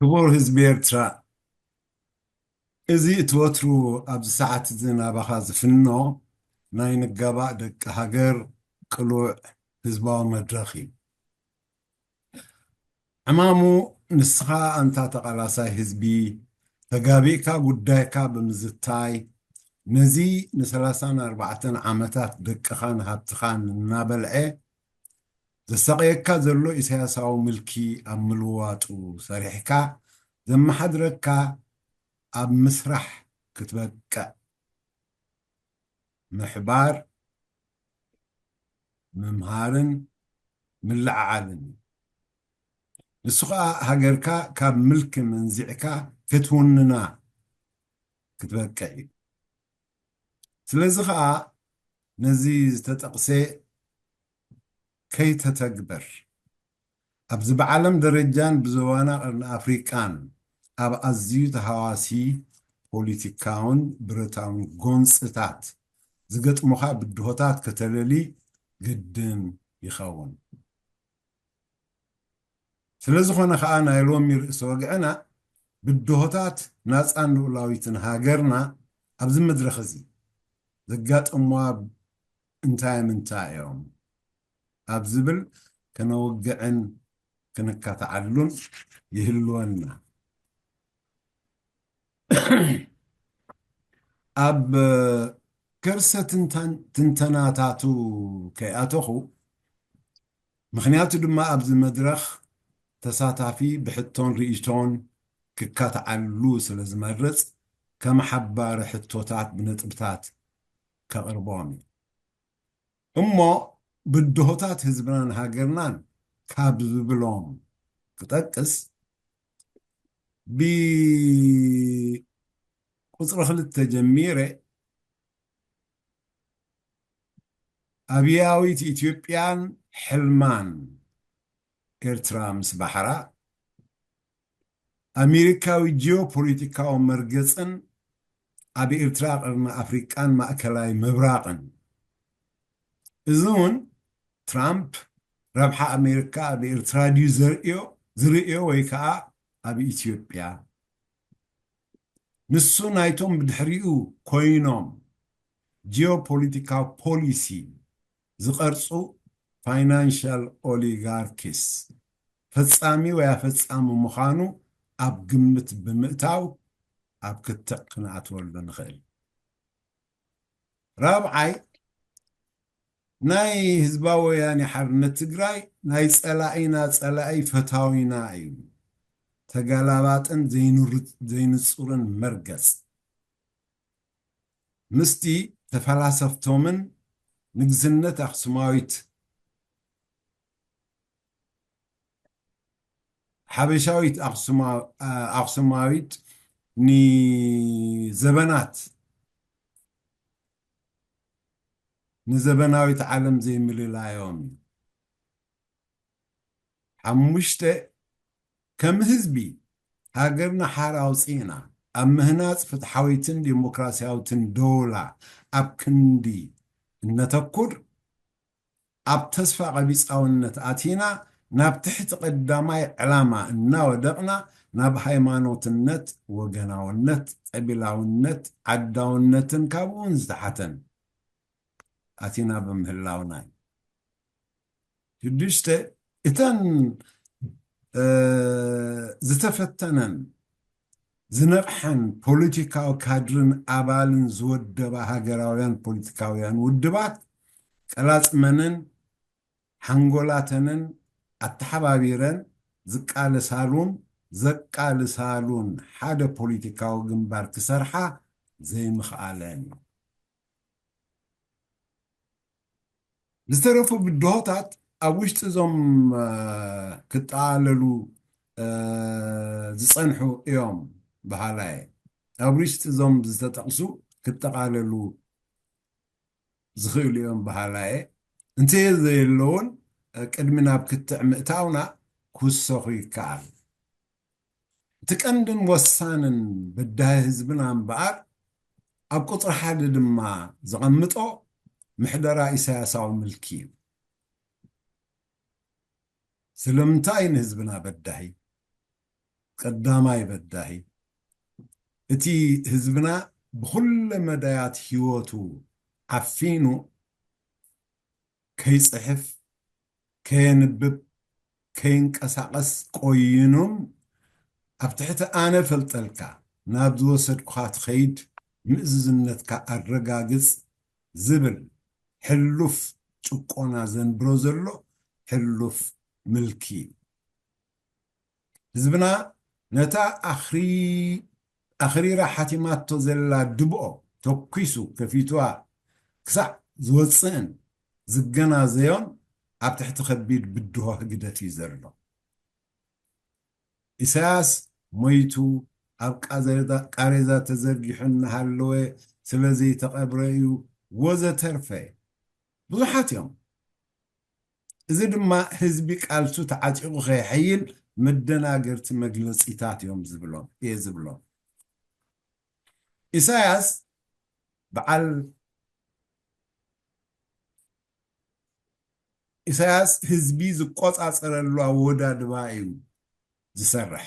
ክቡር ህዝቢ ኤርትራ፣ እዚ እቲ ወትሩ ኣብዚ ሰዓት እዚ ናባኻ ዝፍኖ ናይ ንጋባእ ደቂ ሃገር ቅሉዕ ህዝባዊ መድረኽ እዩ። ዕማሙ ንስኻ ኣንታ ተቓላሳይ ህዝቢ ተጋቢእካ ጉዳይካ ብምዝታይ ነዚ ን ሰላሳን ኣርባዕተን ዓመታት ደቅኻን ሃብትኻን እናበልዐ ዘሳቕየካ ዘሎ ኢሳያሳዊ ምልኪ ኣብ ምልዋጡ ሰሪሕካ ዘመሓድረካ ኣብ ምስራሕ ክትበቅዕ ምሕባር፣ ምምሃርን ምልዕዓልን እዩ። ንሱ ኸኣ ሃገርካ ካብ ምልኪ መንዚዕካ ክትውንና ክትበቅዕ እዩ። ስለዚ ኸኣ ነዚ ዝተጠቕሰ ከይተተግበር፣ ኣብዚ ብዓለም ደረጃን ብዞባና ቀርኒ ኣፍሪቃን ኣብ ኣዝዩ ተሃዋሲ ፖሊቲካውን ብረታውን ጎንጽታት ዝገጥሙኻ ብድሆታት ከተለሊ ግድን ይኸውን። ስለ ዝኾነ ኸኣ ናይ ሎሚ ርእሲ ወግዕና ብድሆታት ናጻን ልኡላዊትን ሃገርና ኣብዚ መድረኽ እዚ ዘጋጠምዋ እንታይ ምንታይ እዮም ኣብ ዝብል ከነወግዕን ክንካትዓሉን ይህልወና። ኣብ ከርሰ ትንታን-፣ ትንተናታቱ ከይኣተኹ፣ ምኽንያቱ ድማ ኣብዚ መድረኽ ተሳታፊ ብሕቶን ርእይቶን ክካትዓሉ ስለ ዝመርጽ፣ ከም ሓባሪ ሕቶታት ብነጥብታት ከቕርቦም እዩ። እሞ ብድሆታት ህዝብናን ሃገርናን ካብ ዝብሎም ክጠቅስ፣ ብቁጽሪ ክልተ ጀሚረ፣ ኣብያዊት ኢትዮጵያን ሕልማን ኤርትራ ምስ ባሕራ፣ ኣሜሪካዊ ጂኦፖለቲካዊ መርገጽን ኣብ ኤርትራ፣ ቀርኒ ኣፍሪቃን ማእከላይ ምብራቕን። እዚ እውን ትራምፕ ረብሓ ኣሜሪካ ኣብ ኤርትራ ድዩ ዘርእዮ፣ ዝርእዮ ወይ ከኣ ኣብ ኢትዮጵያ? ንሱ ናይቶም ብድሕሪኡ ኮይኖም ጂኦፖለቲካዊ ፖሊሲ ዝቐርጹ ፋይናንሻል ኦሊጋርኪስ ፈጻሚ ወይ ኣፈጻሚ ምዃኑ ኣብ ግምት ብምእታው ኣብ ክትዕ ክንኣትወሉ ንኽእል። ራብዓይ፣ ናይ ህዝባዊ ወያኔ ሓርነት ትግራይ ናይ ጸላኢና ጸላኢ ፈታዊና እዩ። ተጋላባጥን ዘይንር-፣ ዘይንጹርን መርገጽ። ምስቲ ተፈላሰፍቶምን ንግስነት ኣኽሱማዊት፣ ሓበሻዊት ኣኽሱማ-፣ ኣኽሱማዊት ንዘበናት፣ ንዘበናዊት ዓለም ዘይምልላዮም እዩ። ሓሙሽተ፣ ከም ህዝቢ ሃገርና ሓራ ኣውፂእና ኣብ ምህናፅ ፍትሓዊትን ዴሞክራሲያዊትን ደውላ ኣብ ክንዲ እነተኩር፣ ኣብ ተስፋ ቀቢፃውነት ኣቲና ናብ ትሕቲ ቀዳማይ ዕላማ እናወደቕና ናብ ሃይማኖትነት፣ ወገናውነት፣ ቀቢላውነት፣ ዓዳውነትን ካብኡን ዝተሓተን ኣቲና ብምህላውና እዩ። ሽዱሽተ፣ እተን፣ እ፣ ዝተፈተነን ዝነቕሐን ፖለቲካዊ ካድርን ኣባልን ዝወደባ ሃገራውያን ፖለቲካውያን ውድባት ቀላጽመንን ሓንጎላተንን ኣተሓባቢረን ዝቃለሳሉን ዘቃልሳሉን ሓደ ፖለቲካዊ ግንባር ክሰርሓ ዘይምኽኣለን እዩ። ዝተረፉ ብድሆታት ኣብ ውሽጢ እዞም፣ እ፣ ክጠቓለሉ፣ እ፣ ዝጸንሑ እዮም በሃላየ። ኣብ ውሽጢ እዞም ዝተጠቕሱ ክጠቓለሉ ዝኽእሉ እዮም በሃላየ። እንተዘየሎ እውን፣ እ፣ ቅድሚ ናብ ክትዕ ምእታውና ክውሰኹ ይከኣል። እቲ ቀንድን ወሳንን በዳሂ ህዝብና እምበኣር፣ ኣብ ቁጽሪ ሓደ ድማ ዘቐምጦ ምሕደራ ኢሳያሳዊ ምልኪ እዩ። ስለምንታይ ንህዝብና በዳሂ? ቀዳማይ በዳሂ፣ እቲ ህዝብና ብኹለ መዳያት ህይወቱ ዓፊኑ ከይጽሕፍ፣ ከየንብብ፣ ከይንቀሳቐስ ቆይኑም ኣብ ትሕቲ ኣነ ፈልጠልካ ናብ ዝወሰድኩኻ ትኸይድ ምእዝዝነትካ ኣረጋግጽ ዝብል ሕሉፍ ጭቆና ዘንብሮ ዘሎ ሕሉፍ ምልኪ እዩ። ህዝብና ነታ ኣኽሪ ኣኽሪራ ሓቲማቶ ዘላ ድብኦ ተኲሱ ከፊትዋ ክሳዕ ዝወጽእን ዝገናዘዮን ኣብ ትሕቲ ከቢድ ብድሆ ህግደት እዩ ዘሎ። ኢሳያስ ሞይቱ ኣብ ቃዘዛ- ቃሬዛ ተዘርጊሑ እናሃለወ ስለ ዘይተቐብረ እዩ ወዘተርፈ ብዙሓት እዮም። እዚ ድማ ህዝቢ ቃልሱ ተዓጢቑ ከይሐይል መደናገርቲ መግለጺታት እዮም ዝብሎም እየ ዝብሎም። ኢሳያስ በዓል ኢሳያስ ህዝቢ ዝቆጻጸረሉ ኣወዳድባ እዩ ዝሰርሕ።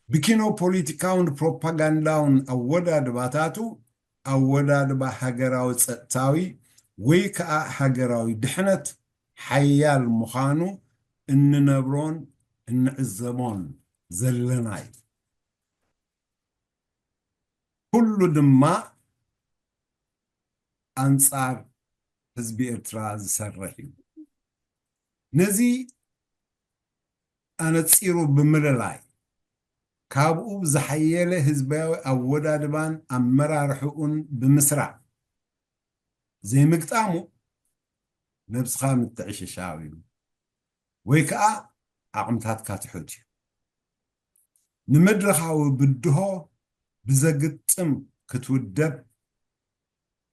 ብኪኖ ፖለቲካውን ፕሮፓጋንዳውን ኣወዳድባታቱ ኣወዳድባ ሃገራዊ ጸጥታዊ ወይ ከኣ ሃገራዊ ድሕነት ሓያል ምዃኑ እንነብሮን እንዕዘቦን ዘለና እዩ። ኩሉ ድማ ኣንጻር ህዝቢ ኤርትራ ዝሰርሕ እዩ። ነዚ ኣነጺሩ ብምልላይ ካብኡ ብዝሓየለ ህዝባዊ ኣወዳድባን ኣመራርሕኡን ብምስራዕ ዘይምግጣሙ ነብስኻ ምትዕሽሻው እዩ ወይ ከኣ ዓቕምታትካ ትሑት እዩ። ንመድረኻዊ ብድሆ ብዘግጥም ክትውደብ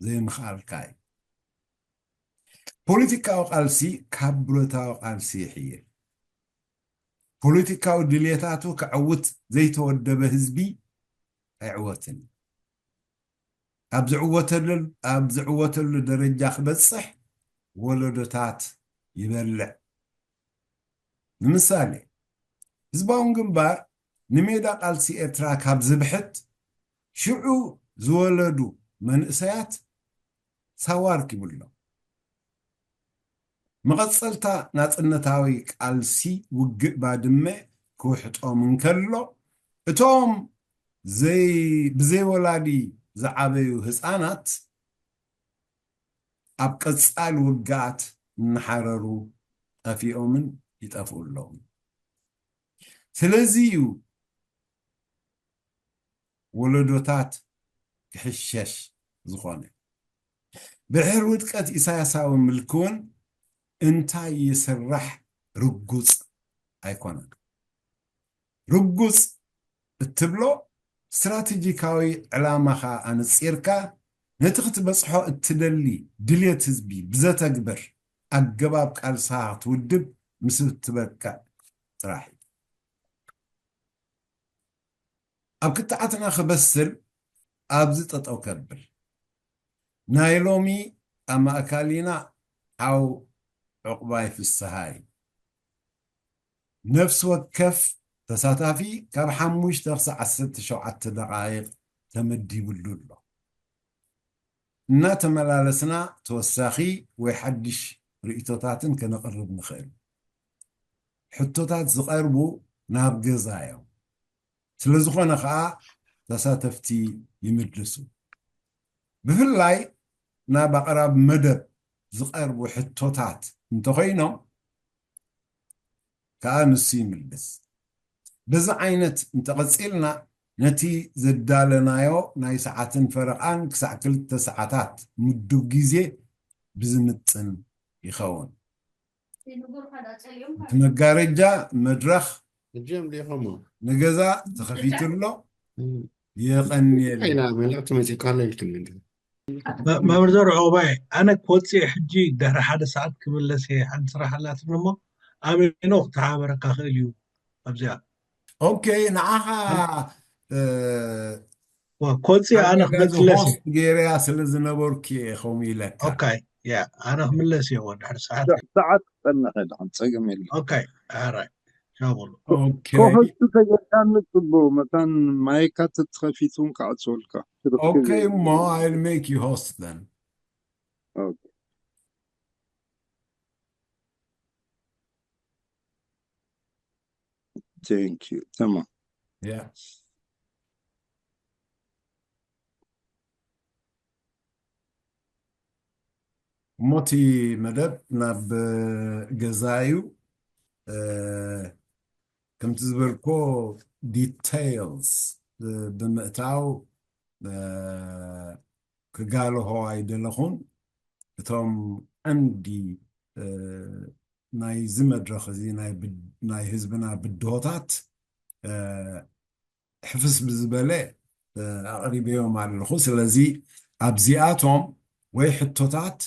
ዘይምኽኣልካ እዩ። ፖለቲካዊ ቃልሲ ካብ ብረታዊ ቃልሲ ይሕይል። ፖለቲካዊ ድልየታቱ ከዕውት ዘይተወደበ ህዝቢ ኣይዕወትን። ኣብ ዝዕወተሉ ኣብ ዝዕወተሉ ደረጃ ክበጽሕ ወለዶታት ይበልዕ። ንምሳሌ ህዝባውን ግንባር ንሜዳ ቃልሲ ኤርትራ ካብ ዝብሕት ሽዑ ዝወለዱ መንእሰያት ሳዋ ኣርኪቡሎም። መቐጸልታ ናጽነታዊ ቃልሲ ውግእ ባድመ ክውሕጦም እንከሎ እቶም ዘይ ብዘይ ወላዲ ዝዓበዩ ህጻናት ኣብ ቀጻሊ ውግኣት እናሓረሩ ጠፊኦምን ይጠፍኡ ኣለዉ። ስለዚ እዩ ወለዶታት ክሕሸሽ ዝኾነ። ድሕሪ ውድቀት ኢሳያሳዊ ምልኪ እውን እንታይ ይስራሕ ርጉጽ ኣይኮነን። ርጉጽ እትብሎ ስትራቴጂካዊ ዕላማኻ ኣነጺርካ ነቲ ክትበጽሖ እትደሊ ድልየት ህዝቢ ብዘተግብር ኣገባብ ቃልስኻ ክትውድብ ምስ እትበቅዕ ጥራሕ እዩ። ኣብ ክትዓትና ክበስል ኣብዚ ጠጠው ከብል ናይ ሎሚ ኣማእካሊና ሓው ዕቑባይ ፍስሃ እዩ። ነፍሲ ወከፍ ተሳታፊ ካብ ሓሙሽተ ክሳብ ዓሰርተ ሸውዓተ ደቓይቕ ተመዲብሉ ኣሎ። እናተመላለስና ተወሳኺ ወይ ሓድሽ ርእይቶታትን ከነቕርብ ንኽእል። ሕቶታት ዝቐርቡ ናብ ገዛ እዮም። ስለ ዝኾነ ኸኣ ተሳተፍቲ ይምልሱ። ብፍላይ ናብ ኣቕራብ መደብ ዝቐርቡ ሕቶታት እንተኾይኖም ከኣ ንሱ ይምልስ። በዚ ዓይነት እንተቐጺልና ነቲ ዘዳለናዮ ናይ ሰዓትን ፈረቓን ክሳዕ ክልተ ሰዓታት ምዱብ ግዜ ብዝምጥን ይኸውን። እቲ መጋረጃ መድረኽ እጅም ዲኹሞ ንገዛ ተኸፊቱ ኣሎ። የቐንየል ኢና መልእኽቲ መፂእካ ኣሎ ኢልክኒ እንዲ መምህር ዘርዖባይ ኣነ ክወፅእ ሕጂ ድሕሪ ሓደ ሰዓት ክምለስ እየ። ሓንቲ ስራሕ ኣላትኒ እሞ ኣበይኖ ክተሓባበረካ ክእል እዩ ኣብዚኣ ኦኬ ንዓኻ እ፣ ዋ፣ ክወፅእ ኣነ ሓጋዚ ክመለስ እየ ሆስት ገይረያ ስለ ዝነበርኩ እየ ከምኡ ኢለካ ኦኬ ያ ኣነ ክምለስ እየ ወድሕሪ ሰዓት ሰዓት ክፀንሕ ድሓን ፀገም የለ ኦኬ ኣራይ ሻበሉ። Okay. ኮኸስቲ ተገርካኒ ጽቡቅ መታን ማይካ ተትኸፊቱን ክዓጽወልካ። Okay እሞ I'll make you host then. Okay. Thank you. تمام. Yeah. እሞ እቲ መደብ ናብ ገዛ እዩ። ከምቲ ዝበልኮ details ብምእታው ክጋልሆ ኣይደለኹን። እቶም ቀንዲ ናይዚ መድረኽ እዚ ናይ ህዝብና ብድሆታት ሕፍስ ብዝበለ ኣቕሪበዮም ኣለኹ። ስለዚ ኣብዚኣቶም ወይ ሕቶታት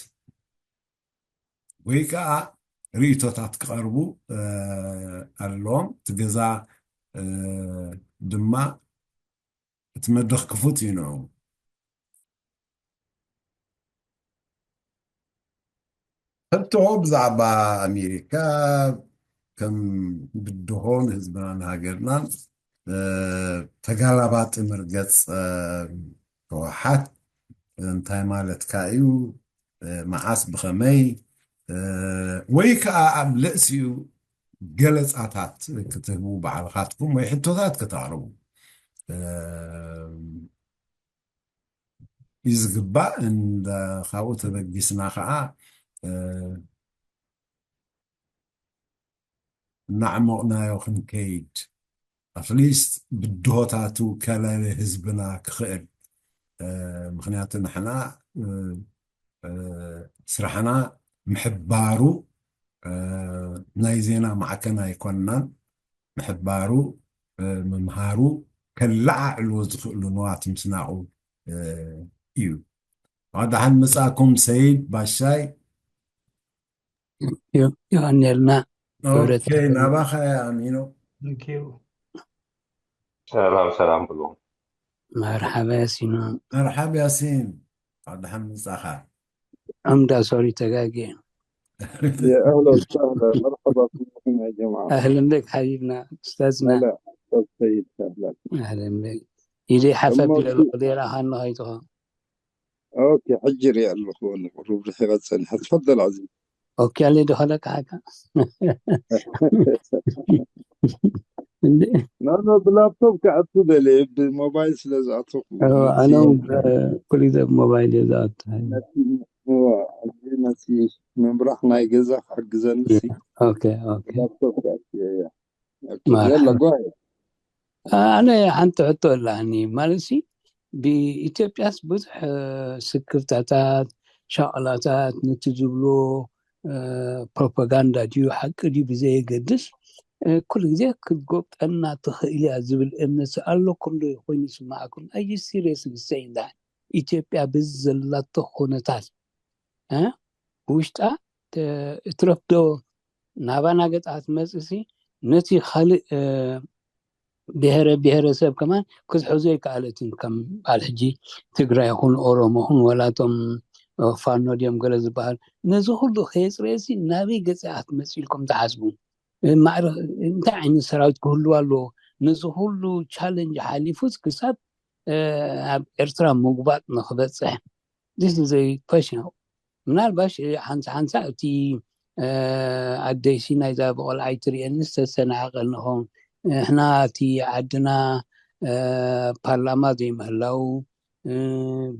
ወይ ከዓ ርእይቶታት ክቐርቡ ኣለዎም። እቲ ገዛ ድማ እቲ መድረኽ ክፉት እዩ ንዑ። ሕቶ ብዛዕባ ኣሜሪካ ከም ብድሆ ንህዝብናን ሃገርናን ተጋላባጢ መርገፅ ህወሓት እንታይ ማለትካ እዩ? መዓስ ብኸመይ ወይ ከዓ ኣብ ልእሲኡ ገለፃታት ክትህቡ ባዕልኻትኩም ወይ ሕቶታት ከተቕርቡ እዩ ዝግባእ። እንዳ ካብኡ ተበጊስና ከዓ እናዕሞቕናዮ ክንከይድ ኣትሊስት ብድሆታቱ ከለለ ህዝብና ክኽእል። ምክንያቱ ንሕና ስራሕና ምሕባሩ ናይ ዜና ማዕከን ኣይኮንናን። ምሕባሩ ምምሃሩ ከለዓዕልዎ ዝኽእሉ ንዋት ምስናቑ እዩ። ደሓን መጻእኩም ሰይድ ባሻይ። የቐንየልና። ናባኻ ኣሚኖ። ሰላም ሰላም ብሎ። መርሓባ ያሲኖ። መርሓብ ያሲን። ደሓን መጻኻ። عمدة سوري تقاقي. يا اهلا وسهلا، مرحبا بكم يا جماعه. اهلا بك حبيبنا استاذنا. هلا استاذ سيد، اهلا. اهلا بك. إلي حفا بلا القدير اهان هايتها. اوكي، حجر يا الله، قرب رحيغا تسنح. تفضل عزيز. اوكي، اللي دخلك حاجه. لا لا، بلابتوب كعدت دلي بموبايل سلازاتو. انا كل ده بموبايل ذات. نسي من براح ناي جزا حق زنسي. اوكي اوكي. بلابتوب كعدت يا ما يلا جو ahead. ኣነ ሓንቲ ሕቶ ኣላኒ ማለት ሲ ብኢትዮጵያስ ብዙሕ ስክፍታታት ሻቕላታት ነቲ ዝብሎ ፕሮፓጋንዳ ድዩ ሓቂ ድዩ ብዘየገድስ ኩሉ ግዜ ክትጎብጠና ትኽእል እያ ዝብል እምነት ኣለኩም ዶ ኮይኑ ይስማዓኩም? ኣዩ ሲሪየስ ንሰይን ዳ ኢትዮጵያ ብዘላቶ ኩነታት ብውሽጣ እትረፍዶ ናባና ገጻ ክትመጽእሲ ነቲ ካልእ ብሔረ ብሔረሰብ ከማን ክትሕዞ ይከኣለትን ከም በዓል ሕጂ ትግራይ ይኹን ኦሮሞ ይኹን ወላቶም ፋኖ ድዮም ገለ ዝበሃል ነዚ ኩሉ ከየፅረየሲ ናበይ ገጽ ክትመጽእ ኢልኩም ትሓስቡ? ማዕረ እንታይ ዓይነት ሰራዊት ክህልዋ ኣለዎ? ነዚ ኩሉ ቻለንጅ ሓሊፉስ ክሳብ ኣብ ኤርትራ ምጉባጥ ንክበፅሕ this is a question. ምናልባሽ ሓንሳ ሓንሳ እቲ ኣደይሲ ናይዛ ብቆልዓይ ትርእየኒ ዝተሰናዕቀ ኣለኹ። ንሕና እቲ ዓድና ፓርላማ ዘይምህላው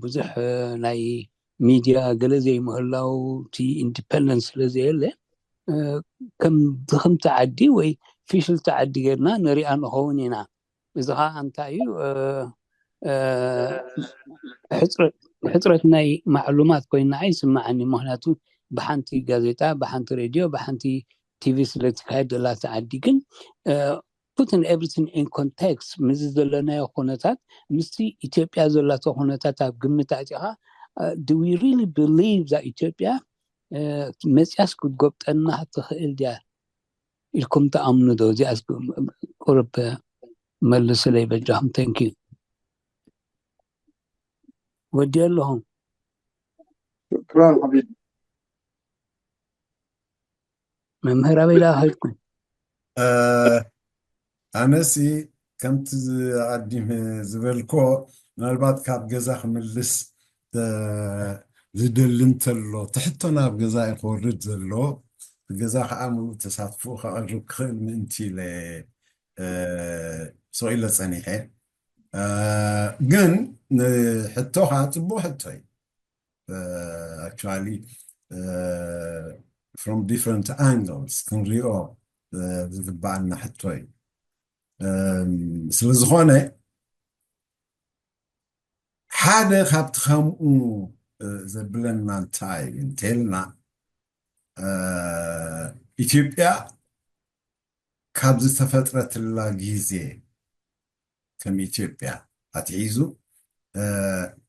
ብዙሕ ናይ ሚድያ ገለ ዘይምህላው እቲ ኢንዲፐንደንስ ስለ ዘየለ ከም ድኽምቲ ዓዲ ወይ ፊሽልቲ ዓዲ ጌርና ንሪኣ ንኸውን ኢና። እዚ ከዓ እንታይ እዩ ሕፅረት ናይ ማዕሉማት ኮይና ኣይስማዓኒ። ምክንያቱ ብሓንቲ ጋዜጣ ብሓንቲ ሬድዮ ብሓንቲ ቲቪ ስለትካየድ ዘላቲ ዓዲ ግን putting everything in context ምስዚ ዘለናዮ ኩነታት ምስቲ ኢትዮጵያ ዘላቶ ኩነታት ኣብ ግምት ኣእቲኻ do we really believe that ኢትዮጵያ መፅያስ ክትጎብጠና ትኽእል ድያ ኢልኩም ትኣምኑ ዶ? እዚኣ ቁርብ መልስለይ በጃኹም። Thank you። ወዲ ኣለኹም شكرا حبيبي. መምህር ኣበይ ደኣ ከድኩም? ኣነሲ ከምቲ ኣዲም ዝበልኮ፣ ምናልባት ካብ ገዛ ክምልስ ዝደሊ እንተሎ፣ ትሕቶ ናብ ገዛ እዩ ክወርድ ዘሎ። ገዛ ከዓ ምሉእ ተሳትፎ ከቕርብ ክኽእል ምእንቲ ኢለ ሰው ኢለ ፀኒሐ። ግን ንሕቶኻ ፅቡቅ ሕቶ እዩ። Actually, from different angles ክንሪኦ ዝግባኣና ሕቶ እዩ። ስለዝኾነ ሓደ ካብቲ ከምኡ ዘብለና እንታይ እንተልና፣ ኢትዮጵያ ካብ ዝተፈጥረትላ ግዜ ከም ኢትዮጵያ ኣትሒዙ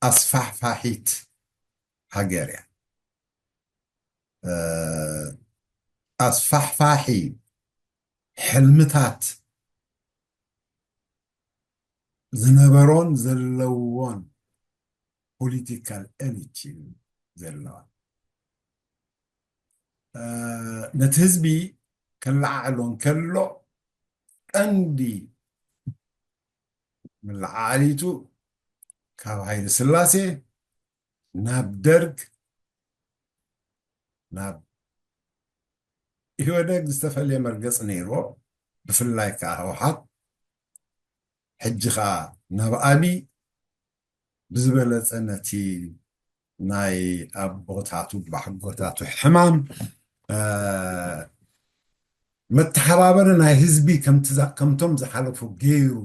ኣስፋሕፋሒት ሃገር እያ። ኣስፋሕፋሒ ሕልምታት ዝነበሮን ዘለዎን ፖለቲካል ኤሊት እዩ ዘለዋ። ነቲ ህዝቢ ከለዓዕሎ እንከሎ ቀንዲ መለዓዓሊቱ ካብ ሃይለ ስላሴ ናብ ደርግ ናብ ኢህወደግ ዝተፈለየ መርገፂ ነይርዎ፣ ብፍላይ ከዓ ህወሓት፣ ሕጂ ከዓ ናብ ኣብይ ብዝበለፀ ነቲ ናይ ኣቦታቱ ባሕጎታቱ ሕማም መተሓባበሪ ናይ ህዝቢ ከምቶም ዝሓለፉ ገይሩ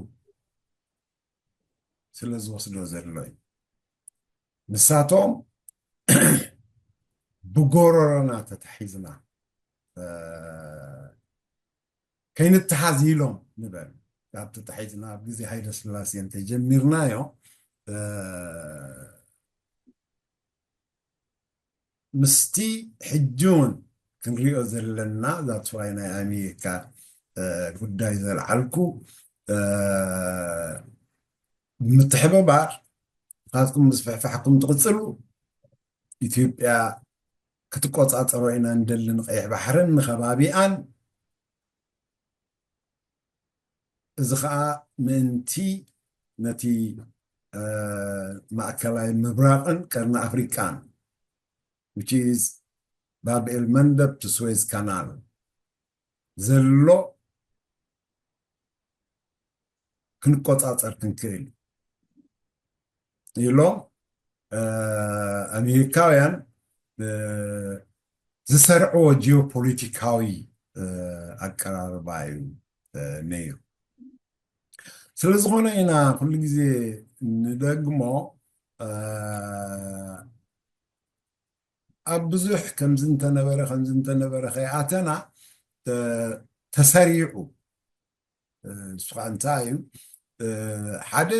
ስለ ዝወስዶ ዘሎ እዩ። ንሳቶም ብጎረሮና ተታሒዝና ከይንተሓዝ ኢሎም ንበል። ካብ ተታሒዝና ኣብ ግዜ ሃይለ ስላሴ እንተጀሚርናዮ ምስቲ ሕጂ እውን ክንሪኦ ዘለና ዛትዋይ ናይ ኣሜሪካ ጉዳይ ዘልዓልኩ ምትሕብባር ናትኩም ምስፍሕፋሕኩም ትቕፅሉ ኢትዮጵያ ክትቆፃፀሮ ኢና እንደሊ ንቀይሕ ባሕርን ንከባቢኣን። እዚ ከዓ ምእንቲ ነቲ ማእከላይ ምብራቕን ቀርኒ ኣፍሪቃን which is ባብኤል መንደብ to Suez Canal ዘሎ ክንቆፃፀር ክንክእል ኢሎም ኣሜሪካውያን ዝሰርዕዎ ጂኦፖለቲካዊ ኣቀራርባ እዩ ነይሩ። ስለዝኾነ ኢና ኩሉ ግዜ ንደግሞ ኣብ ብዙሕ ከምዚ እንተነበረ ከምዚ እንተነበረ ከይኣተና ተሰሪዑ ንሱ ከዓ እንታይ እዩ ሓደ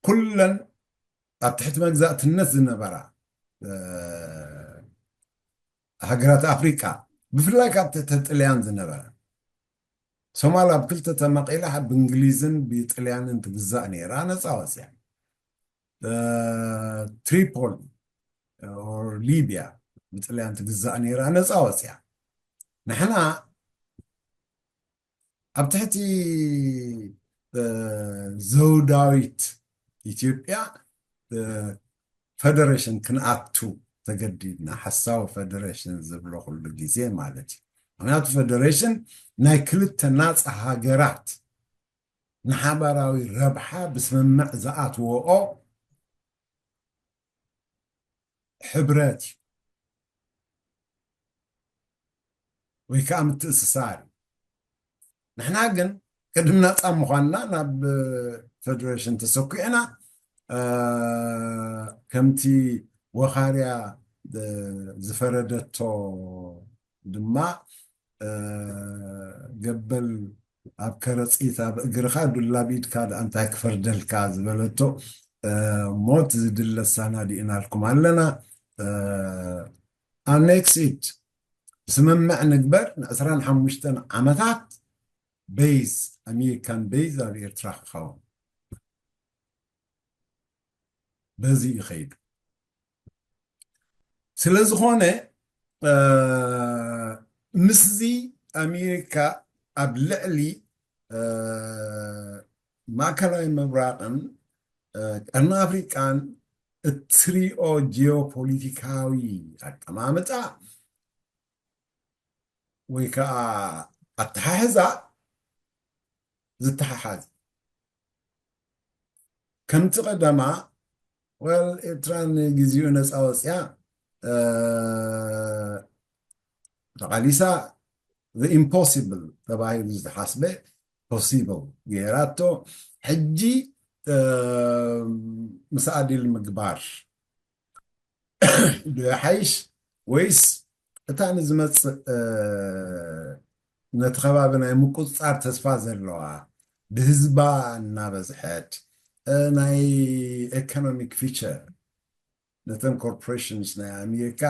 ኩለን ኣብ ትሕቲ መግዛእትነት ዝነበራ ሃገራት ኣፍሪቃ ብፍላይ ካብ ትሕቲ ጥልያን ዝነበረ ሶማል ኣብ ክልተ ተመቂላ ብእንግሊዝን ብጥልያንን ትግዛእ ነይራ ነፃ ወፅያ። ትሪፖሊ ሊብያ ብጥልያን ትግዛእ ነይራ ነፃ ወፅያ። ንሕና ኣብ ትሕቲ ዘውዳዊት ኢትዮጵያ ፈደሬሽን ክንኣቱ ተገዲድና ሓሳዊ ፈደሬሽን ዝብሎ ኩሉ ግዜ ማለት እዩ። ምክንያቱ ፈደሬሽን ናይ ክልተ ናፃ ሃገራት ንሓባራዊ ረብሓ ብስምምዕ ዝኣትወኦ ሕብረት እዩ ወይ ከዓ ምትእስሳር እዩ። ንሕና ግን ቅድም ናፃ ምኳንና ናብ ፈደሬሽን ተሰኪዕና ከምቲ ወኻርያ ዝፈረደቶ ድማ ገበል ኣብ ከረፂት ኣብ እግርኻ ዱላ ብኢድካ ደኣ እንታይ ክፈርደልካ ዝበለቶ ሞት ዝድለ ኣሳናዲእናልኩም ኣለና። ኣኔክስ ኢት ስምምዕ ንግበር ን25 ዓመታት ቤዝ ኣሜሪካን ቤዝ ኣብ ኤርትራ ክኸውን በዚ እዩ ኸይዱ። ስለ ዝኾነ ምስዚ ኣሜሪካ ኣብ ልዕሊ ማእከላይ ምብራቕን ቀርኒ ኣፍሪቃን እትሪኦ ጂኦፖለቲካዊ ኣቀማምጣ ወይ ከዓ ኣተሓሕዛ ዝተሓሓዝ። ከምቲ ቀደማ ወል ኤርትራ ንግዚኡ ነፃ ወፅያ ተቓሊሳ ኢምፖሲብል ተባሂሉ ዝተሓስበ ፖሲብል ገይራቶ። ሕጂ ምስኣዲል ምግባር ዶ ይሓይሽ ወይስ እታ ንዝመፅእ ነቲ ከባቢ ናይ ምቁፅፃር ተስፋ ዘለዋ ብህዝባ እናበዝሐት ናይ ኢኮኖሚክ ፊቸር ነተን ኮርፖሬሽንስ ናይ ኣሜሪካ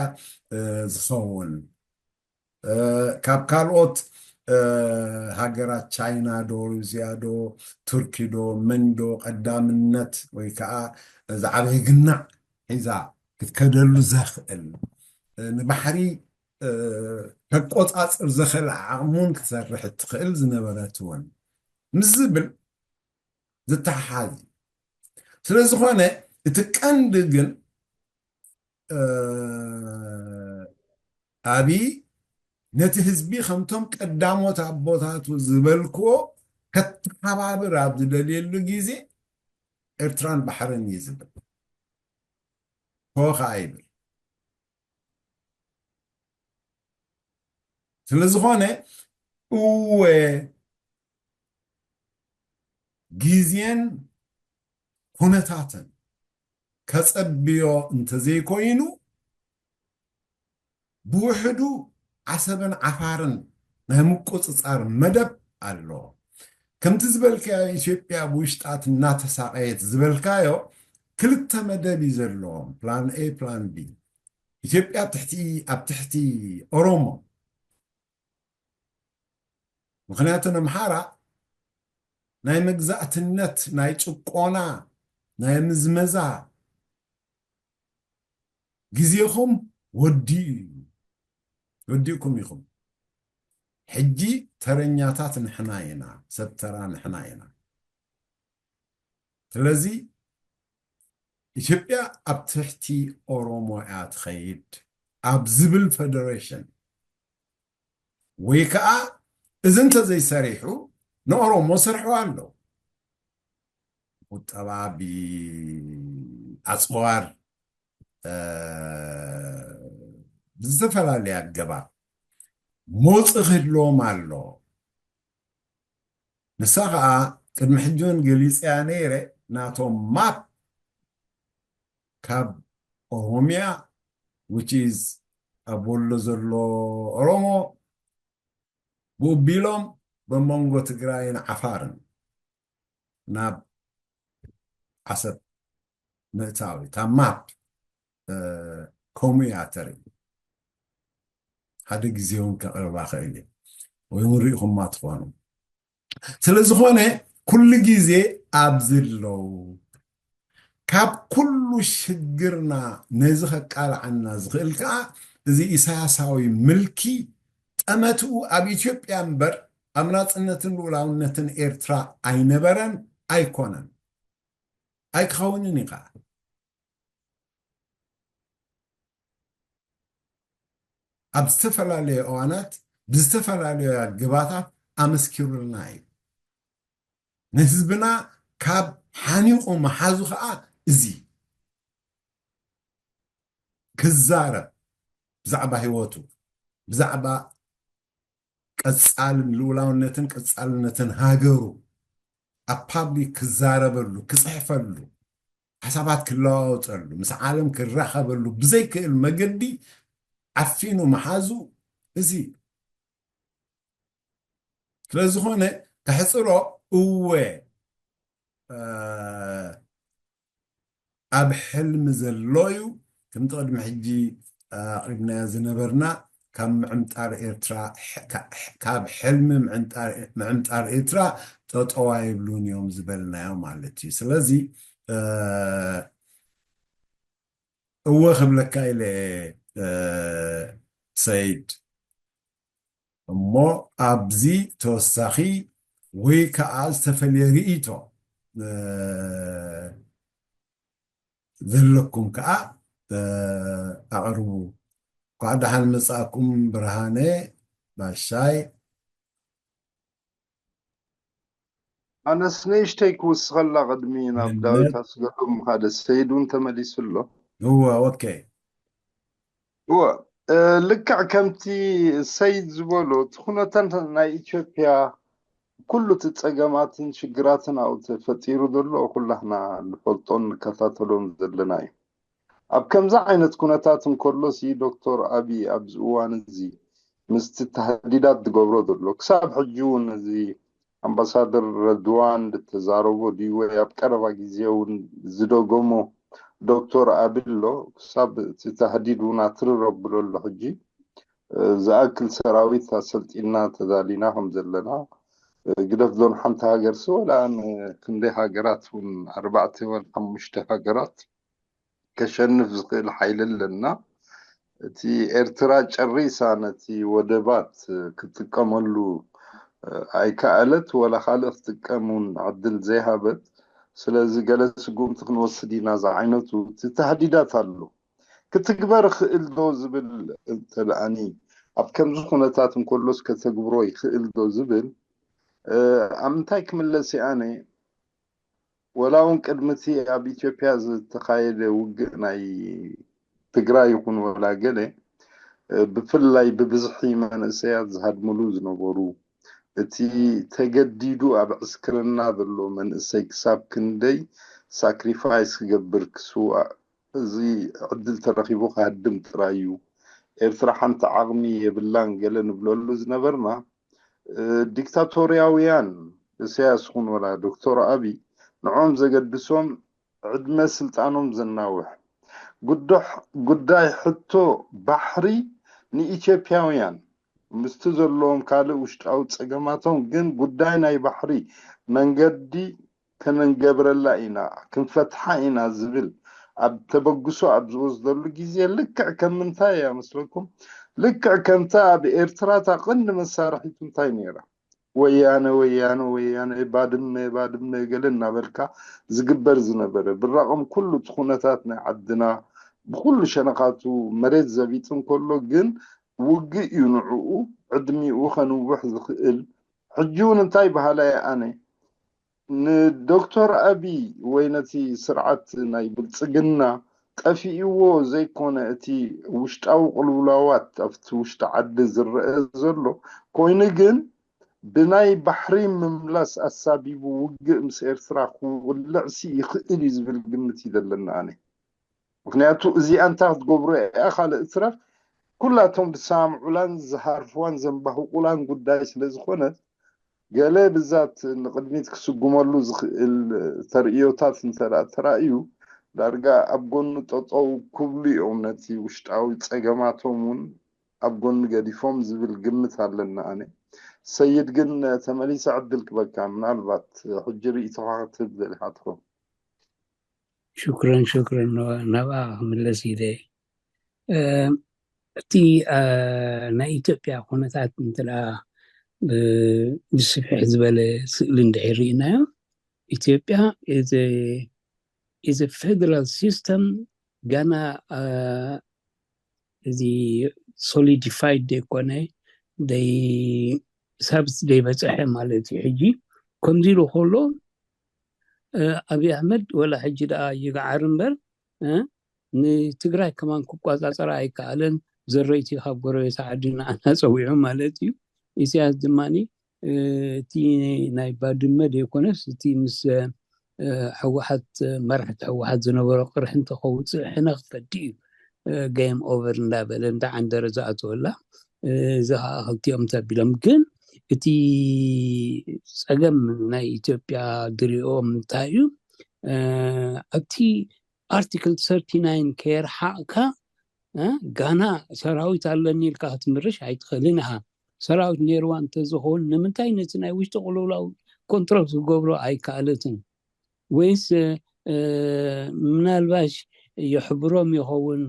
ዝኸውን ካብ ካልኦት ሃገራት ቻይና ዶ ሩስያ ዶ ቱርኪ ዶ መን ዶ ቀዳምነት ወይ ከዓ ዝዓበየ ግናዕ ሒዛ ክትከደሉ ዘኽእል ንባሕሪ ተቆፃፅር ዘኽእል ዓቕሙን ክትሰርሕ እትኽእል ዝነበረት እውን ምስ ዝብል ዝተሓሓዝ እዩ። ስለዝኾነ እቲ ቀንዲ ግን ኣብይ ነቲ ህዝቢ ከምቶም ቀዳሞት ኣቦታቱ ዝበልክዎ ከተሓባብር ኣብ ዝደልየሉ ግዜ ኤርትራን ባሕርን እዩ ዝብል። ኮ ከዓ ይብል። ስለዝኾነ እወ ግዜን ኩነታትን ከጸብዮ እንተዘይኮይኑ ብውሕዱ ዓሰብን ዓፋርን ናይ ምቁጽጻር መደብ ኣሎ። ከምቲ ዝበልካዮ ኢትዮጵያ ብውሽጣት እናተሳቐየት ዝበልካዮ ክልተ መደብ እዩ ዘለዎም፣ ፕላን ኤ ፕላን ቢ። ኢትዮጵያ ኣብ ትሕቲ ኣብ ትሕቲ ኦሮሞ ምኽንያቱ ነምሓራ ናይ መግዛእትነት ናይ ጭቆና ናይ ምዝመዛ ግዜኹም ወዲኡ እዩ። ወዲእኩም ኢኹም። ሕጂ ተረኛታት ንሕና ኢና፣ ሰብ ተራ ንሕና ኢና። ስለዚ ኢትዮጵያ ኣብ ትሕቲ ኦሮሞ እያ ትኸይድ ኣብ ዝብል ፌደሬሽን ወይ ከዓ እዚ እንተዘይሰሪሑ ንኦሮሞ ሰርሑ ኣሎ። ቁጠባ ብኣፅዋር ብዝተፈላለየ ኣገባብ መውፅእ ክህልዎም ኣሎ። ንሳ ከዓ ቅድሚ ሕጂ እውን ገሊፀያ ነይረ ናቶም ማፕ ካብ ኦሮሚያ which is ኣብ ወሎ ዘሎ ኦሮሞ ብኡ ቢሎም በመንጎ ትግራይን ዓፋርን ናብ ዓሰብ ምእታው እታ ማፕ ከምኡ እያ ተርኢ። ሓደ ግዜ እውን ከቕርባ ክእል እየ ወይ እውን ርኢኹማ ትኾኑ። ስለዝኾነ ኩሉ ግዜ ኣብዚ ኣለዉ። ካብ ኩሉ ሽግርና ነዚ ከቃልዓና ዝኽእል ከዓ እዚ ኢሳያሳዊ ምልኪ ጠመትኡ ኣብ ኢትዮጵያ እምበር ኣብ ናፅነትን ልኡላውነትን ኤርትራ ኣይነበረን ኣይኮነን። ኣይክኸውንን እዩ ከዓ። ኣብ ዝተፈላለዩ እዋናት ብዝተፈላለዩ ኣገባታት ኣመስኪሩልና እዩ። ንህዝብና ካብ ሓኒቑ መሓዙ ከዓ እዚ ክዛረብ ብዛዕባ ህይወቱ ብዛዕባ ቀፃልን ልኡላውነትን ቀፃልነትን ሃገሩ ኣብ ፓብሊክ ክዛረበሉ ክፅሕፈሉ ሓሳባት ክለዋወጠሉ ምስ ዓለም ክራኸበሉ ብዘይክእል መገዲ ዓፊኑ መሓዙ እዚ ስለዝኾነ ከሕፅሮ እወ ኣብ ሕልሚ ዘሎ እዩ። ከምቲ ቅድሚ ሕጂ ኣቕሪብናዮ ዝነበርና ካብ ምዕምጣር ኤርትራ ካብ ሕልሚ ምዕምጣር ኤርትራ ጠጠው ኣይብሉን እዮም ዝበልናዮ ማለት እዩ። ስለዚ እወ ክብለካ ኢለ ሰይድ እሞ ኣብዚ ተወሳኺ ወይ ከዓ ዝተፈለየ ርእይቶ ዘለኩም ከዓ ኣቕርቡ። እንኳዕ ደሓን መጻእኩም ብርሃነ ባሻይ። ኣነስ ንእሽተይ ክውስኸላ ቅድሚ ናብ ዳዊት ኣስገዶም ምኻደ ሰይድ እውን ተመሊሱ ኣሎ። እወ ኦኬ። እወ ልክዕ ከምቲ ሰይድ ዝበሎ እቲ ኩነታት ናይ ኢትዮጵያ ኩሉ እቲ ጸገማትን ሽግራትን ኣብኡ ተፈጢሩ ዘሎ ኩላህና ንፈልጦን ንከታተሎን ዘለና እዩ። ኣብ ከምዚ ዓይነት ኩነታት እንከሎ ሲ ዶክተር ኣብይ ኣብዚ እዋን እዚ ምስቲ ተህዲዳት ዝገብሮ ዘሎ ክሳብ ሕጂ እውን እዚ ኣምባሳደር ረድዋን ዝተዛረቦ ድዩ ወይ ኣብ ቀረባ ግዜ እውን ዝደገሞ ዶክተር ኣብይ ኣሎ። ክሳብ እቲ ተህዲድ እውን ኣትርር ኣብሎ ኣሎ። ሕጂ ዝኣክል ሰራዊት ኣሰልጢና ተዳሊና ከም ዘለና ግደፍ ዞን ሓንቲ ሃገር ሲ ወላ ክንደይ ሃገራት እውን ኣርባዕተ ወላ ሓሙሽተ ሃገራት ከሸንፍ ዝኽእል ሓይሊ ኣለና። እቲ ኤርትራ ጨሪሳ ነቲ ወደባት ክትጥቀመሉ ኣይከኣለት ወላ ካልእ ክትጥቀም እውን ዕድል ዘይሃበት። ስለዚ ገለ ስጉምቲ ክንወስድ ኢና ዝዓይነቱ እቲ ተህዲዳት ኣሎ። ክትግበር ይኽእል ዶ ዝብል እንተልኣኒ ኣብ ከምዚ ኩነታት እንከሎስ ከተግብሮ ይኽእል ዶ ዝብል ኣብ ምንታይ ክምለስ እየ ኣነ? ወላ እውን ቅድሚ እቲ ኣብ ኢትዮጵያ ዝተኻየደ ውግእ ናይ ትግራይ ይኹን ወላ ገለ ብፍላይ ብብዝሒ መንእሰያት ዝሃድምሉ ዝነበሩ እቲ ተገዲዱ ኣብ ዕስክርና ዘሎ መንእሰይ ክሳብ ክንደይ ሳክሪፋይስ ክገብር ክስዋእ እዚ ዕድል ተረኺቡ ክሃድም ጥራይ እዩ። ኤርትራ ሓንቲ ዓቕሚ የብላን ገለ ንብለሉ ዝነበርና ዲክታቶርያውያን ኢሳያስ ይኹን ወላ ዶክተር ኣብይ ንዖም ዘገድሶም ዕድመ ስልጣኖም ዘናውሕ ጉዳይ ሕቶ ባሕሪ ንኢትዮጵያውያን ምስቲ ዘለዎም ካልእ ውሽጣዊ ጸገማቶም ግን ጉዳይ ናይ ባሕሪ መንገዲ ከነንገብረላ ኢና ክንፈትሓ ኢና ዝብል ኣብ ተበግሶ ኣብ ዝወስደሉ ግዜ ልክዕ ከም ምንታይ እያ መስለኩም? ልክዕ ከምታ ኣብ ኤርትራ እታ ቀንዲ መሳርሒቱ እንታይ ነይራ? ወያነ ወያነ ወያነ ባድመ ባድመ ገለ እናበልካ ዝግበር ዝነበረ ብራቕም ኩሉ እቲ ኩነታት ናይ ዓድና ብኩሉ ሸነኻቱ መሬት ዘቢጡ እንከሎ ግን ውግእ እዩ ንዕኡ ዕድሚኡ ከንውሕ ዝኽእል። ሕጂ እውን እንታይ በሃላይ ኣነ ንዶክተር ኣብይ ወይ ነቲ ስርዓት ናይ ብልፅግና ጠፊእዎ ዘይኮነ እቲ ውሽጣዊ ቅልውላዋት ኣብቲ ውሽጢ ዓዲ ዝረአ ዘሎ ኮይኑ ግን ብናይ ባሕሪ ምምላስ ኣሳቢቡ ውግእ ምስ ኤርትራ ክውልዕሲ ይኽእል እዩ ዝብል ግምት እዩ ዘለና ኣነ። ምክንያቱ እዚኣ እንታ ክትገብሮ እያ ካልእ እትረፍ ኩላቶም ዝሰማምዑላን ዝሃርፍዋን ዘንባህቁላን ጉዳይ ስለ ዝኾነት ገለ ብዛት ንቕድሚት ክስጉመሉ ዝኽእል ተርእዮታት እንተ ተራእዩ ዳርጋ ኣብ ጎኑ ጠጠው ክብሉ እዮም ነቲ ውሽጣዊ ጸገማቶም እውን ኣብ ጎኒ ገዲፎም ዝብል ግምት ኣለና ኣነ። ሰይድ ግን ተመሊሰ ዕድል ክበካ ምናልባት ሕጂ ርእይቶኻ ክትህብ ደሊኻ ትኸውን። ሽክረን ሽክረን ናብኣ ክምለስ ኢለ እቲ ናይ ኢትዮጵያ ኩነታት እንተ ብስፍሕ ዝበለ ስእሊ እንድሕር ርኢናዮ ኢትዮጵያ is a federal system ጋና እዚ solidified ዘይኮነ ሳብስ ዘይበፀሐ ማለት እዩ። ሕጂ ከምዚ ኢሉ ከሎ ኣብይ ኣሕመድ ወላ ሕጂ ደኣ ይግዓር እምበር ንትግራይ ከማን ክቋፃፀር ኣይከኣለን። ዘረይቲ ካብ ጎረቤት ዓዲ ንዓና ፀዊዑ ማለት እዩ። ኢሳያስ ድማ እቲ ናይ ባድመ ዘይኮነስ እቲ ምስ ሕወሓት መራሕቲ ሕወሓት ዝነበሮ ቅርሒ እንተከውፅእ ሕነ ክፈዲ እዩ game over እንዳበለ እንዳዓንደረ ዝኣተወላ እዚ ከዓ ክልቲኦም ተቢሎም ግን እቲ ፀገም ናይ ኢትዮጵያ ድሪኦም እንታይ እዩ ኣብቲ article thirty nine ከየርሓቕካ ጋና ሰራዊት ኣለኒ ኢልካ ክትምርሽ ኣይትኽእልን ኢኻ። ሰራዊት ነይርዋ እንተዝኸውን ንምንታይ ነቲ ናይ ውሽጢ ቅልውላው control ክገብሮ ኣይከኣለትን? ወይስ ምናልባሽ የሕብሮም ይኸውን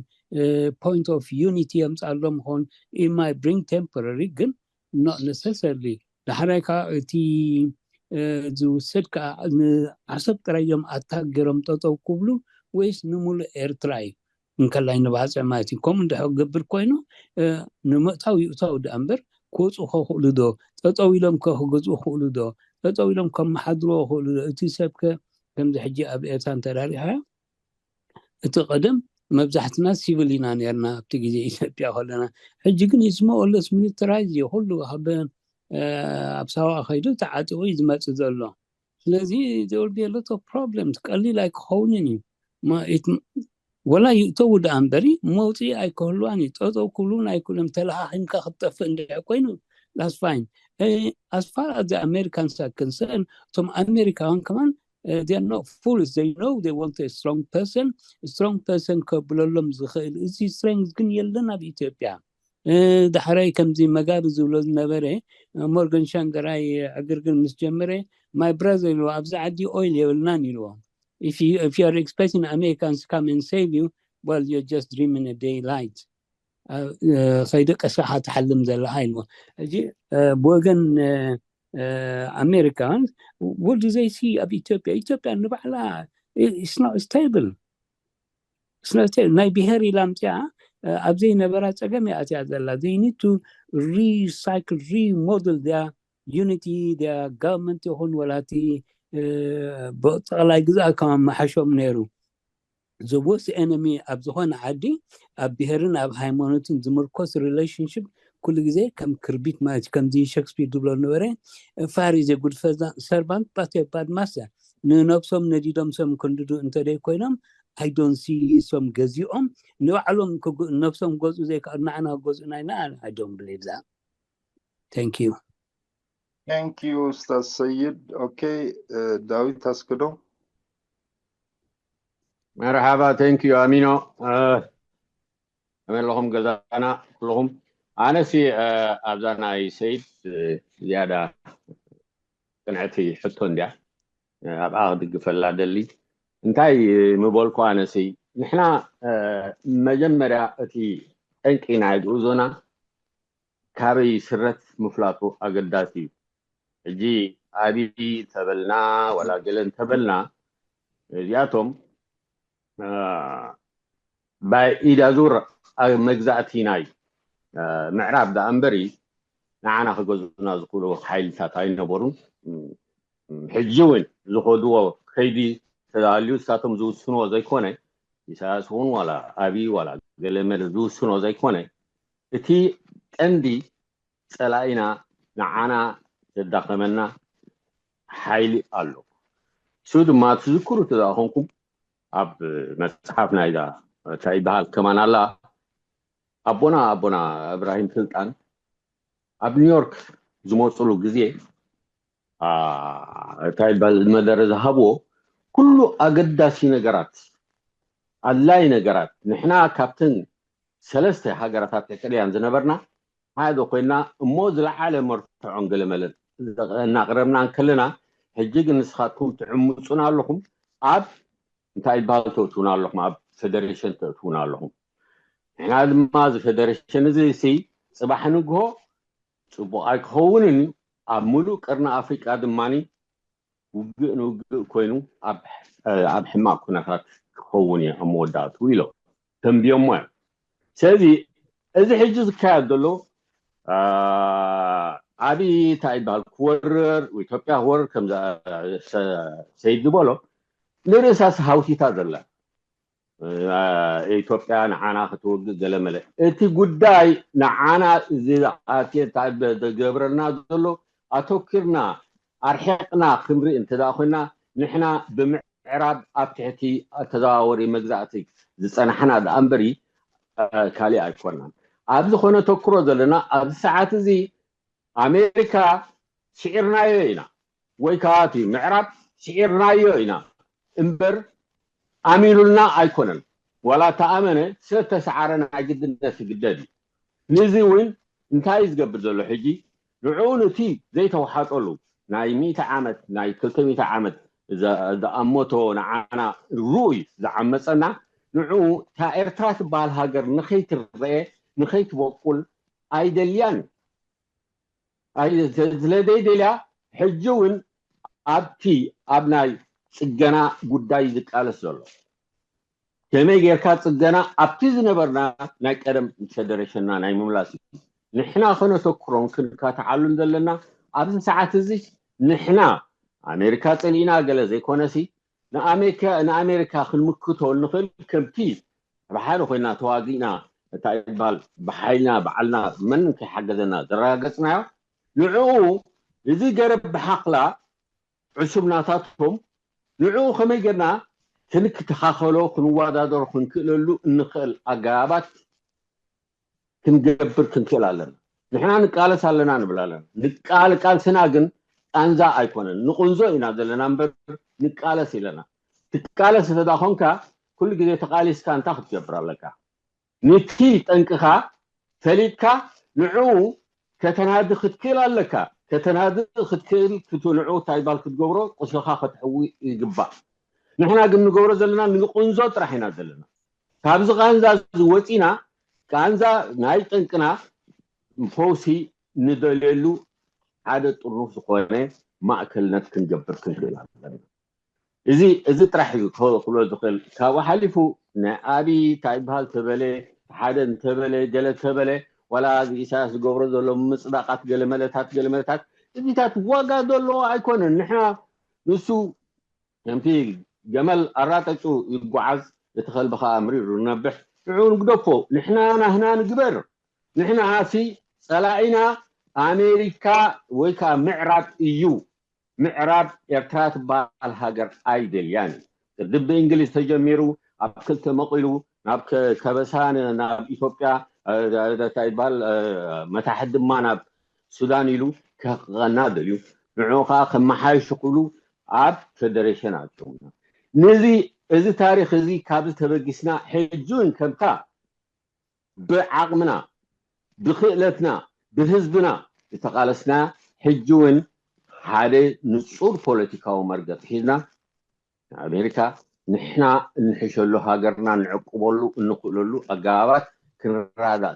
point of unity የምፃሎም ይኸውን? It might bring temporary ግን not necessarily። ዳሕራይ ከዓ እቲ ዝውሰድ ከዓ ንዓሰብ ጥራይ እዮም ኣታክ ገይሮም ጠጠው ክብሉ ወይስ ንሙሉእ ኤርትራ እዩ? እንከላይ ንባፅዕ ማለት እዩ። ከምኡ እንድሕር ክገብር ኮይኑ ንምእታው ይእታው ደኣ እምበር ክወፁ ከኽእሉ ዶ? ጠጠው ኢሎም ከ ክገዝኡ ክእሉ ዶ? ጠጠው ኢሎም ከመሓድርዎ ክእሉ ዶ? እቲ ሰብ ከ ከምዚ ሕጂ ኣብ ኤርትራ እንተዳሪኻ እቲ ቀደም መብዛሕትና ሲቪል ኢና ነርና ኣብቲ ግዜ ኢትዮጵያ ከለና። ሕጂ ግን it's more or less militarized እዩ። ኩሉ ኣብ ኣብ ሳዋ ከይዱ ተዓጢቑ እዩ ዝመፅእ ዘሎ። ስለዚ there will be a lot of problems። ቀሊል ኣይክኸውንን እዩ። ወላ ይእተዉ ደኣ እምበሪ መውፅኢ ኣይክህልዋን እዩ። ጠጠው ክብሉን ኣይክእሉም። ተለኻኺምካ ክትጠፍእ እንድሕር ኮይኑ that's fine። As far as the Americans are concerned እቶም ኣሜሪካውያን ከማን they are not fools። They know they want a strong person። Strong person ከብለሎም ዝኽእል እዚ strength ግን የለን ኣብ ኢትዮጵያ። ዳሕራይ ከምዚ መጋቢ ዝብሎ ዝነበረ ሞርገን ሻንገራይ ዕግርግር ምስ ጀመረ my brother ኢልዎ ኣብዚ ዓዲ oil የብልናን ኢልዎ። If you are expecting Americans to come and save you, well, you're just dreaming a daylight። ከይደቀስካ ትሓልም ዘለኻ ኢልዎ። ሕጂ ብወገን ኣሜሪካን what do they see ኣብ ኢትዮጵያ? ኢትዮጵያ ንባዕላ it's not stable። ናይ ብሄር ኢላ ኣምፅኣ ኣብ ዘይነበራ ፀገም እያ ኣትያ ዘላ። They need to recycle, remodel their unity, their government ይኹን ወላቲ ጠቕላይ ግዛእ ከማን መሓሾም ነይሩ። The worst enemy ኣብ ዝኾነ ዓዲ ኣብ ብሄርን ኣብ ሃይማኖትን ዝምርኮስ relationship ኩሉ ግዜ ከም ክርቢት ማለት ከምዚ ሸክስፒር ዝብሎ ነበረ። Fire is a good servant but a bad master። ንነብሶም ነዲዶም ሰብ ክንድዱ እንተደይ ኮይኖም I don't see እሶም ገዚኦም ንባዕሎም ነብሶም ክገዝኡ ዘይከኣሉ ንዓና ክገዝኡና ኢና። I don't believe that። Thank you. Thank you ኡስታዝ ሰይድ። ኦኬ ዳዊት ኣስገዶም። መርሓባ thank you ኣሚኖ። ከመይ ኣለኹም ገዛና ኩልኹም? ኣነሲ ኣብዛ ናይ ሰይድ ዝያዳ ቅንዕቲ ሕቶ እንድያ ኣብኣ ክድግፈላ ደሊ። እንታይ ምበልኩ ኣነሲ ንሕና መጀመርያ እቲ ጠንቂ ናይ ጉዕዞና ካበይ ስረት ምፍላጡ ኣገዳሲ እዩ። ሕጂ ኣብይ ተበልና ዋላ ገለ እንተበልና እዚኣቶም ብኢድ ኣዙር መግዛእቲ ናይ ምዕራብ ደኣ እምበሪ ንዓና ክገዝኡና ዝኽእሉ ሓይልታት ኣይነበሩን። ሕጂ እውን ዝኸድዎ ከይዲ ተዳልዩ ንሳቶም ዝውስንዎ ዘይኮነ ኢሳያስ እውን ዋላ ኣብይ ዋላ ገለ መለ ዝውስኖ ዘይኮነ እቲ ቀንዲ ፀላኢና ንዓና ዘዳኸመና ሓይሊ ኣሎ። እሱ ድማ ትዝክሩ ተዝኾንኩም ኣብ መፅሓፍ ናይዛ እንታይ ይበሃል ከማን ኣላ ኣቦና ኣቦና እብራሂም ስልጣን ኣብ ኒውዮርክ ዝመፅሉ ግዜ እንታይ ይበሃል መደረ ዝሃብዎ ኩሉ ኣገዳሲ ነገራት ኣድላይ ነገራት ንሕና ካብተን ሰለስተ ሃገራታት ተቀልያን ዝነበርና ሓደ ኮይና እሞ ዝለዓለ መርትዖን ገለመለን እናቅረብና እንከለና ሕጂ ግን ንስኻትኩም ትዕምፁና ኣለኹም ኣብ እንታይ ይበሃል ተእትውና ኣለኹም ኣብ ፌደሬሽን ተእትውና ኣለኹም ንሕና ድማ እዚ ፌደሬሽን እዚ ሲ ፅባሕ ንግሆ ፅቡቅ ኣይክኸውንን እዩ ኣብ ሙሉእ ቀርኒ ኣፍሪቃ ድማ ውግእ ንውግእ ኮይኑ ኣብ ሕማቅ ኩነታት ክኸውን እዩ ኣብ መወዳእትኡ ኢሎም ተንብዮሞ እዮም ስለዚ እዚ ሕጂ ዝካየድ ዘሎ ኣብይ እንታይ ይበሃል ክወርር ኢትዮጵያ ክወርር ከም ሰይድ ዝበሎ ንርእሳስ ሃውቲታ ዘላ ኢትዮጵያ ንዓና ክትወግእ ገለመለ እቲ ጉዳይ ንዓና ዝገብረና ዘሎ ኣተኪርና ኣርሒቕና ክንርኢ እንተ ኮይና ንሕና ብምዕራብ ኣብ ትሕቲ ተዘዋወሪ መግዛእቲ ዝፀናሕና ደኣ እምበሪ ካሊእ ኣይኮናን ኣብዚ ኮነ ተክሮ ዘለና ኣብዚ ሰዓት እዚ ኣሜሪካ ስዒርናዮ ኢና ወይ ከዓ እቲ ምዕራብ ስዒርናዮ ኢና እምበር ኣሚኑልና ኣይኮነን ዋላ ተኣመነ ስለተሰዓረ ናይ ግድነት ይግደድ እዩ ንዚ እውን እንታይ እዩ ዝገብር ዘሎ ሕጂ ንዕኡ ንቲ ዘይተውሓጠሉ ናይ ሚእቲ ዓመት ናይ ክልተ ሚእቲ ዓመት ዝኣመቶ ንዓና ርኡይ ዝዓመፀና ንዕኡ እታ ኤርትራ ትበሃል ሃገር ንኸይትረአ ንኸይትበቁል ኣይደልያን እዩ ኣይ- ስለ ዘይደልያ ሕጂ እውን ኣብቲ ኣብ ናይ ፅገና ጉዳይ ዝቃለስ ዘሎ ከመይ ጌርካ ፅገና ኣብቲ ዝነበርና ናይ ቀደም ፌደሬሽንና ናይ ምምላስ እዩ። ንሕና ከነተኩሮን ክንካትዓሉን ዘለና ኣብዚ ሰዓት እዚ ንሕና ኣሜሪካ ፀሊእና ገለ ዘይኮነሲ ንኣሜሪካ ክንምክቶ እንኽእል ከምቲ ብሓደ ኮይና ተዋጊእና እንታይ ይበሃል ብሓይልና ባዕልና መን ከይሓገዘና ዘረጋገፅናዮ ንዕኡ እዚ ገረብ ብሓኽላ ዕሱብ ናታቶም ንዕኡ ከመይ ጌርና ክንከታኸሎ ክንወዳደሮ ክንክእለሉ እንኽእል ኣገባባት ክንገብር ክንክእል ኣለና። ንሕና ንቃለስ ኣለና ንብል ኣለና። ንቃል ቃልስና ግን ቃንዛ ኣይኮነን። ንቁንዞ ኢና ዘለና እምበር ንቃለስ ኢለና። ትቃለስ እንተ ኮንካ ኩሉ ግዜ ተቃሊስካ እንታይ ክትገብር ኣለካ? ንቲ ጠንቅኻ ፈሊጥካ ንዕኡ ከተናዲ ክትክእል ኣለካ። ከተናዲ ክትክእል ክቱ ንዕኡ እንታይ ባል ክትገብሮ ቁስልኻ ከተሕዊ ይግባእ። ንሕና ግን ንገብሮ ዘለና ንቁንዞ ጥራሕ ኢና ዘለና። ካብዚ ቃንዛ እዚ ወፂና ቃንዛ ናይ ጠንቅና ፈውሲ ንደልየሉ ሓደ ጥርኑፍ ዝኾነ ማእከልነት ክንገብር ክንክእል ኣለና። እዚ እዚ ጥራሕ እዩ ክብሎ ዝኽእል። ካብኡ ሓሊፉ ናይ ኣብይ እንታይ ይበሃል ተበለ ሓደ እንተበለ ገለ ተበለ ዋላ እዚ ኢሳያስ ዝገብሮ ዘሎ ምፅዳቃት ገለመለታት ገለመለታት እዚታት ዋጋ ዘለዎ ኣይኮነን። ንሕና ንሱ ከምቲ ገመል ኣራጠጩ ይጓዓዝ እቲ ከልቢ ከዓ ምሪሩ ነብሕ ንዑ ንግደፎ። ንሕና ናህና ንግበር። ንሕና ሲ ፀላኢና ኣሜሪካ ወይ ከዓ ምዕራብ እዩ። ምዕራብ ኤርትራ ትበሃል ሃገር ኣይደልያን እዩ። ቅድም ብእንግሊዝ ተጀሚሩ ኣብ ክልተ መቒሉ ናብ ከበሳ ናብ ኢትዮጵያ እንታይ ይበሃል መታሕት ድማ ናብ ሱዳን ኢሉ ከሕቕቐና ደልዩ ንዑ ከዓ ከመሓይሹ ክብሉ ኣብ ፌደሬሽን ኣትዮም። ነዚ እዚ ታሪክ እዚ ካብዚ ተበጊስና ሕጂ እውን ከምታ ብዓቕምና ብክእለትና ብህዝብና ዝተቃለስና ሕጂ እውን ሓደ ንፁር ፖለቲካዊ መርገፂ ሒዝና ንኣሜሪካ ንሕና እንሕሸሉ ሃገርና ንዕቅበሉ እንኽእለሉ ኣገባባት ክንራዳእ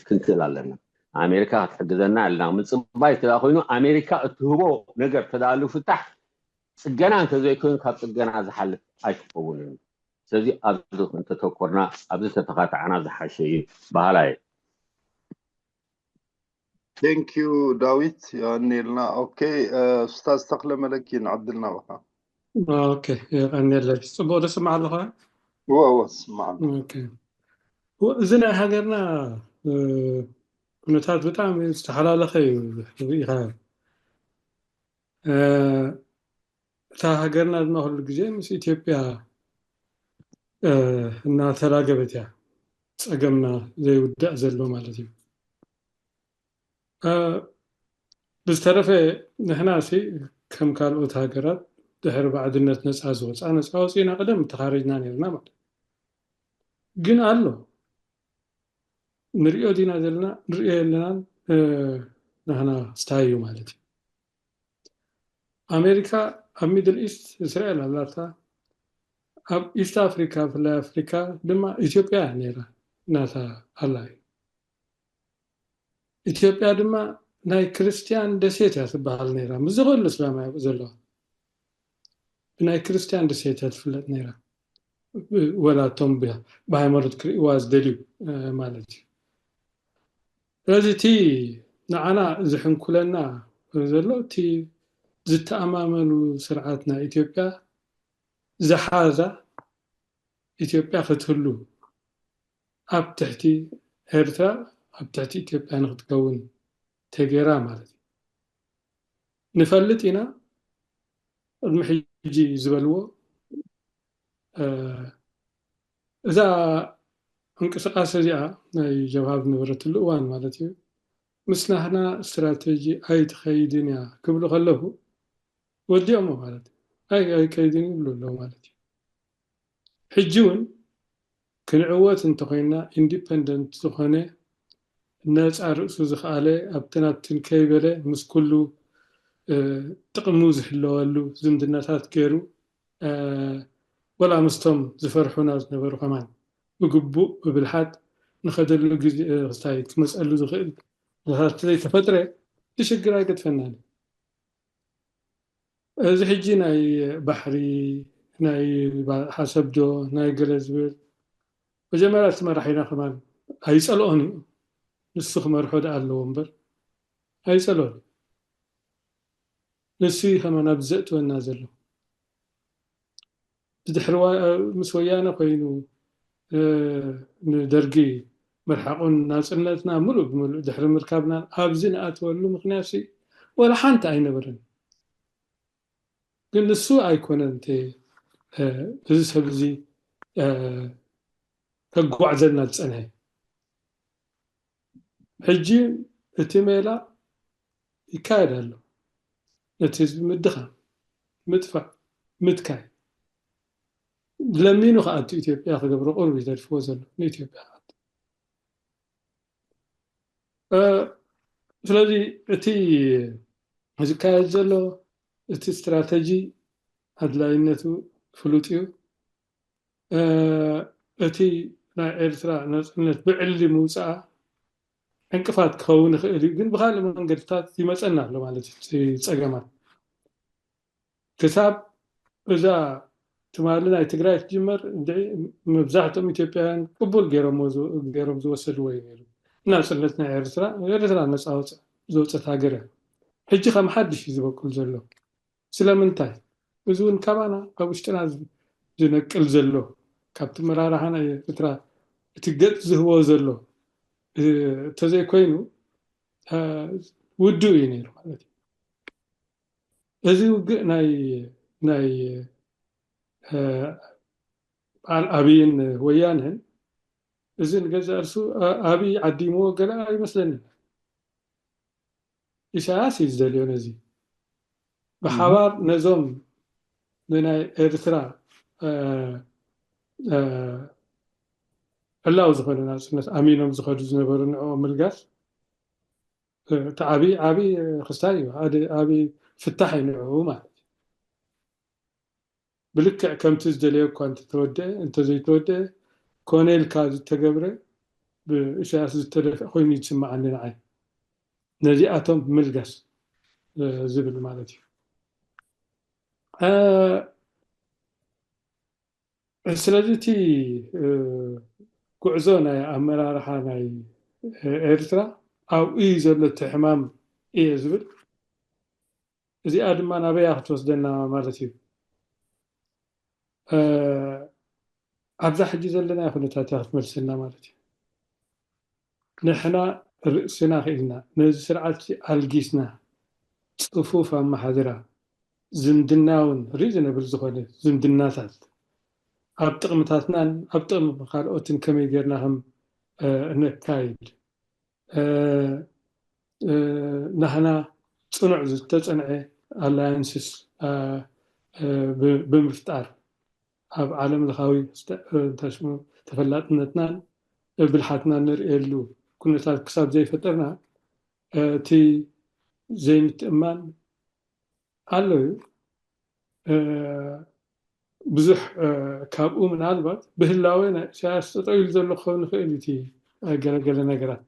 ክንክእል ኣለና። ኣሜሪካ ክትሕግዘና ኣለና ምፅባይ ተዳ ኮይኑ ኣሜሪካ እትህቦ ነገር ተዳሉ ፍታሕ ፅገና እንተዘይኮይኑ ካብ ፅገና ዝሓልፍ ኣይክኸውንን። ስለዚ ኣብዚ እንተተኮርና ኣብዚ ተተኻታዕና ዝሓሸ እዩ በሃላ እየ። Thank you ዳዊት የቀንየልና። ኦኬ ኡስታዝ ተክለ መለኪ ንዕድልና በኻ። ኦኬ የቀንየለይ። ፅቡቅ ዝስማዕ ኣለኻ? እወ እወ ዝስማዕ ኣሎ። ኦኬ ወ- እዚ ናይ ሃገርና እ፣ ኩነታት ብጣዕሚ ዝተሓላለኸ እዩ ርኢኻ። እ፣ እታ ሃገርና ድማ ኩሉ ግዜ ምስ ኢትዮጵያ እ፣ እናተላገበት እያ ፀገምና ዘይውዳእ ዘሎ ማለት እዩ። እ፣ ብዝተረፈ ንሕና ሲ ከም ካልኦት ሃገራት ድሕሪ ባዕድነት ነፃ ዝወፃ ነፃ ወፂና ቀደም ተኻሪጅና ነርና ማለት ግን ኣሎ ንሪኦ ዲና ዘለና ንሪኦ የለናን እ፣ ናህና ስታይ እዩ ማለት እዩ። ኣሜሪካ ኣብ ሚድል ኢስት እስራኤል ኣላታ ኣብ ኢስት ኣፍሪካ ብፍላይ ኣፍሪካ ድማ ኢትዮጵያ እያ ነይራ ናታ ኣላ እዩ። ኢትዮጵያ ድማ ናይ ክርስትያን ደሴት እያ ትበሃል ነይራ። ምስዚ ኩሉ እስላም እያ ዘለዋ። ብናይ ክርስትያን ደሴት እያ ትፍለጥ ነይራ። ወላ እቶም ብ- ብሃይማኖት ክርእዋ ዝደልዩ እ፣ ማለት እዩ። ስለዚ እቲ ንዓና ዝሕንኩለና ዘሎ እቲ ዝተኣማመሉ ስርዓት ናይ ኢትዮጵያ ዝሓዛ ኢትዮጵያ ክትህሉ ኣብ ትሕቲ ኤርትራ ኣብ ትሕቲ ኢትዮጵያ ንክትከውን ተገይራ ማለት እዩ። ንፈልጥ ኢና ቅድሚ ሕጂ ዝበልዎ እ፣ እዛ እንቅስቃሴ እዚኣ ናይ ጀብሃ ዝነበረትሉ እዋን ማለት እዩ ምስ ናህና ስትራቴጂ ኣይትኸይድን እያ ክብሉ ከለኹ ወዲኦሞ ማለት እዩ። ኣይ ኣይከይድን ይብሉ ኣለዉ ማለት እዩ። ሕጂ እውን ክንዕወት እንተኮይንና ኢንዲፐንደንት ዝኾነ ነፃ ርእሱ ዝኸኣለ ኣብቲ ናብትን ከይበለ ምስ ኩሉ እ፣ ጥቕሙ ዝሕለወሉ ዝምድናታት ገይሩ እ፣ ወላ ምስቶም ዝፈርሑና ዝነበሩ ከማን ብግቡእ ብብልሓት ንኸደሉ ግዜ እ፣ ክስታይ ክመፀሉ ዝኽእል ኩነታት ዘይተፈጥረ እቲ ሽግር ኣይገድፈናን እዩ። እዚ ሕጂ ናይ ባሕሪ፣ ናይ ባ-፣ ሓሰብዶ፣ ናይ ገለ ዝብል፣ መጀመርያ እቲ መራሒና ከማን ኣይጸልኦን እዩ። ንሱ ክመርሖ ደኣ ኣለዎ እምበር ኣይጸልኦን እዩ። ንሱ እዩ ከማን ኣብዚ ዘእትወና ዘሎ። ብድሕሪ ዋ-፣ ምስ ወያነ ኮይኑ፣ እ፣ ንደርጊ ምርሓቑን ናጽነትና ምሉእ ብምሉእ ድሕሪ ምርካብናን ኣብዚ ንኣትወሉ ምኽንያት ሲ ወላ ሓንቲ ኣይነበረን። ግን ንሱ ኣይኮነን እቲ፣ እ፣ እዚ ሰብ እዚ፣ እ፣ ከጓዕዘልና ዝጸንሐ። ሕጂ እቲ ሜላ ይካየድ ኣሎ። ነቲ ህዝቢ ምድኻም፣ ምጥፋእ፣ ምትካይ። ለሚኑ ክኣቱ ኢትዮጵያ ክገብሮ ቁሩብ እዩ ዘድፍዎ ዘሎ ንኢትዮጵያ ክኣቱ። እ፣ ስለዚ እቲ ዝካየድ ዘሎ እቲ ስትራተጂ ኣድላይነቱ ፍሉጥ እዩ። እ፣ እቲ ናይ ኤርትራ ናጽነት ብዕሊ ምውጻኣ ዕንቅፋት ክኸውን ይኽእል እዩ፣ ግን ብኻልእ መንገድታት ይመጸና ኣሎ ማለት እዩ። እቲ ጸገማት ክሳብ እዛ ትማሊ ናይ ትግራይ ትጅመር እንድዒ፣ መብዛሕትኦም ኢትዮጵያውያን ቅቡል ገይሮምዎ ዝወ-፣ ገይሮም ዝወሰድዎ እዩ ነይሩ። ናጽነት ናይ ኤርትራ፣ ኤርትራ ነጻ ወጽ-፣ ዝወጸት ሃገር እያ። ሕጂ ከም ሓድሽ እዩ ዝበቁል ዘሎ። ስለምንታይ? እዚ እውን ካባና ካብ ውሽጥና ዝ-፣ ዝነቅል ዘሎ፣ ካብቲ መራርሓ ናይ ኤርትራ እቲ ገጽ ዝህቦ ዘሎ፣ እ፣ እንተዘይኮይኑ፣ እ፣ ውዱእ እዩ ነይሩ ማለት እዩ። እዚ ውግእ ናይ፣ ናይ፣ እ፣ በዓል ኣብይን ወያነን፣ እዚ ንገዛእ ርእሱ፣ እ፣ ኣብይ ዓዲምዎ ገለ ኣይመስለንን። ኢሳያስ እዩ ዝደልዮ ነዚ። ብሓባር ነዞም ንናይ ኤርትራ፣ እ፣ እ፣ ዕላዊ ዝኾነ ናጽነት ኣሚኖም ዝኸዱ ዝነበሩ ንዕኦም ምልጋስ፣ እ፣ እቲ ዓቢ፣ ዓቢ ክስታይ እዩ። ዓዲ-፣ ዓቢ ፍታሕ እዩ ንዕኡ ማለት እዩ። ብልክዕ ከምቲ ዝደለዮ እኳ እንተተወደአ፣ እንተዘይተወደአ፣ ኮነ ኢልካ ዝተገብረ፣ ብኢሳያስ ዝተደፍአ ኮይኑ ይስምዓኒ ንዓይ። ነዚኣቶም ምልጋስ፣ እ፣ ዝብል ማለት እዩ። እ፣ ስለዚ እቲ፣ እ፣ ጉዕዞ ናይ ኣመራርሓ ናይ፣ እ፣ ኤርትራ ኣብኡ እዩ ዘሎ እቲ ሕማም እየ ዝብል። እዚኣ ድማ ናበይ እያ ክትወስደና ማለት እዩ? እ፣ ኣብዛ ሕጂ ዘለናዮ ኩነታት እያ ክትመልሰና ማለት እዩ። ንሕና ርእስና ክኢልና፣ ነዚ ስርዓት ኣልጊስና፣ ጽፉፍ ኣመሓድራ፣ ዝምድና እውን ሪዝነብል ዝኾነ ዝምድናታት፣ ኣብ ጥቕምታትናን ኣብ ጥቕሚ ካልኦትን ከመይ ጌርና ከም፣ እ፣ ነካይድ፣ እ፣ እ፣ ናህና ጽኑዕ ዝተጸንዐ ኣላያንስስ፣ እ፣ እ፣ ብ-፣ ብምፍጣር፣ ኣብ ዓለም ለኻዊ ስተ-፣ እ፣ እንታይ ሽሙ፣ ተፈላጥነትናን ብልሓትናን ንርእየሉ ኩነታት ክሳብ ዘይፈጠርና፣ እ፣ እቲ ዘይምትእማን ኣሎ እዩ። እ፣ ብዙሕ፣ እ፣ ካብኡ ምናልባት ብህላወ ናይ ኢሳያስ ጠጠው ኢሉ ዘሎ ክኸውን ይኽእል እዩ፣ እቲ፣ እ፣ ገለገለ ነገራት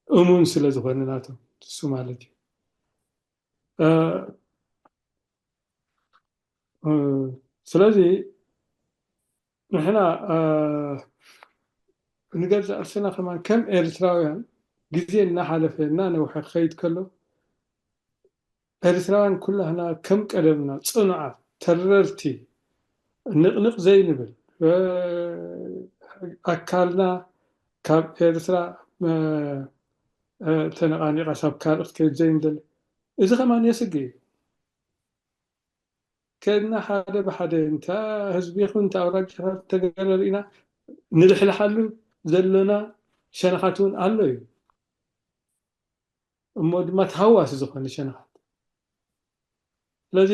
እሙን ስለ ዝኾነ ናቶም፣ እሱ ማለት እዩ። እ፣ እ፣ ስለዚ ንሕና፣ እ፣ ንገዛእ ርእስና ከማን ከም ኤርትራውያን ግዜ እናሓለፈ እናነውሐ ክኸይድ ከሎ ኤርትራውያን ኩላህና ከም ቀደምና ጽኑዓት፣ ተረርቲ፣ ንቕንቕ ዘይንብል፣ እ፣ ኣካልና ካብ ኤርትራ፣ እ፣ እ፣ ተነቓኒቓ ሳብ ካልእ ክትከይድ ዘይንደሊ። እዚ ከማን የስግእ እዩ። ከድና ሓደ ብሓደ እንተ ህዝቢ ይኹን እንተ ኣውራጃታት ተገለ ርኢና ንልሕልሓሉ ዘሎና ሸነኻት እውን ኣሎ እዩ። እሞ ድማ ተሃዋሲ ዝኾነ ሸነኻት። ስለዚ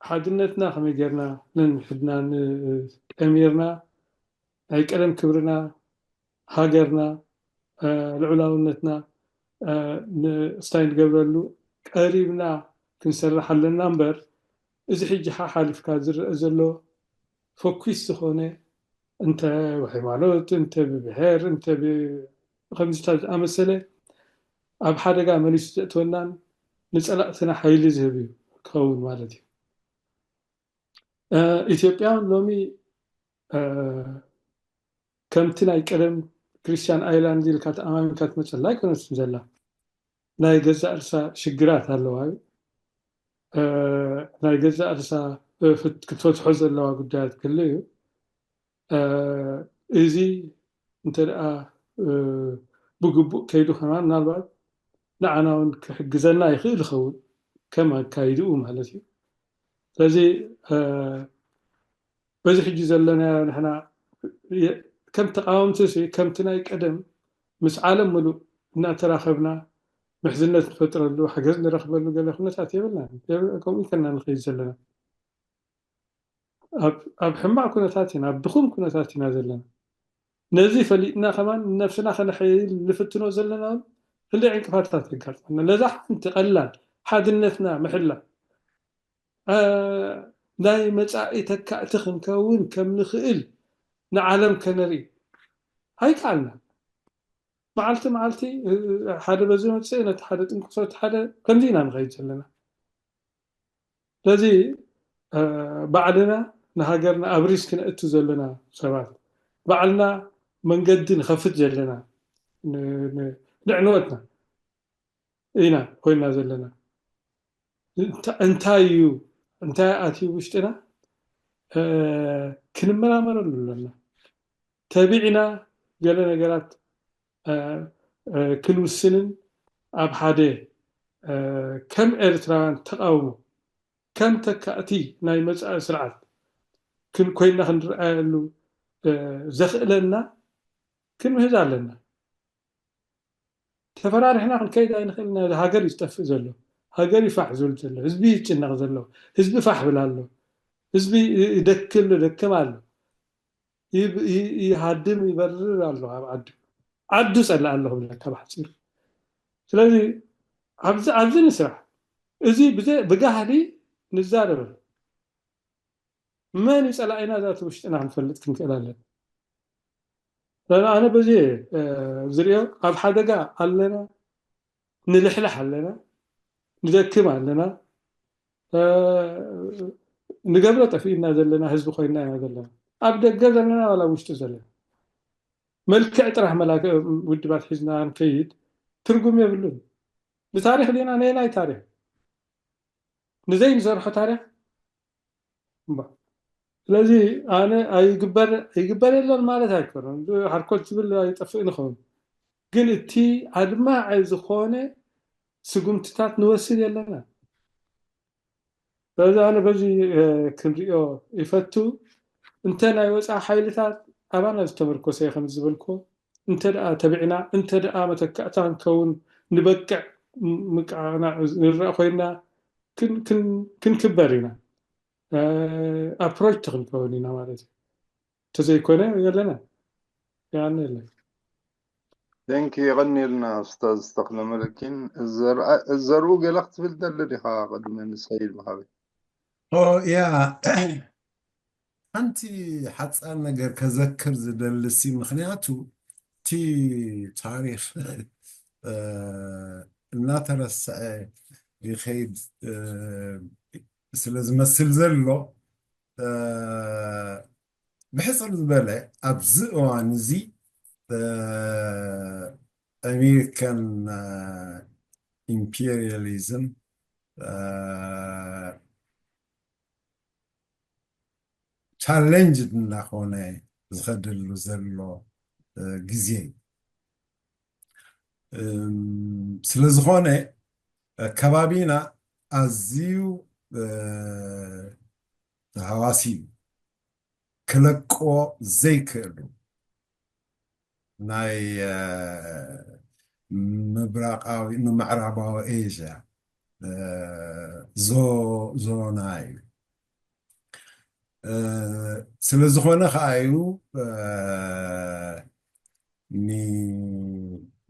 ሓድነትና ከመይ ጌርና ነንሕድና ን-፣ ጠሚርና ናይ ቀደም ክብርና፣ ሃገርና፣ እ፣ ልዑላውነትና፣ እ፣ ን-፣ ስታይ ንገብረሉ ቀሪብና ክንሰርሕ ኣለና እምበር፣ እዚ ሕጂ ሓሓሊፍካ ዝረአ ዘሎ ፈኲስ ዝኾነ፣ እንተ ብሃይማኖት፣ እንተ ብብሔር፣ እንተ ብ-፣ ከምዚታት ዝኣመሰለ ኣብ ሓደጋ መሊሱ ዘእትወናን ንፀላእትና ሓይሊ ዝህብ እዩ ክኸውን ማለት እዩ። ኢትዮጵያ ሎሚ ከምቲ ናይ ቀደም ክሪስቲያን ኣይላንድ ኢልካ ተኣማሚንካ ትመፀላ ኣይኮነትን ዘላ። ናይ ገዛእ ርሳ ሽግራት ኣለዋ። ናይ ገዛእ ርሳ ክትፈትሖ ዘለዋ ጉዳያት ክህሉ እዩ። እዚ እንተ ደኣ ብግቡእ ከይዱ ከማን ምናልባት ንዓና እውን ክሕግዘና ይኽእል ይኸውን ከም ኣካይድኡ ማለት እዩ። ስለዚ በዚ ሕጂ ዘለናዮ ንሕና ከም ተቃወምቲ ከምቲ ናይ ቀደም ምስ ዓለም ምሉእ እናተራኸብና ምሕዝነት ንፈጥረሉ ሓገዝ ንረኽበሉ ገለ ኩነታት የብልና። ከምኡ ከና ንኸይድ ዘለና ኣብ ሕማቕ ኩነታት ኢና፣ ኣብ ድኹም ኩነታት ኢና ዘለና። ነዚ ፈሊጥና ከማን ነብስና ከነሐይል ንፍትኖ ዘለና ክንደይ ዕንቅፋታት የጋጥመና። ነዛ ሓንቲ ቀላል ሓድነትና ምሕላ ናይ መጻኢ ተካእቲ ክንከውን ከም ንኽእል ንዓለም ከነርኢ ኣይከኣልና። መዓልቲ መዓልቲ ሓደ በዚ መፅእ ነቲ ሓደ ጥንቅሶ እቲ ሓደ ከምዚ ኢና ንኸይድ ዘለና። ስለዚ ባዕልና ንሃገርና ኣብ ሪስክ ነእቱ ዘለና ሰባት፣ ባዕልና መንገዲ ንኸፍት ዘለና ንዕንወትና ኢና ኮይና ዘለና። እንታይ እዩ እንታይ ኣትዩ ውሽጥና ክንመራመረሉ ኣለና። ተቢዕና ገለ ነገራት ክንውስንን ኣብ ሓደ ከም ኤርትራውያን ተቃውሞ ከም ተካእቲ ናይ መጻኢ ስርዓት ኮይንና ክንረኣየሉ ዘኽእለና ክንምህዝ ኣለና። ተፈራሪሕና ክንከይድ ኣይንኽእል። ሃገር እዩ ዝጠፍእ ዘሎ፣ ሃገር ይፋሕ ዝብል ዘሎ፣ ህዝቢ ይጭነቕ ዘሎ፣ ህዝቢ ፋሕ ብል ኣሎ፣ ህዝቢ ይደክል ደክም ኣሎ፣ ይሃድም ይበርር ኣሎ ኣብ ዓዱ፣ ዓዱ ጸላእ ኣለኹ ብለካ ብሓፂር። ስለዚ ኣብዚ ንስራሕ፣ እዚ ብጋህዲ ንዛረበሉ። መን እዩ ጸላኢና ዛቲ ውሽጥና ክንፈልጥ ክንክእል ኣለና። ኣነ በዚ ዝሪኦ ኣብ ሓደጋ ኣለና፣ ንልሕልሕ ኣለና፣ ንደክም ኣለና፣ ንገብሮ ጠፊእና ዘለና ህዝቢ ኮይና ኢና ዘለና። ኣብ ደገ ዘለና ዋላ ውሽጢ ዘለና መልክዕ ጥራሕ መላክ ውድባት ሒዝና ንከይድ ትርጉም የብሉን። ንታሪኽ ዲና ነየናይ ታሪኽ ንዘይ ንሰርሖ ታሪኽ ስለዚ ኣነ ኣይግበር ይግበር የለን ማለት ኣይኮነን። ሓርኮት ዝብል ኣይጠፍእ ንኸውን፣ ግን እቲ ኣድማዒ ዝኾነ ስጉምትታት ንወስድ የለና። ስለዚ ኣነ በዚ ክንሪኦ ይፈቱ። እንተ ናይ ወፃኢ ሓይልታት ኣባና ዝተመርኮሰ ከም ዝበልኮ እንተ ደኣ ተቢዕና እንተ ደኣ መተካእታ ክንከውን ንበቅዕ ምቃና ንረእ ኮይና ክንክበር ኢና። ኣፕሮች ተክንከውን ኢና ማለት እዩ። ተዘይኮነ የለና ያነ የለን። ቴንክ የቐኒልና ኡስታዝ ተኽለ መለኪን። ዘርኡ ገለ ክትብል ደሊ ዲኻ ቅድሚ ንሰይድ ብሃበይ? ያ ሓንቲ ሓፃር ነገር ከዘክር ዝደልሲ ምክንያቱ እቲ ታሪክ እናተረስዐ ይኸይድ ስለ ዝመስል ዘሎ ብሕፅር ዝበለ ኣብዚ እዋን እዚ ኣሜሪካን ኢምፔሪያሊዝም ቻሌንጅ እናኾነ ዝኸደሉ ዘሎ ግዜ እዩ። ስለ ዝኾነ ከባቢና ኣዝዩ ተሃዋሲ እዩ። ክለቅዎ ዘይክእሉ ናይ ምብራቃዊ ንምዕራባዊ ኤዥያ ዞና እዩ። ስለ ዝኾነ ከዓ እዩ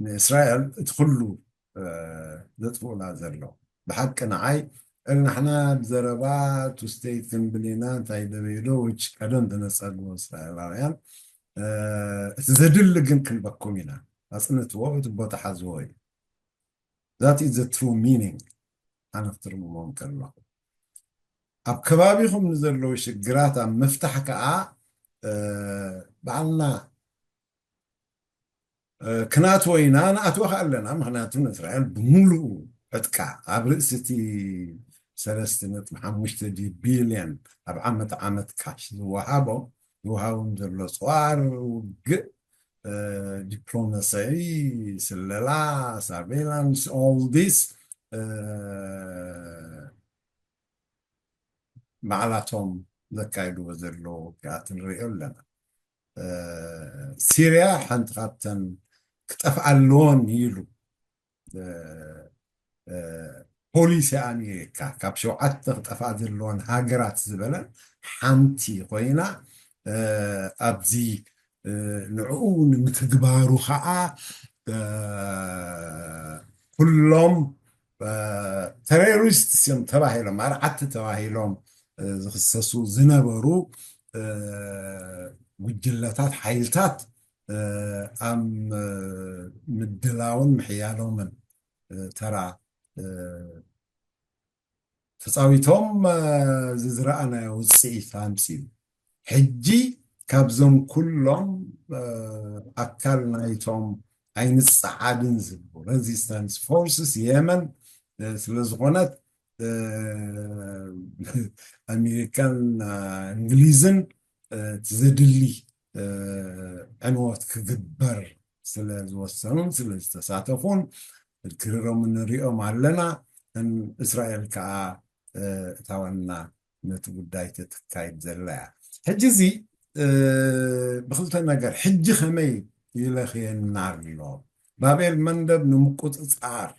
ንእስራኤል እቲ ኩሉ ዘጥፍኡላ ዘሎ። ብሓቂ ንዓይ ንሕና ብዘረባ ቱ ስቴት ክንብል ኢና እንታይ ደበይዶ ውጭ ቀደም ተነፀግቦ እስራኤላውያን እቲ ዘድሊ ግን ክንበኩም ኢና። ኣፅንትዎ እቲ ቦታ ሓዝዎ እዩ። That is the true meaning ኣነ ክትርጉሞም ከለኹ። ኣብ ከባቢኹም ንዘለዉ ሽግራት ኣብ ምፍታሕ ከኣ፣ እ፣ ባዕልና፣ እ፣ ክናትዎ ኢና፣ ንኣትወኻ ኣለና። ምኽንያቱ ንእስራኤል ብምሉኡ ዕጥቃ ኣብ ርእሲ እቲ ሰለስተ ነጥቢ ሓሙሽተ ቢልዮን ኣብ ዓመት ዓመት ካሽ ዝወሃቦም፣ ዝወሃቦም ዘሎ ጸዋር ውግእ፣ እ፣ ዲፕሎማሲ፣ ስለላ፣ surveillance፣ all this፣ እ፣ ባዕላቶም ዘካይድዎ ዘለዉ ውግኣት ንሪኦ ኣለና። እ፣ ሲርያ ሓንቲ ካብተን ክጠፍኣ ኣለዎን ኢሉ፣ እ፣ እ፣ ፖሊሲ ኣሜሪካ ካብ ሸውዓተ ክጠፍኣ ዘለዎን ሃገራት ዝበለን ሓንቲ ኮይና፣ እ፣ ኣብዚ፣ እ፣ ንዕኡ ንምትግባሩ ከዓ፣ እ፣ ኩሎም፣ እ፣ ቴሮሪስት እዮም ተባሂሎም፣ ኣርዓቲ ተባሂሎም፣ እ፣ ዝኽሰሱ ዝነበሩ፣ እ፣ ጉጅለታት፣ ሓይልታት፣ እ፣ ኣብ፣ እ፣ ምድላውን ምሕያሎምን፣ እ፣ ተራ፣ እ፣ ተጻዊቶም፣ እ፣ እዚ ዝረኣናዮ ውጽኢት ኣምጺኡ። ሕጂ ካብዞም ኩሎም፣ እ፣ ኣካል ናይቶም ኣይንጸዓድን ዝብሉ ሬዚስታንስ ፎርስስ የመን፣ እ፣ ስለ ዝኾነት፣ እ፣ ኣሜሪካን፣ እ፣ እንግሊዝን፣ እ፣ እቲ ዘድሊ፣ እ፣ ዕንወት ክግበር ስለ ዝወሰኑን ስለ ዝተሳተፉን፣ ክርሮም ንሪኦም ኣለና። እን-፣ እስራኤል ከኣ፣ እ፣ እታ ዋና ነቲ ጉዳይ ተተካይድ ዘላ እያ። ሕጂ እዚ፣ እ፣ ብኽልተ ነገር፣ ሕጂ ከመይ ይለኽየና ኣሎ? ባብኤል መንደብ ንምቁጽጻር፣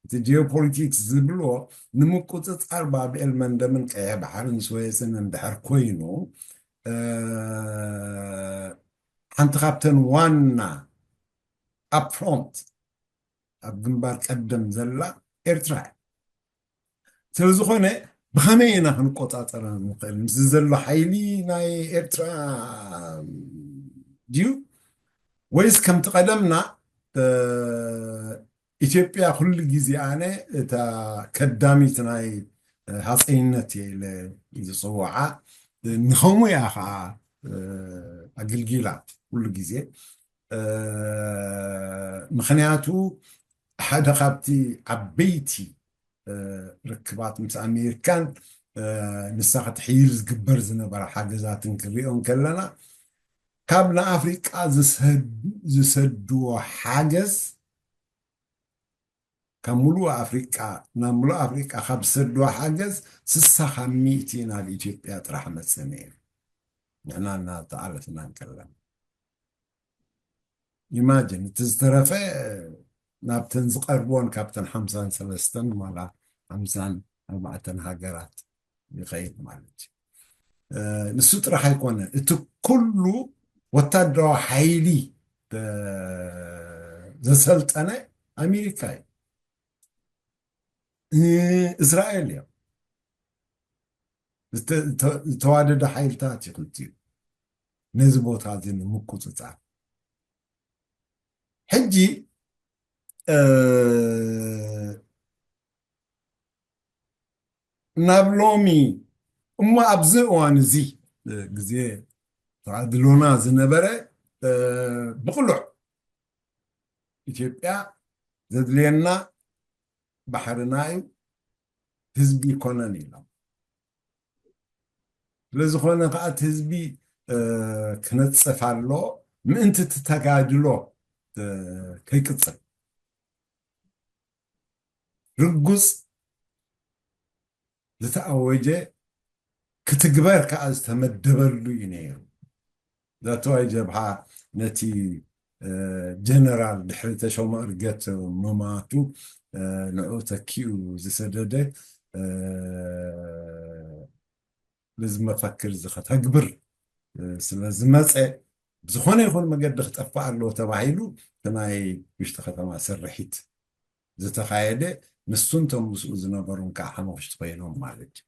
እቲ ጂኦፖሊቲክስ ዝብልዎ ንምቁጽጻር ባብኤል መንደብን ቀይሕ ባሕርን ስዌዝን እንድሕር ኮይኑ፣ እ፣ ሓንቲ ካብተን ዋና ኣብ ፍሮንት፣ ኣብ ግንባር ቀደም ዘላ ኤርትራ እያ። ስለ ዝኾነ ብኸመይ ኢና ክንቆጻጸራ ንኽእል? ምስዚ ዘሎ ሓይሊ ናይ ኤርትራ ድዩ? ወይስ ከምቲ ቀደምና፣ እ፣ ኢትዮጵያ ኩሉ ግዜ ኣነ እታ ከዳሚት ናይ፣ እ፣ ሃፀይነት እየ ኢለ ዝፅውዓ፣ እ፣ ንኸምኡ እያ ኸዓ፣ እ፣ ኣገልጊላ ኩሉ ግዜ። እ፣ ምኽንያቱ ሓደ ካብቲ ዓበይቲ፣ እ፣ ርክባት ምስ ኣሜሪካን፣ እ፣ ንሳ ክትሕይል ዝግበር ዝነበረ ሓገዛትን ክንሪኦ እንከለና፣ ካብ ንኣፍሪቃ ዝሰድ-፣ ዝሰድዎ ሓገዝ፣ ካብ ሙሉእ ኣፍሪቃ፣ ናብ ሙሉእ ኣፍሪቃ ካብ ዝሰድዎ ሓገዝ ስሳ ካብ ሚእቲ ናብ ኢትዮጵያ ጥራሕ መጸ ነይሩ። ንሕና እናተዓለትና እንከለና። ኢማጅን፣ እቲ ዝተረፈ ናብተን ዝቐርብዎን ካብተን ሓምሳን ሰለስተን ዋላ ሓምሳን ኣርባዕተን ሃገራት ይኸይድ ማለት እዩ። እ፣ ንሱ ጥራሕ ኣይኮነን፣ እቲ ኩሉ ወታደራዊ ሓይሊ፣ እ፣ ዘሰልጠነ ኣሜሪካ እዩ። እ፣ እስራኤል እዮም። ዝተ-፣ ዝተ-፣ ዝተዋደደ ሓይልታት እዩ ክልቲኡ ነዚ ቦታ እዚ ንምቁጽጻር። ሕጂ፣ እ፣ ናብ ሎሚ እሞ ኣብዚ እዋን እዚ፣ እ፣ ግዜ ተጋድሎና ዝነበረ፣ እ፣ ብቕሉዕ ኢትዮጵያ ዘድልየና ባሕርና እዩ፣ ህዝቢ ይኮነን ኢሎም። ስለዝኾነ ከዓ እቲ ህዝቢ፣ እ፣ ክነጽፍ ኣሎ፣ ምእንቲ እቲ ተጋድሎ፣ እ፣ ከይቅጽል። ርጉጽ ዝተኣወጀ ክትግበር ከዓ ዝተመደበሉ እዩ ነይሩ። ዛተዋይ ጀብሃ ነቲ፣ እ፣ ጀነራል ድሕሪ ተሾመ እርገት ምማቱ፣ እ፣ ንዕኡ ተኪኡ ዝሰደደ፣ እ፣ ነዚ መፈክር እዚ ከተግብር፣ እ፣ ስለ ዝመጸ፣ ብዝኾነ ይኹን መገዲ ክጠፍእ ኣለዎ ተባሂሉ፣ እቲ ናይ ውሽጢ ከተማ ስርሒት ዝተኻየደ፣ ንሱን እቶም ምስኡ ዝነበሩን ከዓ ሓመኹሽቲ ኮይኖም ማለት እዩ።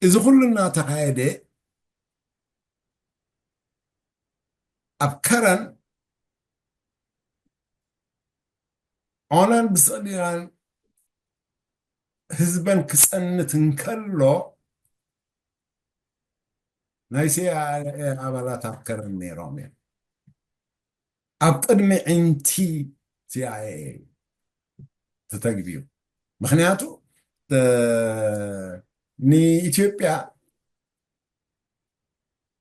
እዚ ኩሉ እናተኻየደ፣ ኣብ ከረን ዖናን ብስቕሊራን ህዝበን ክጸንት እንከሎ ናይ ሲኣይኤ ኣባላት ኣብ ከረን ነይሮም እዮም። ኣብ ቅድሚ ዕንቲ ሲኣይኤ እዩ ተተግቢሩ። ምክንያቱ ንኢትዮጵያ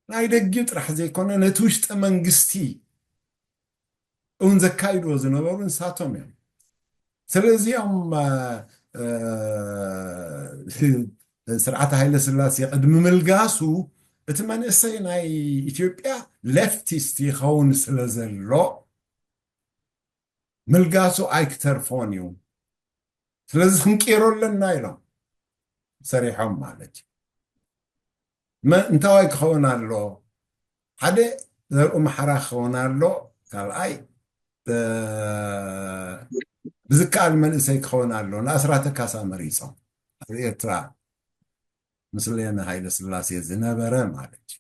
ናይ ደጊኡ ጥራሕ ዘይኮነ ነቲ ውሽጠ መንግስቲ እውን ዘካይድዎ ዝነበሩ ንሳቶም እዮም። ስለዚኦም ስርዓት ሃይለ ስላሴ ቅድሚ ምልጋሱ እቲ መንእሰይ ናይ ኢትዮጵያ ሌፍቲስት ይኸውን ስለ ዘሎ ምልጋሱ ኣይክተርፎን እዩ። ስለዚ ክንቀይሮ ኣለና ኢሎም ሰሪሖም ማለት እዩ። እንታዋይ ክኸውን ኣሎ? ሓደ ዘርኡ መሓራ ክኸውን ኣሎ። ካልኣይ ብዝከኣል መንእሰይ ክኸውን ኣሎ። ንኣስራተ ካሳ መሪፆም ኣብ ኤርትራ ምስሌነ ሃይለ ስላሴ ዝነበረ ማለት እዩ።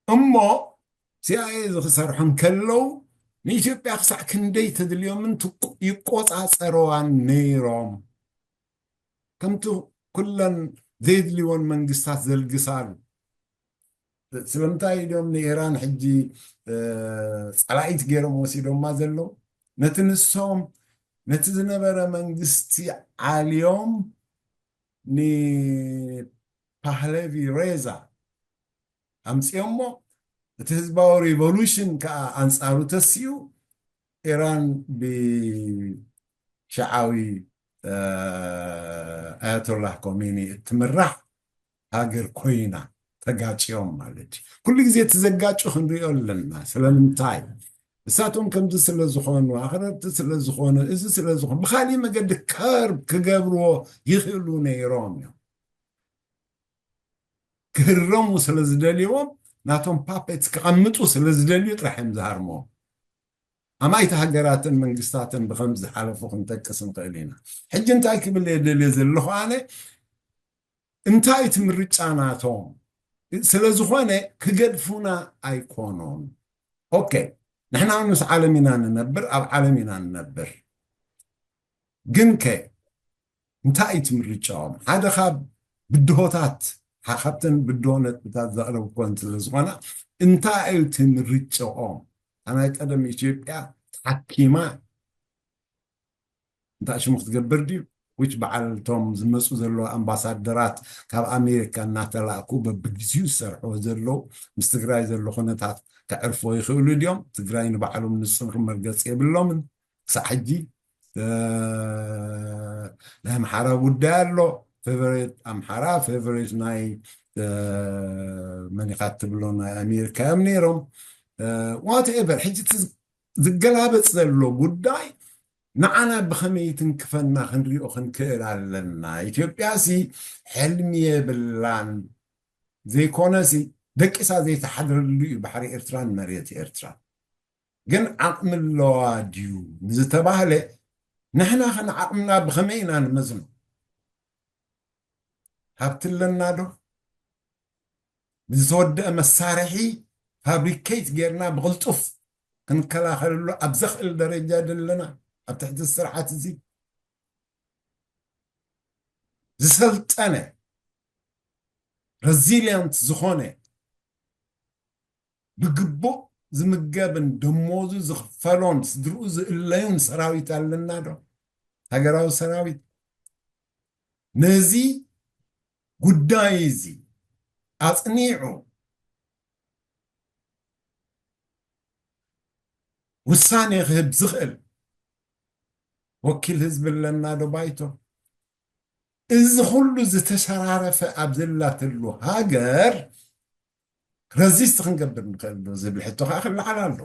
እሞ ሲኣይኤ እዚ ክሰርሑ እንከለዉ ንኢትዮጵያ ክሳዕ ክንደይ ተድልዮምን ይቆፃፀረዋን ነይሮም። ከምቲ ኩለን ዘይድልይወን መንግስታት ዘልግሳሉ ስለምንታይ እዮም ንኢራን ሕጂ ፀላኢት ገይሮም ወሲዶማ ዘለዉ? ነቲ ንሶም ነቲ ዝነበረ መንግስቲ ዓልዮም ንፓህለቪ ሬዛ ኣምፅኦሞ። እቲ ህዝባዊ ሪቮሉሽን ከዓ ኣንፃሩ ተሲኡ ኢራን ብሽዓዊ ኣያቶላህ ኮሚኒ እትምራሕ ሃገር ኮይና ተጋጭዮም ማለት እዩ። ኩሉ ግዜ እቲ ዘጋጩ ክንሪኦ ኣለና። ስለምንታይ? እሳቶም ከምዚ ስለ ዝኾኑ፣ ኣኽረርቲ ስለ ዝኾኑ፣ እዚ ስለ ዝኾኑ ብኻሊእ መገዲ ከርብ ክገብርዎ ይኽእሉ ነይሮም እዮም። ክህረሙ ስለ ዝደልዎም ናቶም ፓፔትስ ክቐምጡ ስለ ዝደልዩ ጥራሕ እዮም ዝሃርምዎም። ኣማይቲ ሃገራትን መንግስታትን ብኸምዚ ዝሓለፉ ክንጠቅስ ንኽእል ኢና። ሕጂ እንታይ ክብል እየ ደልየ ዘለኹ ኣነ እንታይ እቲ ምርጫ ናቶም ስለ ዝኾነ ክገድፉና ኣይኮኖም። ኦኬ ንሕና ምስ ዓለም ኢና ንነብር፣ ኣብ ዓለም ኢና ንነብር። ግን ከ እንታይ እዩ እቲ ምርጫኦም? ሓደ ካብ ብድሆታት ካብተን ብድሆ ነጥብታት ዘቕረብኮን ስለ ዝኾና እንታይ እዩ እቲ ምርጫኦም? ኣናይ ቀደም ኢትዮጵያ ተሓኪማ እንታይ ሽሙ ክትገብር ድዩ? ዊች በዓል እቶም ዝመፁ ዘለዉ ኣምባሳደራት ካብ ኣሜሪካ እናተላእኩ በብግዚኡ ዝሰርሕዎ ዘለዉ ምስ ትግራይ ዘሎ ኩነታት ከዕርፎ ይኽእሉ ድዮም? ትግራይ ንባዕሎም ንፅር መርገፂ የብሎምን። ክሳዕ ሕጂ ናይ ኣምሓራ ጉዳይ ኣሎ። ፌቨሬት ኣምሓራ ፌቨሬት ናይ መኒኻ ትብሎ ናይ ኣሜሪካ እዮም ነይሮም። ዋትኤቨር ሕጂ ዝገላበፅ ዘሎ ጉዳይ ንዓና ብኸመይ ትንክፈና ክንሪኦ ክንክእል ኣለና። ኢትዮጵያ ሲ ሕልሚ የብላን ዘይኮነ ሲ ደቂሳ ዘይተሓድረሉ እዩ ባሕሪ ኤርትራን መሬት ኤርትራ። ግን ዓቕሚ ኣለዋ ድዩ ንዝተባህለ ንሕና ኸን ዓቕምና ብኸመይ ኢና ንመዝኖ? ሃብቲ ኣለና ዶ? ብዝተወደአ መሳርሒ ፋብሪኬት ጌርና ብቕልጡፍ ክንከላኸለሉ ኣብ ዘኽእል ደረጃ ደለና ኣብ ትሕቲ ስርዓት እዚ ዝሰልጠነ ረዚሊያንት ዝኾነ ብግቡእ ዝምገብን ደሞዙ ዝኽፈሎን ስድርኡ ዝእለዩን ሰራዊት ኣለና ዶ? ሃገራዊ ሰራዊት ነዚ ጉዳይ እዚ ኣፅኒዑ ውሳኔ ክህብ ዝኽእል ወኪል ህዝቢ ኣለና ዶ ባይቶ? እዚ ኩሉ ዝተሸራረፈ ኣብ ዘላትሉ ሃገር ረዚስት ክንገብር ንኽእል ዶ ዝብል ሕቶ ከዓ ክለዓል ኣሎ።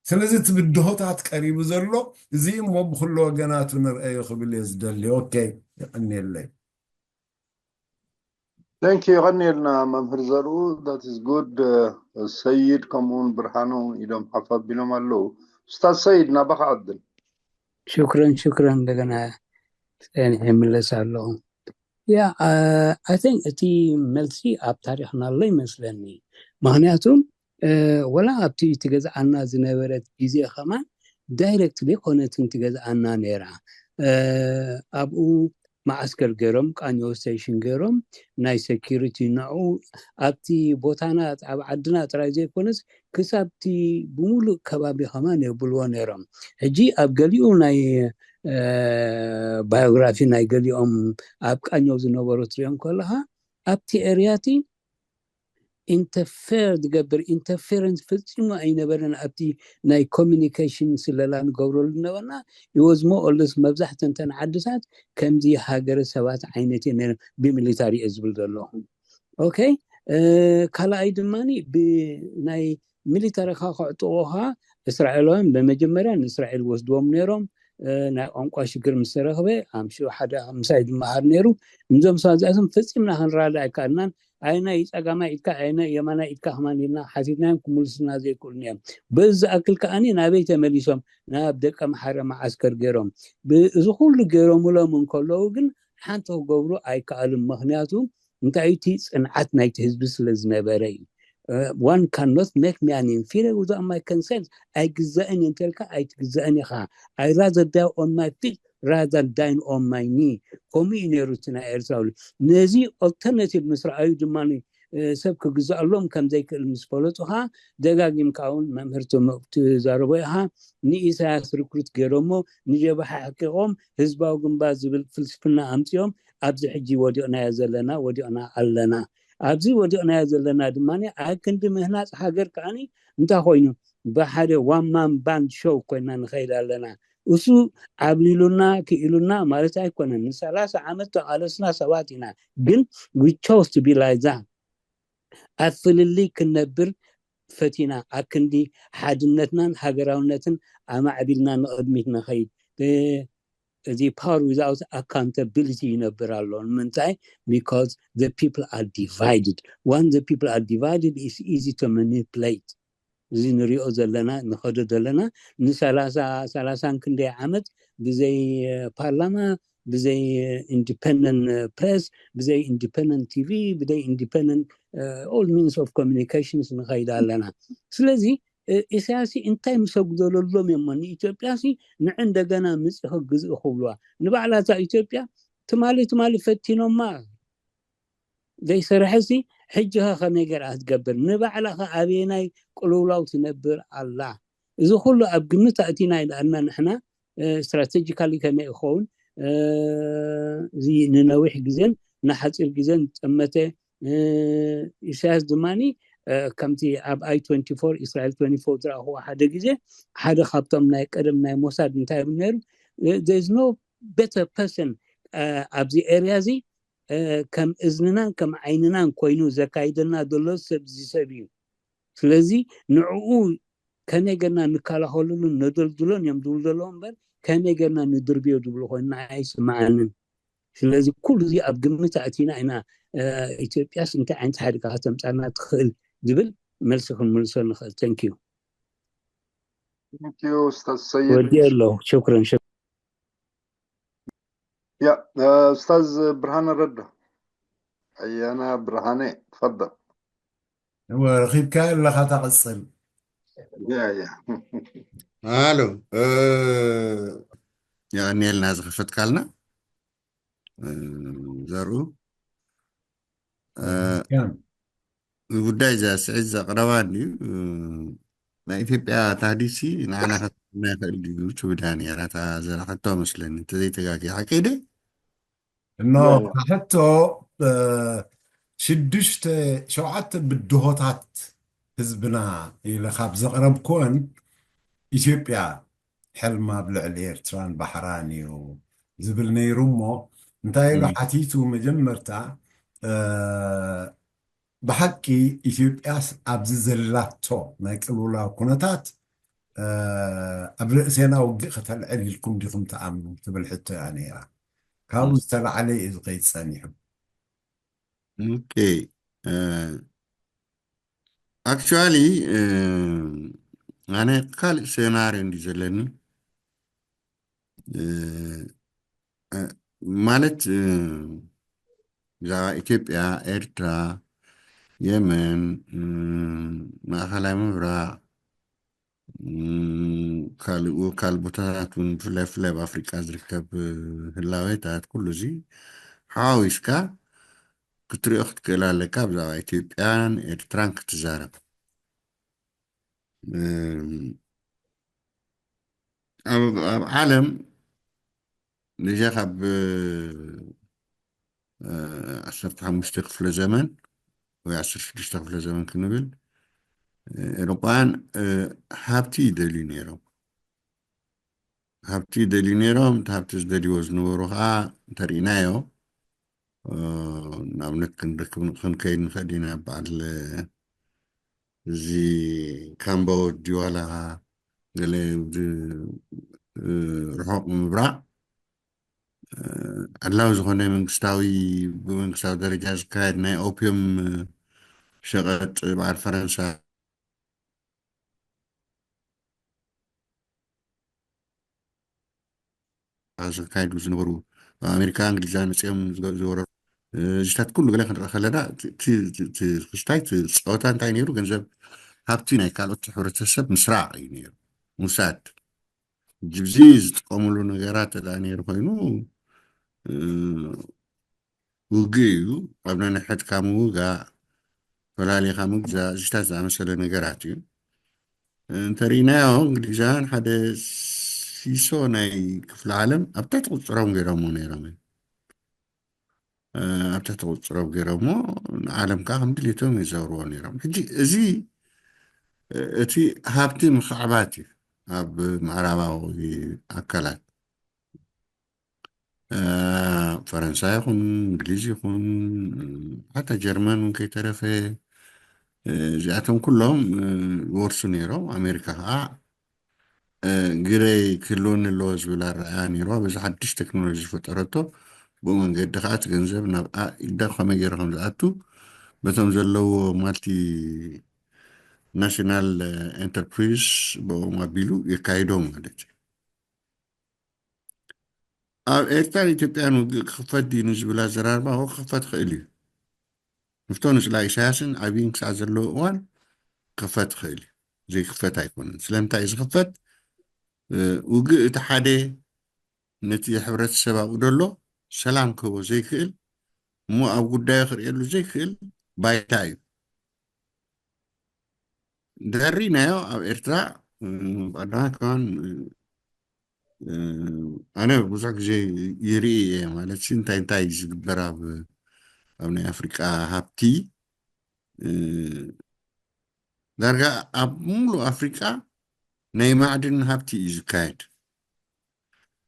ስለዚ እቲ ብድሆታት ቀሪቡ ዘሎ እዚ እሞ ብኩሉ ወገናቱ ንርአዮ ክብል እየ ዝደሊ። ኦኬ፣ ይቐንየለይ። Thank you። የቐንየልና መምህር ዘርኡ። That is good። ሰይድ ከምኡውን ብርሃኑ ኢሎም ሓፍ ኣቢሎም ኣለዉ። ኡስታዝ ሰይድ ናባኻ ዕድል። ሽክረን ሽክረን እንደገና ጸኒሐ ይምለስ ኣለኹ። ያ I think እቲ መልሲ ኣብ ታሪኽና ኣሎ ይመስለኒ። ምክንያቱ ወላ ኣብቲ ትገዝኣና ዝነበረት ግዜ ከማን ዳይረክትሊ ኮነትን ትገዝኣና ነይራ። ኣብኡ መዓስከር ገይሮም፣ ቃኘው ስቴሽን ገይሮም፣ ናይ ሴኪሪቲ ንዕኡ ኣብቲ ቦታና ኣብ ዓድና ጥራይ ዘይኮነስ ክሳብቲ ብምሉእ ከባቢ ከማን የብልዎ ነይሮም። ሕጂ ኣብ ገሊኡ ናይ ባዮግራፊ ናይ ገሊኦም ኣብ ቃኘው ዝነበሩ ትሪኦም ከለኻ ኣብቲ ኤርያቲ ኢንተርፌር ዝገብር ኢንተርፌረንስ ፈጺሙ ኣይነበረን። ኣብቲ ናይ ኮሚኒኬሽን ስለላ ንገብረሉ ነበርና። ይወዝሞ ኦልስ መብዛሕተን ተን ዓድታት ከምዚ ሃገረ ሰባት ዓይነት እየ ነይረ ብሚሊታሪ እየ ዝብል ዘለኹ። ኦኬ። ካልኣይ ድማ ብናይ ሚሊታሪ ካ ከዕጥቑኻ እስራኤላውያን ብመጀመርያ ንእስራኤል ወስድዎም ነይሮም። ናይ ቋንቋ ሽግር ምስ ተረኽበ ኣምሽኡ ሓደ ምሳይ ዝመሃር ነይሩ። እዞም ሰባት እዚኣቶም ፈጺምና ክንራዳ ኣይከኣልናን። ኣየናይ ጸጋማይ ኢድካ ኣየናይ የማናይ ኢድካ ከማን ኢልና ሓቲትናዮም ክምልሱልና ዘይክእሉን እዮም። በዚ ዝኣክል ከኣኒ ናበይ ተመሊሶም ናብ ደቀ ምሓረ መዓስከር ገይሮም። እዚ ኩሉ ገይሮምሎም እንከለዉ ግን ሓንቲ ክገብሩ ኣይከኣሉን። ምኽንያቱ እንታይ እቲ ጽንዓት ናይቲ ህዝቢ ስለ ዝነበረ እዩ። One cannot make me an inferior without my consent። ኣይግዛእን እንተልካ ኣይትግዛእን ኢኻ። I rather die on my feet rather than dying on my knee። ከምኡ እዩ ነይሩ እቲ ናይ ኤርትራዊ። ነዚ ኦልተርናቲቭ ምስ ረኣዩ ድማ ሰብ ክግዛእሎም ከም ዘይክእል ምስ ፈለጡ ኸዓ ደጋጊምካ እውን መምህር ትዛረቦ ኢኻ። ንኢሳያስ ሪክሩት ገይሮሞ ንጀብሃ ኣሕቂቖም ህዝባዊ ግንባር ዝብል ፍልስፍና ኣምጺኦም ኣብዚ ሕጂ ወዲቕናዮ ዘለና ወዲቕና ኣለና። ኣብዚ ወዲቕናዮ ዘለና ድማ ኣብ ክንዲ ምህናፅ ሃገር ከዓኒ እንታይ ኮይኑ ብሓደ ዋን ማን ባንድ ሾው ኮይና ንኸይድ ኣለና። እሱ ዓብሊሉና ክኢሉና ማለት ኣይኮነን። ንሰላሳ ዓመት ተቓለስና ሰባት ኢና፣ ግን we chose to be like that። ኣብ ፍልልይ ክንነብር ፈቲና ኣብ ክንዲ ሓድነትናን ሃገራውነትን ኣማዕቢልና ንቕድሚት ንኸይድ። እዚ power without accountability ይነብር ኣሎ። ንምንታይ? Because the people are divided. When the people are divided, it's easy to manipulate። እዚ ንሪኦ ዘለና ንኸዶ ዘለና ንሰላሳ ሰላሳን ክንደይ ዓመት ብዘይ ፓርላማ፣ ብዘይ ኢንዲፐንደንት ፕሬስ፣ ብዘይ ኢንዲፐንደንት ቲቪ፣ ብዘይ ኢንዲፐንደንት all means of communications ንኸይድ ኣለና። ስለዚ ኢሳያስ እንታይ ምሰጉደለሎም እዮም ንኢትዮጵያ ሲ ንዕ እንደገና ምፅእ ክግዝእ ክብልዋ? ንባዕላ እታ ኢትዮጵያ ትማሊ ትማሊ ፈቲኖማ ዘይሰርሐ ሲ ሕጂ ኸ ከመይ ገይራ ክትገብር? ንባዕላ ኸ ኣበየናይ ቅልውላው ትነብር ኣላ? እዚ ኩሉ ኣብ ግምት ኣእቲና ኢልኣና ንሕና ስትራቴጂካሊ ከመይ ይኸውን እዚ ንነዊሕ ግዜን ንሓፂር ግዜን ዝጠመተ ኢሳያስ ድማ ከምቲ ኣብ ኣይ ትወንቲ ፎር ኢስራኤል ትወንቲ ፎር ዝረኣኽዎ ሓደ ግዜ ሓደ ካብቶም ናይ ቀደም ናይ ሞሳድ እንታይ ይብል ነይሩ? There is no better person ኣብዚ ኤርያ እዚ ከም እዝንናን ከም ዓይንናን ኮይኑ ዘካይደና ዘሎ ሰብ እዚ ሰብ እዩ። ስለዚ ንዕኡ ከመይ ገርና ንከላኸሉሉን ነደልድሎን እዮም ዝብሉ ዘለዉ እምበር ከመይ ገርና ንድርብዮ ዝብሉ ኮይንና ኣይስምዓንን። ስለዚ ኩሉ እዚ ኣብ ግምት ኣእቲና ኢና ኢትዮጵያስ እንታይ ዓይነት ሓደጋ ከተምፃና ትኽእል ዝብል መልሲ ክንምልሶ ንኽእል። Thank you። Thank you ኡስታዝ ሰይድ። ወዲኤ ኣለኹ። ሽክረን። ያ ኡስታዝ ብርሃነ ረዳ። ኣያና ብርሃነ ትፈደል። እወ ረኺብካ ኣለኻ ታቕፅል። ያ ያ ሃሎ የቐንየልና ዝኸፈትካልና ዘርኡ ጉዳይ እዛ ስዒድ ዘቕረባ እንድዩ ናይ ኢትዮጵያ ታህዲሲ ንዓና ከተና ይኽእል ድዩ ትብዳ ነራ እታ ዘረኸቶ መስለኒ እንተዘይተጋጊ ሓቂ ደ እኖ ሕቶ ሽዱሽተ ሸውዓተ ብድሆታት ህዝብና ኢለ ካብ ዘቕረብኩወን ኢትዮጵያ ሕልማ ኣብ ልዕሊ ኤርትራን ባሕራን እዩ ዝብል ነይሩ እሞ እንታይ ኢሉ ሓቲቱ መጀመርታ ብሓቂ ኢትዮጵያስ ኣብዚ ዘላቶ ናይ ቅልውላው ኩነታት ኣብ ርእሴና ውግእ ከተልዕል ኢልኩም ዲኹም ትኣምኑ ትብል ሕቶ እያ ነይራ። ካብኡ ዝተላዓለ እዩ ዝኸይድ ፀኒሑ። ኦኬ actually ኣነ ካልእ ሴናርዮ እንዲ ዘለኒ ማለት ብዛዕባ ኢትዮጵያ ኤርትራ የመን፣ ማእኸላይ ምብራቕ፣ ካልእ ካልእ ቦታታት እውን ብፍላይ ብፍላይ ኣብ ኣፍሪቃ ዝርከብ ህላዌታት ኩሉ እዚ ሓዋዊስካ ክትሪኦ ክትክእል ኣለካ። ብዛዕባ ኢትዮጵያን ኤርትራን ክትዛረብ ኣብ ዓለም ነዚኣ ካብ ዓሰርተ ሓሙሽተ ክፍለ ዘመን ወይ ዓሰርተ ሽዱሽተ ክፍለ ዘመን ክንብል ኤውሮጳውያን ሃብቲ ይደልዩ ነይሮም። ሃብቲ ይደልዩ ነይሮም። እቲ ሃብቲ ዝደልይዎ ዝነበሩ ከዓ እንተርኢናዮ ንኣብነት ክንረክብ ክንከይድ ንኽእል ኢና። በዓል እዚ ካምቦድያ ዋላ ገለ ርሑቕ ምብራቕ ዕላዊ ዝኾነ መንግስታዊ ብመንግስታዊ ደረጃ ዝካየድ ናይ ኦፒየም ሸቐጥ በዓል ፈረንሳ ዘካየዱ ዝነበሩ ኣሜሪካ እንግሊዝ መፅኦም ዝወረሩ እዚታት ኩሉ ገለ ክንርኢ ከለና ክስታይ ፃወታ እንታይ ነይሩ? ገንዘብ ሃብቲ ናይ ካልኦት ሕብረተሰብ ምስራቕ እዩ ነይሩ። ሙሳድ ጅብዚ ዝጥቀምሉ ነገራት ተዳ ነይሩ ኮይኑ ውግእ እዩ። ኣብ ነንሕድካ ምውጋእ፣ ፈላሊኻ ምግዛእ፣ እዚታት ዝኣመሰለ ነገራት እዩ። እንተርኢናዮ እንግሊዛውያን ሓደ ሲሶ ናይ ክፍለ ዓለም ኣብ ትሕቲ ቁፅሮም ገይሮሞ ነይሮም እዮም። ኣብ ትሕቲ ቁፅሮም ገይሮሞ ንዓለም ከዓ ከም ድሌቶም የዛውርዎ ነይሮም። ሕጂ እዚ እቲ ሃብቲ ምኽዕባት እዩ ኣብ ምዕራባዊ ኣካላት ፈረንሳ ይኹን እንግሊዝ ይኹን ሓታ ጀርመን እውን ከይተረፈ እዚኣቶም ኩሎም ይወርሱ ነይሮም። ኣሜሪካ ከዓ ግደ ክህልወኒ ኣለዎ ዝብል ኣረኣያ ነይርዋ። በዚ ሓድሽ ቴክኖሎጂ ዝፈጠረቶ ብኡ መንገዲ ከዓ እቲ ገንዘብ ናብ ኢዳ ከመይ ገይሩ ከም ዝኣቱ በቶም ዘለዎ ማልቲ ናሽናል ኤንተርፕሪዝ ብኦም ኣቢሉ የካይዶ ማለት እዩ። ኣብ ኤርትራን ኢትዮጵያን ውግእ ክኽፈት ድዩ ንዝብል ኣዘራርባ፣ እወ ክኽፈት ይኽእል እዩ። ንፍቶ ንስላ ኢሳያስን ዓብይን ክሳዕ ዘለዎ እዋን ክኽፈት ይኽእል እዩ። ዘይክፈት ኣይኮነን። ስለምንታይ እዩ ዝኽፈት? ውግእ እቲ ሓደ ነቲ ሕብረተሰብ ኣብኡ ደሎ ሰላም ክህቦ ዘይክእል እሞ ኣብ ጉዳዩ ክርእየሉ ዘይክእል ባይታ እዩ። እንተሪእናዮ ኣብ ኤርትራ ቀዳማይ ከማን ኣነ ብዙሕ ግዜ ይርኢ እየ ማለት ሲ እንታይ እንታይ ዝግበር ኣብ ኣብ ናይ ኣፍሪቃ ሃብቲ ዳርጋ ኣብ ሙሉእ ኣፍሪቃ ናይ ማዕድን ሃብቲ እዩ ዝካየድ።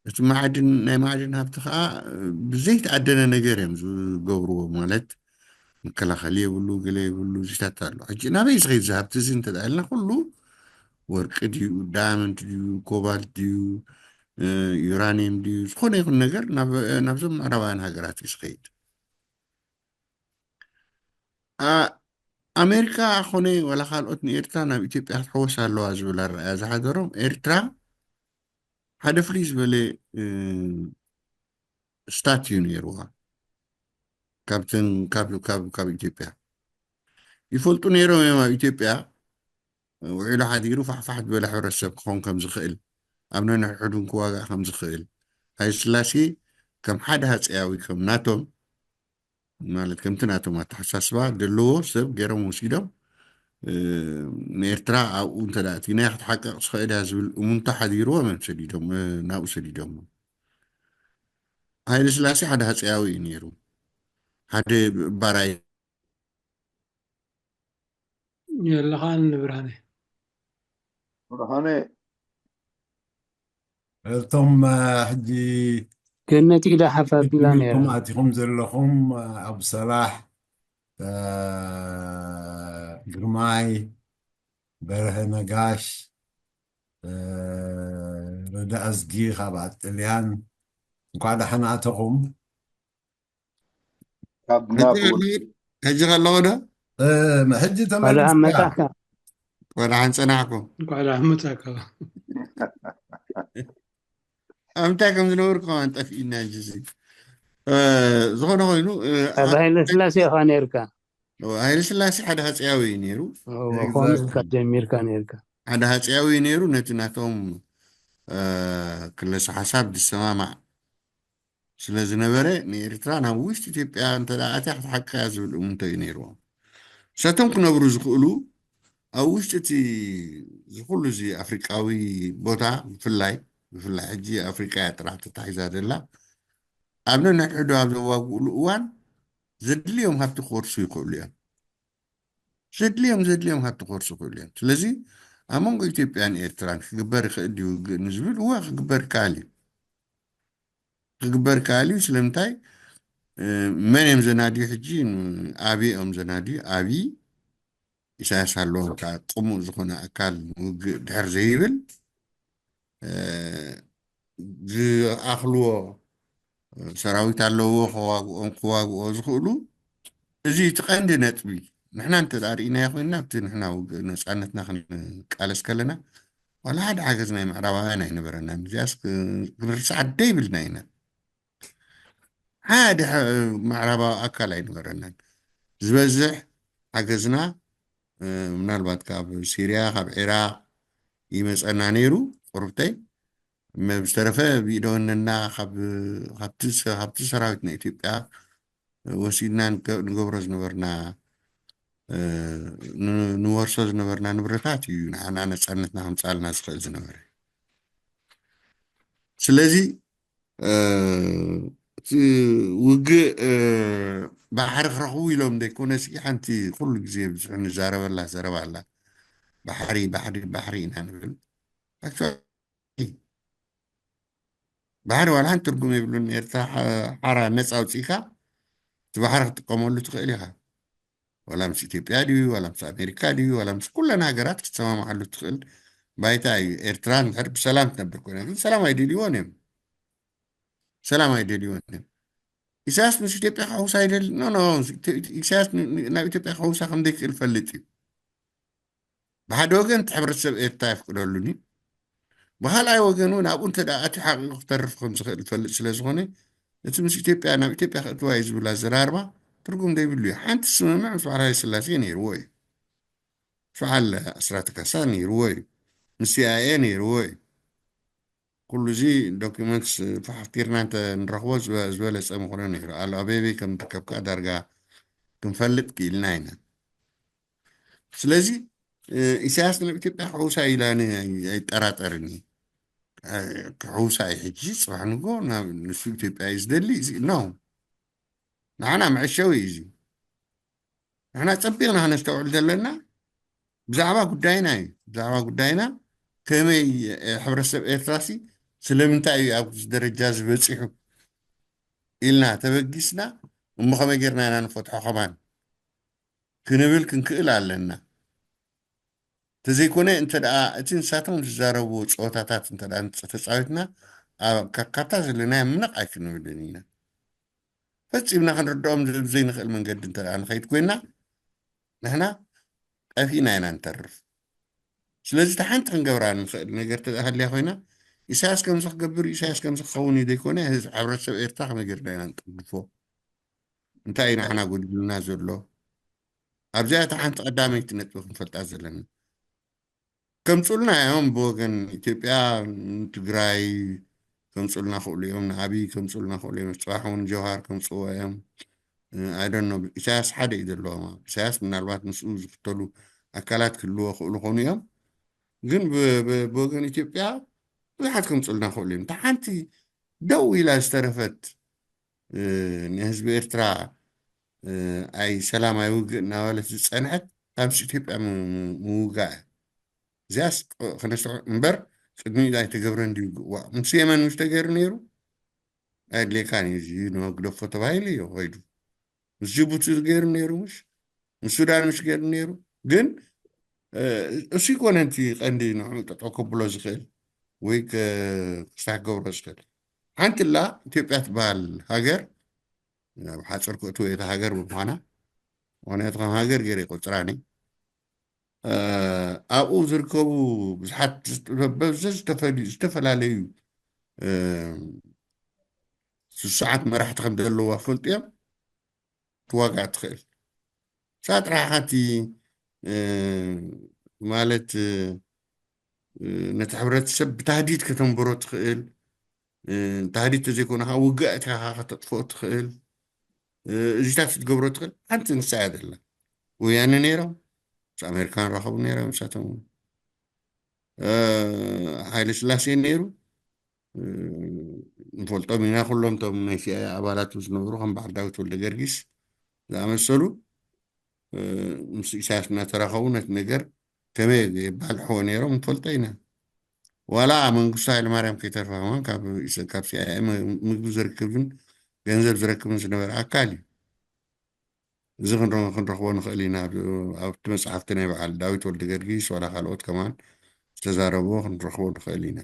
እቲ ማዕድን ናይ ማዕድን ሃብቲ ከዓ ብዘይተኣደነ ነገር እዮም ዝገብርዎ ማለት መከላኸሊ የብሉ ገለ የብሉ ዚታት ኣሎ። ሕጂ ናበይ ዝኸይድ ዝሃብቲ እዚ እንተዳ ኢልና ኩሉ ወርቂ ድዩ ዳያመንድ ድዩ ኮባልት ድዩ ዩራኒየም ድዩ ዝኾነ ይኹን ነገር ናብዞም ምዕራባውያን ሃገራት እዩ ዝኸይድ። ኣሜሪካ ኮነ ዋላ ካልኦት ንኤርትራ ናብ ኢትዮጵያ ክትሕወስ ኣለዋ ዝብል ኣረኣያ ዝሓደሮም ኤርትራ ሓደ ፍልይ ዝበለ ስታት እዩ ነይርዋ። ካብተን ካብ ኢትዮጵያ ይፈልጡ ነይሮም እዮም ኣብ ኢትዮጵያ ውዒሉ ሓዲሩ ፋሕፋሕ ዝበለ ሕብረተሰብ ክኸውን ከም ዝኽእል ኣብ ነንሕድሕዱን ክዋጋእ ከም ዝኽእል ሃይለ ስላሴ ከም ሓደ ሃፀያዊ ከም ናቶም ማለት ከምቲ ናቶም ኣተሓሳስባ ዘለዎ ሰብ ገይሮም ወሲዶም ንኤርትራ ኣብኡ እንተ ኣቲና ክትሓቀቕ ዝኽእል እያ ዝብል እሙንታ ሓዲርዎም እዮም ሰዲዶም ናብኡ ሰዲዶም። ሃይለ ስላሴ ሓደ ሃፀያዊ እዩ ነይሩ። ሓደ ባራይ የለኻን ንብርሃነ ብርሃነ እቶም ሕጂ ገነት ኢዳ ሓፍ ኣቢላ ነይራ። ኣቲኹም ዘለኹም ኣብ ሰላሕ ግርማይ በርሀ ነጋሽ ረዳ ኣዝጊ ካብ ኣጥልያን እንኳዕ ደሓን ኣተኹም። ካብ ናብ ሕጂ ከለኹ ዶ ሕጂ ተመልስካ መጣካ ወደ ሓንፀናዕኩም እንኳዕ ደሓን መጣካ። ኣብ እንታይ ከም ዝነበርኩ ከማን ጠፍኢና እንጂ እዚ ዝኾነ ኮይኑ ኣብ ሃይለ ስላሴ ኢኻ ነርካ። ሃይለ ስላሴ ሓደ ሃፀያዊ እዩ ነይሩ። ኮንካ ጀሚርካ ነርካ። ሓደ ሃፀያዊ እዩ ነይሩ። ነቲ ናቶም ክለሳ ሓሳብ ዝሰማማዕ ስለ ዝነበረ፣ ንኤርትራ ናብ ውሽጢ ኢትዮጵያ እንተ ኣትያ ክትሓቅያ ዝብል እምንቶ እዩ ነይርዎም። ንሳቶም ክነብሩ ዝኽእሉ ኣብ ውሽጢ እቲ ዝኩሉ እዚ ኣፍሪቃዊ ቦታ፣ ብፍላይ ብፍላይ ሕጂ ኣፍሪቃ እያ ጥራሕ ተታሒዛ ዘላ። ኣብ ነንሕድሕዱ ኣብ ዘዋግእሉ እዋን ዘድልዮም ሃብቲ ክወርሱ ይኽእሉ እዮም። ዘድልዮም ዘድልዮም ሃብቲ ክወርሱ ይኽእሉ እዮም። ስለዚ ኣብ መንጎ ኢትዮጵያን ኤርትራን ክግበር ይኽእል ድዩ ውግእ ንዝብል፣ እወ፣ ክግበር ይከኣል እዩ። ክግበር ይከኣል እዩ። ስለምንታይ? መን እዮም ዘናድዩ ሕጂ? ኣብይ እዮም ዘናድዩ። ኣብይ፣ ኢሳያስ ኣለዎም ከዓ ቅሙእ ዝኾነ ኣካል ውግእ ድሕር ዘይብል፣ ዝኣኽልዎ ሰራዊት ኣለዎ፣ ክዋግኦም ክዋግኦ ዝኽእሉ። እዚ እቲ ቀንዲ ነጥቢ። ንሕና እንተ ደኣ ርኢናዮ ኮይንና፣ ኣብቲ ንሕና ውግእ ነፃነትና ክንቃለስ ከለና፣ ዋላ ሓደ ሓገዝ ናይ ምዕራባውያን ኣይነበረናን። እዚኣስ ክንርስዓ ደይብልና ኢና። ሓደ ምዕራባዊ ኣካል ኣይነበረናን። ዝበዝሕ ሓገዝና ምናልባት ካብ ሲርያ፣ ካብ ዒራቅ ይመፀና ነይሩ። ቁርብተይ ብዝተረፈ ብኢደወነና ካብቲ ሰራዊት ናይ ኢትዮጵያ ወሲድና ንገብሮ ዝነበርና፣ ንወርሶ ዝነበርና ንብረታት እዩ ንዓና ነፃነትና ከምፃልና ዝኽእል ዝነበረ። ስለዚ እቲ ውግእ ባሕሪ ክረኽቡ ኢሎም ዘይኮነ፣ ሲ ሓንቲ ኩሉ ግዜ ብዙሕ ንዛረበላ ዘረባ ኣላ። ባሕሪ፣ ባሕሪ፣ ባሕሪ ኢና ንብል። ባሕሪ ዋላ ሓንቲ ትርጉም የብሉን። ኤርትራ ሓራ ነፃ ኣውፂእካ፣ እቲ ባሕሪ ክትጥቀመሉ ትኽእል ኢኻ። ዋላ ምስ ኢትዮጵያ ድዩ፣ ዋላ ምስ ኣሜሪካ ድዩ፣ ዋላ ምስ ኩለን ሃገራት ክትሰማምዓሉ ትኽእል ባይታ እዩ። ኤርትራ እንድሕር ብሰላም ትነብር ኮይና፣ ግን ሰላም ኣይደልይዎን እዮም። ሰላም ኣይደልይዎን እዮም። ኢሳያስ ምስ ኢትዮጵያ ክሕውሳ ኣይደሊ፣ ኖ፣ ኖ፣ ኢሳያስ ናብ ኢትዮጵያ ክሕውሳ ከም ዘይክእል ፈልጥ እዩ። ብሓደ ወገን እቲ ሕብረተሰብ ኤርትራ ኣይፍቅደሉን እዩ። ብኻልኣይ ወገን እውን ኣብኡ እንተ ደኣ ኣትዩ ሓቂቑ ክተርፍ ከም ዝኽእል ዝፈልጥ ስለ ዝኾነ፣ እቲ ምስ ኢትዮጵያ፣ ናብ ኢትዮጵያ ክእትዋ እዩ ዝብል ኣዘራርባ ትርጉም ዘይብሉ እዩ። ሓንቲ ስምምዕ ምስ በዓል ሃይለ ስላሴ ነይርዎ እዩ። ምስ በዓል ኣስራተ ካሳ ነይርዎ እዩ። ምስ ሲኣይኤ ነይርዎ እዩ። ኩሉ እዚ ዶኪመንትስ ፋሕቲርና እንተ ንረኽቦ ዝበለፀ ምኾነ ነይሩ። ኣሉ ኣበበይ ከም ትርከብ ከዓ ዳርጋ ክንፈልጥ ክኢልና ኢና። ስለዚ ኢሳያስ ናብ ኢትዮጵያ ክሕውሳ ኢላ ኣይጠራጠርን። ክሕውሳ እዩ ሕጂ፣ ፅባሕ ንጎ ንሱ ኢትዮጵያ እዩ ዝደሊ። እዚ ኖ፣ ንዓና መዕሸዊ እዩ እዚ። ንሕና ፀቢቕና ክነስተውዕል ዘለና ብዛዕባ ጉዳይና እዩ። ብዛዕባ ጉዳይና ከመይ ሕብረተሰብ ኤርትራሲ ስለምንታይ እዩ ኣብዚ ደረጃ ዝበፂሑ ኢልና ተበጊስና፣ እሞ ከመይ ጌርና ኢና ንፈትሖ ከማን ክንብል ክንክእል ኣለና። ተዘይኮነ እንተ ደኣ እቲ ንሳቶም ዝዛረብዎ ፀወታታት እንተ ደኣ ተፃዊትና፣ ኣብ ካካታ ዘለናዮ ምነቕ ኣይክንብልን ኢና። ፈጺምና ክንርድኦም ዘይንኽእል መንገዲ እንተ ደኣ ንኸይድ ኮይና፣ ንሕና ጠፊእና ኢና ንተርፍ። ስለዚ፣ እቲ ሓንቲ ክንገብራ ንኽእል ነገር እንተ ደኣ ሃልያ ኮይና፣ ኢሳያስ ከምዚ ክገብር እዩ፣ ኢሳያስ ከምዚ ክኸውን እዩ ዘይኮነ፣ ህዝቢ፣ ሕብረተሰብ ኤርትራ ከመይ ጌርና ኢና ንጥግፎ? እንታይ እዩ ንዓና ጎዲሉና ዘሎ? ኣብዚኣ እታ ሓንቲ ቀዳመይቲ ነጥቢ ክንፈልጣ ዘለና። ከምፁልና እዮም ብወገን ኢትዮጵያ፣ ንትግራይ ከምፁልና ክእሉ እዮም፣ ንኣብይ ከምፁልና ክእሉ እዮም፣ ፅባሕ እውን ጀውሃር ከምፅዎ እዮም። I don't know፣ ኢሳያስ ሓደ እዩ ዘለዎም። ኢሳያስ ምናልባት ምስኡ ዝኽተሉ ኣካላት ክህልዎ ክእሉ ኾኑ እዮም። ግን ብ-፣ ብ-፣ ብወገን ኢትዮጵያ ብዙሓት ከምፁልና ክእሉ እዮም። እታ ሓንቲ ደው ኢላ ዝተረፈት፣ እ፣ ንህዝቢ ኤርትራ፣ እ፣ ኣይ ሰላም ኣይ ውግእ እናበለት ዝጸንሐት፣ ካብ ምስ ኢትዮጵያ ም-፣ ም-፣ ምውጋእ እያ። እዚኣስ ቅ-፣ ክነስዕ እምበር ቅድሚኡ ኣይተገብረን ድዩ? ዋ፣ ምስ የመን ምሽ ተገይሩ ነይሩ? ኣየድልየካን እዩ፣ እዚ ንመግደፎ ተባሂሉ እዩ ኸይዱ። ምስ ጅቡቲ ገይሩ ነይሩ ምሽ? ምስ ሱዳን ምሽ ገይሩ ነይሩ? ግን፣ እ፣ እሱ ይኮነ እቲ ቀንዲ ንዕኡ ጠጠው ከብሎ ዝኽእል ወይ ከ-፣ ክስራሕ ክገብሮ ዝኽእል። ሓንቲ ኣላ ኢትዮጵያ ትበሃል ሃገር፣ ኣብ ሓፂር ክእትዎ እየ እታ ሃገር ብምዃና፣ ምኽንያቱ ከም ሃገር ገይረ ይቆፅራኒ። እ፣ ኣብኡ ዝርከቡ ብዙሓት ዝተ-፣ በብዘ-፣ ዝተፈል-፣ ዝተፈላለዩ፣ እ፣ ስሱዓት መራሕቲ ከም ዘለዋ ፈልጡ እዮም። ትዋጋእ ትኽእል። ንሳ ጥራሕ ኢኻ እቲ ማለት ነቲ ሕብረተሰብ ብታህዲድ ከተንብሮ ትኽእል፣ ታህዲድ ተዘይኮነ ከዓ ውግእ ኣእቲኻ ከተጥፍኦ ትኽእል፣ እዚታት ክትገብሮ ትኽእል ሓንቲ ንሳ እያ ዘላ። ወያነ ነይሮም፣ ምስ ኣሜሪካ ንራኸቡ ነይሮም፣ ንሳቶም እውን ሓይለ ስላሴ ነይሩ። ንፈልጦም ኢና ኩሎም እቶም ናይ ሲኣይኤ ኣባላት ዝነበሩ ከም በዓል ዳዊት ወልደ ገርጊስ ዝኣመሰሉ ምስ ኢሳያስ እናተራኸቡ ነቲ ነገር ከመይ የባልሕዎ ነይሮም ንፈልጦ ኢና። ዋላ መንግስቱ ሃይለማርያም ከይተርፋ ከማን ካብ ኢሰ- ካብ ሲኣይኤ መ- ምግቢ ዝረክብን ገንዘብ ዝረክብን ዝነበረ ኣካል እዩ። እዚ ክንረ- ክንረኽቦ ንኽእል ኢና። ኣብ- ኣብቲ መፅሓፍቲ ናይ በዓል ዳዊት ወልደ ገርጊስ ዋላ ካልኦት ከማን ዝተዛረብዎ ክንረኽቦ ንኽእል ኢና።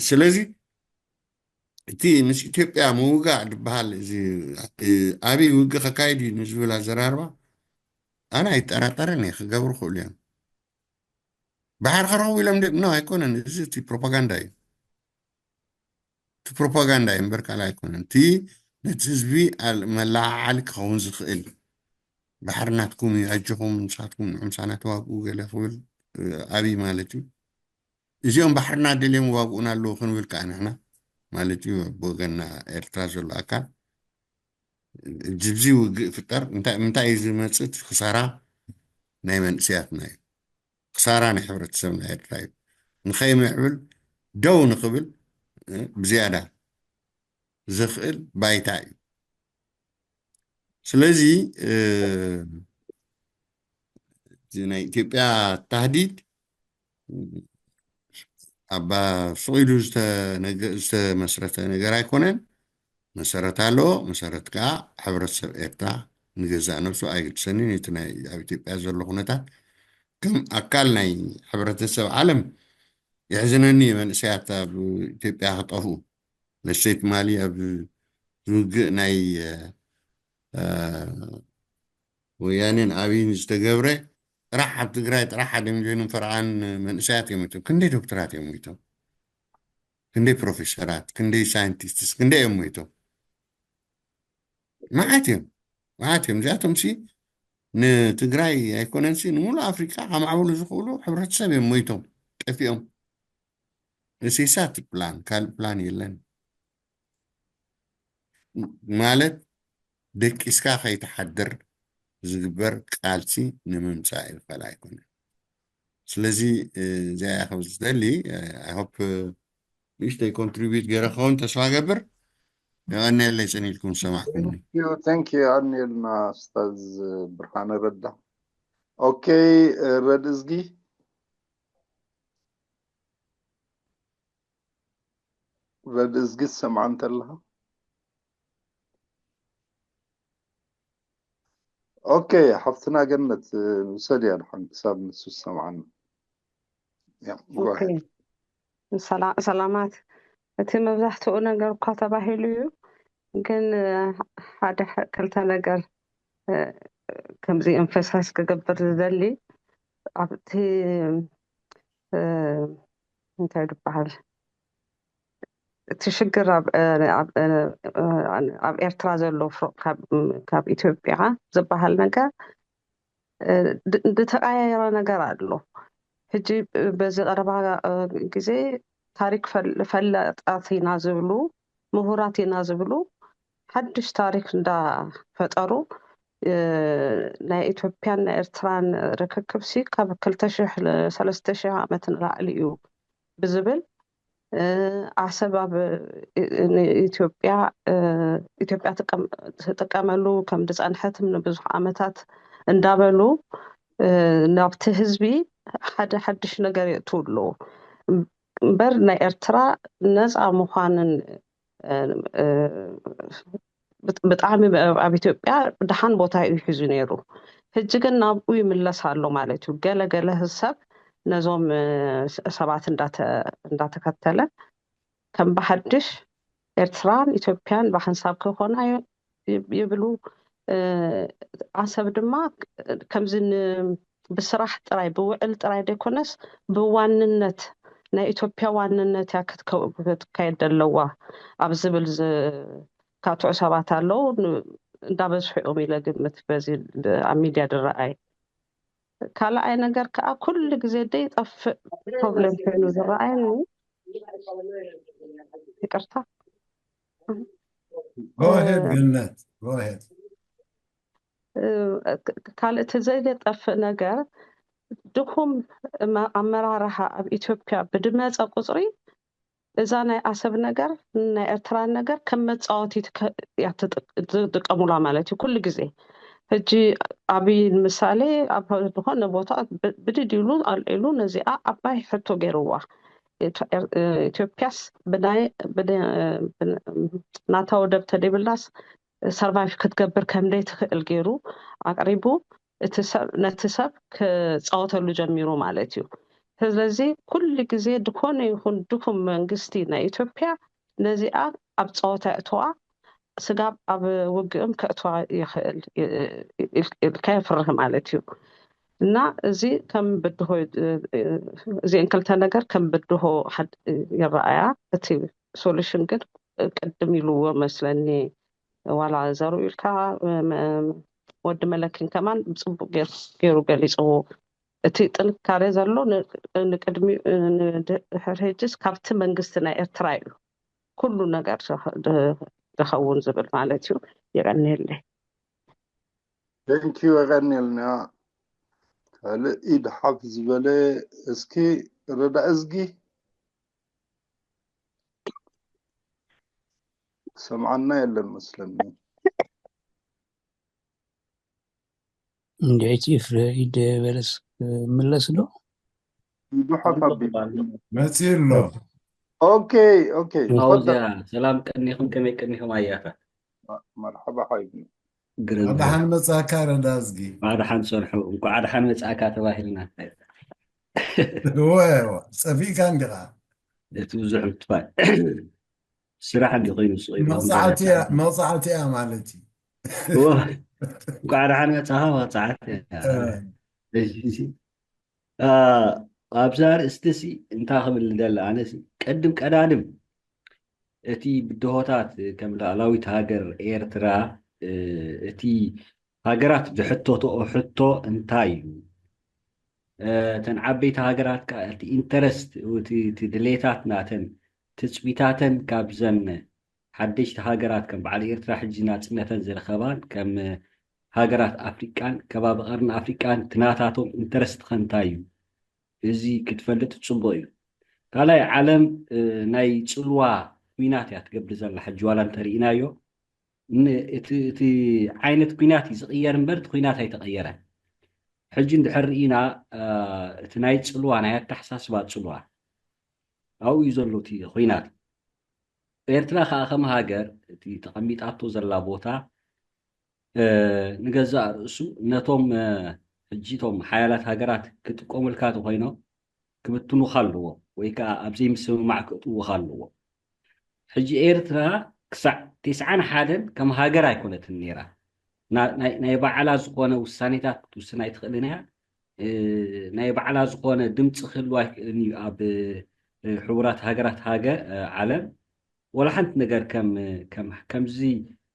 ስለዚ እቲ ምስ ኢትዮጵያ ምውጋእ ዝበሃል እዚ ኣብይ ውግእ ከካይድ እዩ ንዝብል ኣዘራርባ ኣነ ኣይጠራጠርን እየ። ክገብሩ ክእሉ እዮም። ባሕሪ ክረኽቡ ኢሎም ድ ኖ ኣይኮነን። እዚ እቲ ፕሮፓጋንዳ እዩ። እቲ ፕሮፓጋንዳ እዩ እምበር ካልእ ኣይኮነን። እቲ ነቲ ህዝቢ ኣል- መለዓዓሊ ክኸውን ዝኽእል ባሕሪ ናትኩም እዩ፣ ኣጆኹም ንሳትኩም ንዑ ምሳና ተዋግኡ ገለ ክብል ኣብይ ማለት እዩ። እዚኦም ባሕርና ደልዮም ዋግኡና ኣለዉ ክንብል ከዓ ንሕና ማለት እዩ። ብወገንና ኤርትራ ዘሎ ኣካል ጅብዚ ውግእ ፍጠር እንታይ እንታይ እዩ ዝመፅእ? እቲ ክሳራ ናይ መንእሰያትና እዩ። ክሳራ ናይ ሕብረተሰብና ኤርትራ እዩ። ንኸይምዕብል ደው ንኽብል ብዝያዳ ዘኽእል ባይታ እዩ። ስለዚ እቲ ናይ ኢትዮጵያ ታህዲድ ኣብ ሱቕ ኢሉ ዝተነገ- ዝተመስረተ ነገር ኣይኮነን። መሰረት ኣለዎ። መሰረት ከዓ ሕብረተሰብ ኤርትራ ንገዛእ ነብሱ ኣይግድሰንን እቲ ናይ ኣብ ኢትዮጵያ ዘሎ ኩነታት ከም ኣካል ናይ ሕብረተሰብ ዓለም የሕዝነኒ እዩ። መንእሰያት ኣብ ኢትዮጵያ ክጠፍኡ ነሰይ ትማሊ ኣብ ዝውግእ ናይ ወያኔን ኣብይን ዝተገብረ ጥራሕ ኣብ ትግራይ ጥራሕ ሓደ ሚሊዮንን ፈርዓን መንእሰያት እዮም ሞይቶም። ክንደይ ዶክተራት እዮም ሞይቶም? ክንደይ ፕሮፌሰራት፣ ክንደይ ሳይንቲስትስ፣ ክንደይ እዮም ሞይቶም? መዓት እዮም፣ መዓት እዮም። እዚኣቶም ሲ ንትግራይ ኣይኮነን ሲ ንሙሉእ ኣፍሪቃ ከማዕብሉ ዝኽእሉ ሕብረተሰብ እዮም ሞይቶም ጠፊኦም። እሲሳት ፕላን ካልእ ፕላን የለን ማለት ደቂስካ ከይትሓድር ዝግበር ቃልሲ ንምምፃእ ይኽእል ኣይኮነን። ስለዚ እዚኣ እያ ከም ዝደሊ ኣይሆፕ ንእሽተይ ኮንትሪቢዩት ገይረ ክኸውን ተስፋ ገብር። የቐንየለይ ጽን ኢልኩም ዝሰማዕኩምኒ። Thank you ኣንየልና ስታዝ ብርሃነ ረዳ። ኦኬ ረድ እዝጊ ረድ እዝጊ ትሰምዓ እንተለኻ ኦኬ ሓፍትና ገነት ውሰድያ ድሓን ክሳብ ንሱ ዝሰምዓና ሰላማት እቲ መብዛሕትኡ ነገር እኳ ተባሂሉ እዩ ግን ሓደ ክልተ ነገር ከምዚ ኤምፈሳይዝ ክገብር ዝደሊ ኣብቲ እንታይ ዝበሃል እቲ ሽግር ኣብ ኤርትራ ዘሎ ካብ ኢትዮጵያ ዝበሃል ነገር ዝተቀያየረ ነገር ኣሎ። ሕጂ በዚ ቀረባ ግዜ ታሪክ ፈላጣት ኢና ዝብሉ ምሁራት ኢና ዝብሉ ሓድሽ ታሪክ እንዳፈጠሩ ናይ ኢትዮጵያን ናይ ኤርትራን ርክክብ ሲ ካብ ክልተ ሽሕ ሰለስተ ሽሕ ዓመት ንላዕሊ እዩ ብዝብል ዓሰብ ኣብ ኢትዮጵያ ኢትዮጵያ ትጥቀመሉ ከም ዝፀንሐት ንብዙሕ ዓመታት እንዳበሉ ናብቲ ህዝቢ ሓደ ሓድሽ ነገር የእትዉ ኣለዉ እምበር ናይ ኤርትራ ነፃ ምዃንን ብጣዕሚ ኣብ ኢትዮጵያ ደሓን ቦታ እዩ ሒዙ ነይሩ። ሕጂ ግን ናብኡ ይምለስ ኣሎ ማለት እዩ። ገለ ገለ ሰብ ነዞም ሰባት እንዳተከተለ ከም ብሓድሽ ኤርትራን ኢትዮጵያን ብሓንሳብ ክኾና ይብሉ። ዓሰብ ድማ ከምዚ ብስራሕ ጥራይ ብውዕል ጥራይ ዘይኮነስ ብዋንነት ናይ ኢትዮጵያ ዋንነት እያ ክትካየድ ዘለዋ ኣብ ዝብል ዝካትዑ ሰባት ኣለዉ። እንዳበዝሑ እዮም ኢለ ግምት፣ በዚ ኣብ ሚድያ ዝረኣይ። ካልኣይ ነገር ከዓ ኩሉ ግዜ ዘይጠፍእ ፕሮብሌም ኮይኑ ዝረኣየኒ፣ ይቅርታ፣ Go ahead ገነት፣ go ahead። ካልእ እቲ ዘይጠፍእ ነገር፣ ድኹም ኣመራርሓ ኣብ ኢትዮጵያ ብድመፀ ቁፅሪ፣ እዛ ናይ ኣሰብ ነገር፣ ናይ ኤርትራ ነገር ከም መፃወቲት እያ ዝጥቀሙላ ማለት እዩ ኩሉ ግዜ። ሕጂ ኣብይ ንምሳሌ ኣብ ዝኾነ ቦታ ብድድ ኢሉ ኣልዒሉ ነዚኣ ዓባይ ሕቶ ገይርዋ። ኢትዮጵያስ ብናይ ናታ ወደብ ተደይብላስ ሰርቫይቭ ክትገብር ከም ዘይትኽእል ገይሩ ኣቅሪቡ፣ እቲ ሰብ ነቲ ሰብ ክፃወተሉ ጀሚሩ ማለት እዩ። ስለዚ ኩሉ ግዜ ድኮነ ይኹን ድኩም መንግስቲ ናይ ኢትዮጵያ ነዚኣ ኣብ ፀወታ የእትዋ፣ ስጋብ ኣብ ውግእም ከእትዋ ይኽእል ኢልካ የፍርህ ማለት እዩ። እና እዚ ከም ብድሆ፣ እዚአን ክልተ ነገር ከም ብድሆ ይረኣያ። እቲ ሶሉሽን ግን ቅድም ኢልዎ መስለኒ፣ ዋላ ዘሩ ኢልካ ወዲ መለኪን ከማን ብፅቡቅ ገይሩ ገሊፅዎ። እቲ ጥንካሬ ዘሎ ንቅድሚ ድሕር ሕጅስ ካብቲ መንግስቲ ናይ ኤርትራ እዩ ኩሉ ነገር ዝኸውን ዝብል ማለት እዩ። የቀንየለይ። Thank you። የቀንየልና። ካልእ ኢድ ሓፍ ዝበለ እስኪ ረዳ እዝጊ ሰምዓና የለን መስለኒ። እንድዒቲ ፍረ ኢድ በለስ ምለስ ዶ? ኢዱ ሓፍ ኣቢሉ። መፂኡ ኣሎ። ኦኬ ኦኬ። ኣውዚያ ሰላም ቀኒኹም፣ ከመይ ቀኒኹም ኣያታት? መርሓባ ሓይሉ። ግርም። ኣድሓን መጻካ ረዳ እዝጊ። ኣድሓን ጸንሑ። እንኳዕ ኣድሓን መጻካ ተባሂልና። እወ፣ እወ፣ ጸፊእካ እንዲኻ። እቲ ብዙሕ ምትፋል ስራሕ እንዲ ኮይኑ ስቕ ኢሉ መቕጻዕቲ እያ፣ መቕጻዕቲ እያ ማለት እዩ። እወ፣ እንኳዕ ኣድሓን መጻኻ መቕጻዕቲ እያ። እ። እሺ፣ እሺ። አ፣ ኣብዛ ኣርእስቲ ሲ እንታይ ክብል ደለ ኣነ ሲ ቅድም ቀዳድም እቲ ብድሆታት ከም ላዕላዊት ሃገር ኤርትራ፣ እ፣ እቲ ሃገራት ዝሕተትኦ ሕቶ እንታይ እዩ? እ፣ እተን ዓበይቲ ሃገራት ከኣ እቲ ኢንተረስት፣ እቲ፣ እቲ ድሌታት ናተን፣ ትጽቢታተን ካብዘን ሓደሽቲ ሃገራት ከም በዓል ኤርትራ ሕጂ ናጽነተን ዝረኸባን ከም ሃገራት ኣፍሪቃን ከባቢ ቀርኒ ኣፍሪቃን እቲ ናታቶም ኢንተረስት ከ እንታይ እዩ? እዚ ክትፈልጥ ጽቡቕ እዩ። ካልኣይ ዓለም፣ እ፣ ናይ ጽልዋ ኲናት እያ ትገብር ዘላ ሕጂ ዋላ እንተርኢናዮ። ን-፣ እቲ፣ እቲ ዓይነት ኲናት እዩ ዝቕየር እምበር እቲ ኲናት ኣይተቐየረን። ሕጂ እንድሕር ርኢና፣ እ፣ እቲ ናይ ጽልዋ፣ ናይ ኣተሓሳስባ ጽልዋ ኣብኡ እዩ ዘሎ እቲ ኲናት። ኤርትራ ከኣ ከም ሃገር እቲ ተቐሚጣቶ ዘላ ቦታ፣ እ፣ ንገዛእ ርእሱ ነቶም፣ እ፣ ሕጂ እቶም ሓያላት ሃገራት ክጥቀሙልካ ተኾይኖም ክብትኑኻ ኣለዎም ወይ ከኣ ኣብ ዘይምስምማዕ ክእትዉኻ ኣለዎም። ሕጂ ኤርትራ ክሳዕ ተስዓን ሓደን ከም ሃገር ኣይኮነትን ነይራ። ና-፣ ናይ፣ ናይ ባዕላ ዝኾነ ውሳኔታት ክትውስን ኣይትኽእልን እያ። እ፣ ናይ ባዕላ ዝኾነ ድምፂ ክህልዋ ኣይክእልን እዩ ኣብ፣ እ፣ ሕቡራት ሃገራት ሃገር፣ እ፣ ዓለም። ወላ ሓንቲ ነገር ከም፣ ከም፣ ከምዚ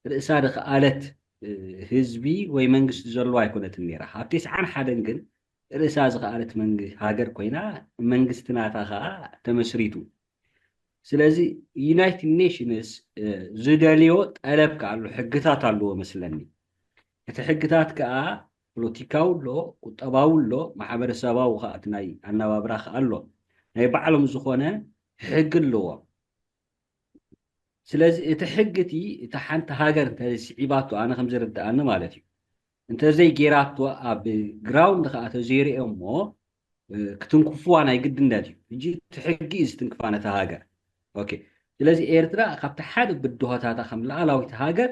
ርእሳ ዝኸኣለት፣ እ፣ ህዝቢ ወይ መንግስቲ ዘለዋ ኣይኮነትን ነይራ። ኣብ ተስዓን ሓደን ግን ርእሳ ዝኸኣለት መንግ-፣ ሃገር ኮይና መንግስቲ ናታ ከኣ ተመስሪቱ። ስለዚ ዩናይትድ ኔሽንስ፣ እ፣ ዝደልዮ ጠለብ ከኣ ኣሎ፣ ሕግታት ኣለዎ መስለኒ። እቲ ሕግታት ከኣ ፖለቲካዊ ኣሎ፣ ቁጠባዊ ኣሎ፣ ማሕበረሰባዊ ከኣ እቲ ናይ ኣነባብራ ከኣ ኣሎ። ናይ ባዕሎም ዝኾነ ሕጊ ኣለዎም። ስለዚ እቲ ሕጊ እቲ፣ እታ ሓንቲ ሃገር እንተ ስዒባቶ፣ ኣነ ከም ዝርድኣኒ ማለት እዩ፣ እንተ ዘይጌራቶ፣ ኣብ ግራውንድ ከኣ ተዘይርእዮሞ፣ እ፣ ክትንክፍዋ ናይ ግድነት እዩ። ሕጂ እቲ ሕጊ እዩ ዝትንክፋ ነታ ሃገር። ኦኬ። ስለዚ ኤርትራ ካብቲ ሓደ ብድሆታታ ከም ላዕላዊት ሃገር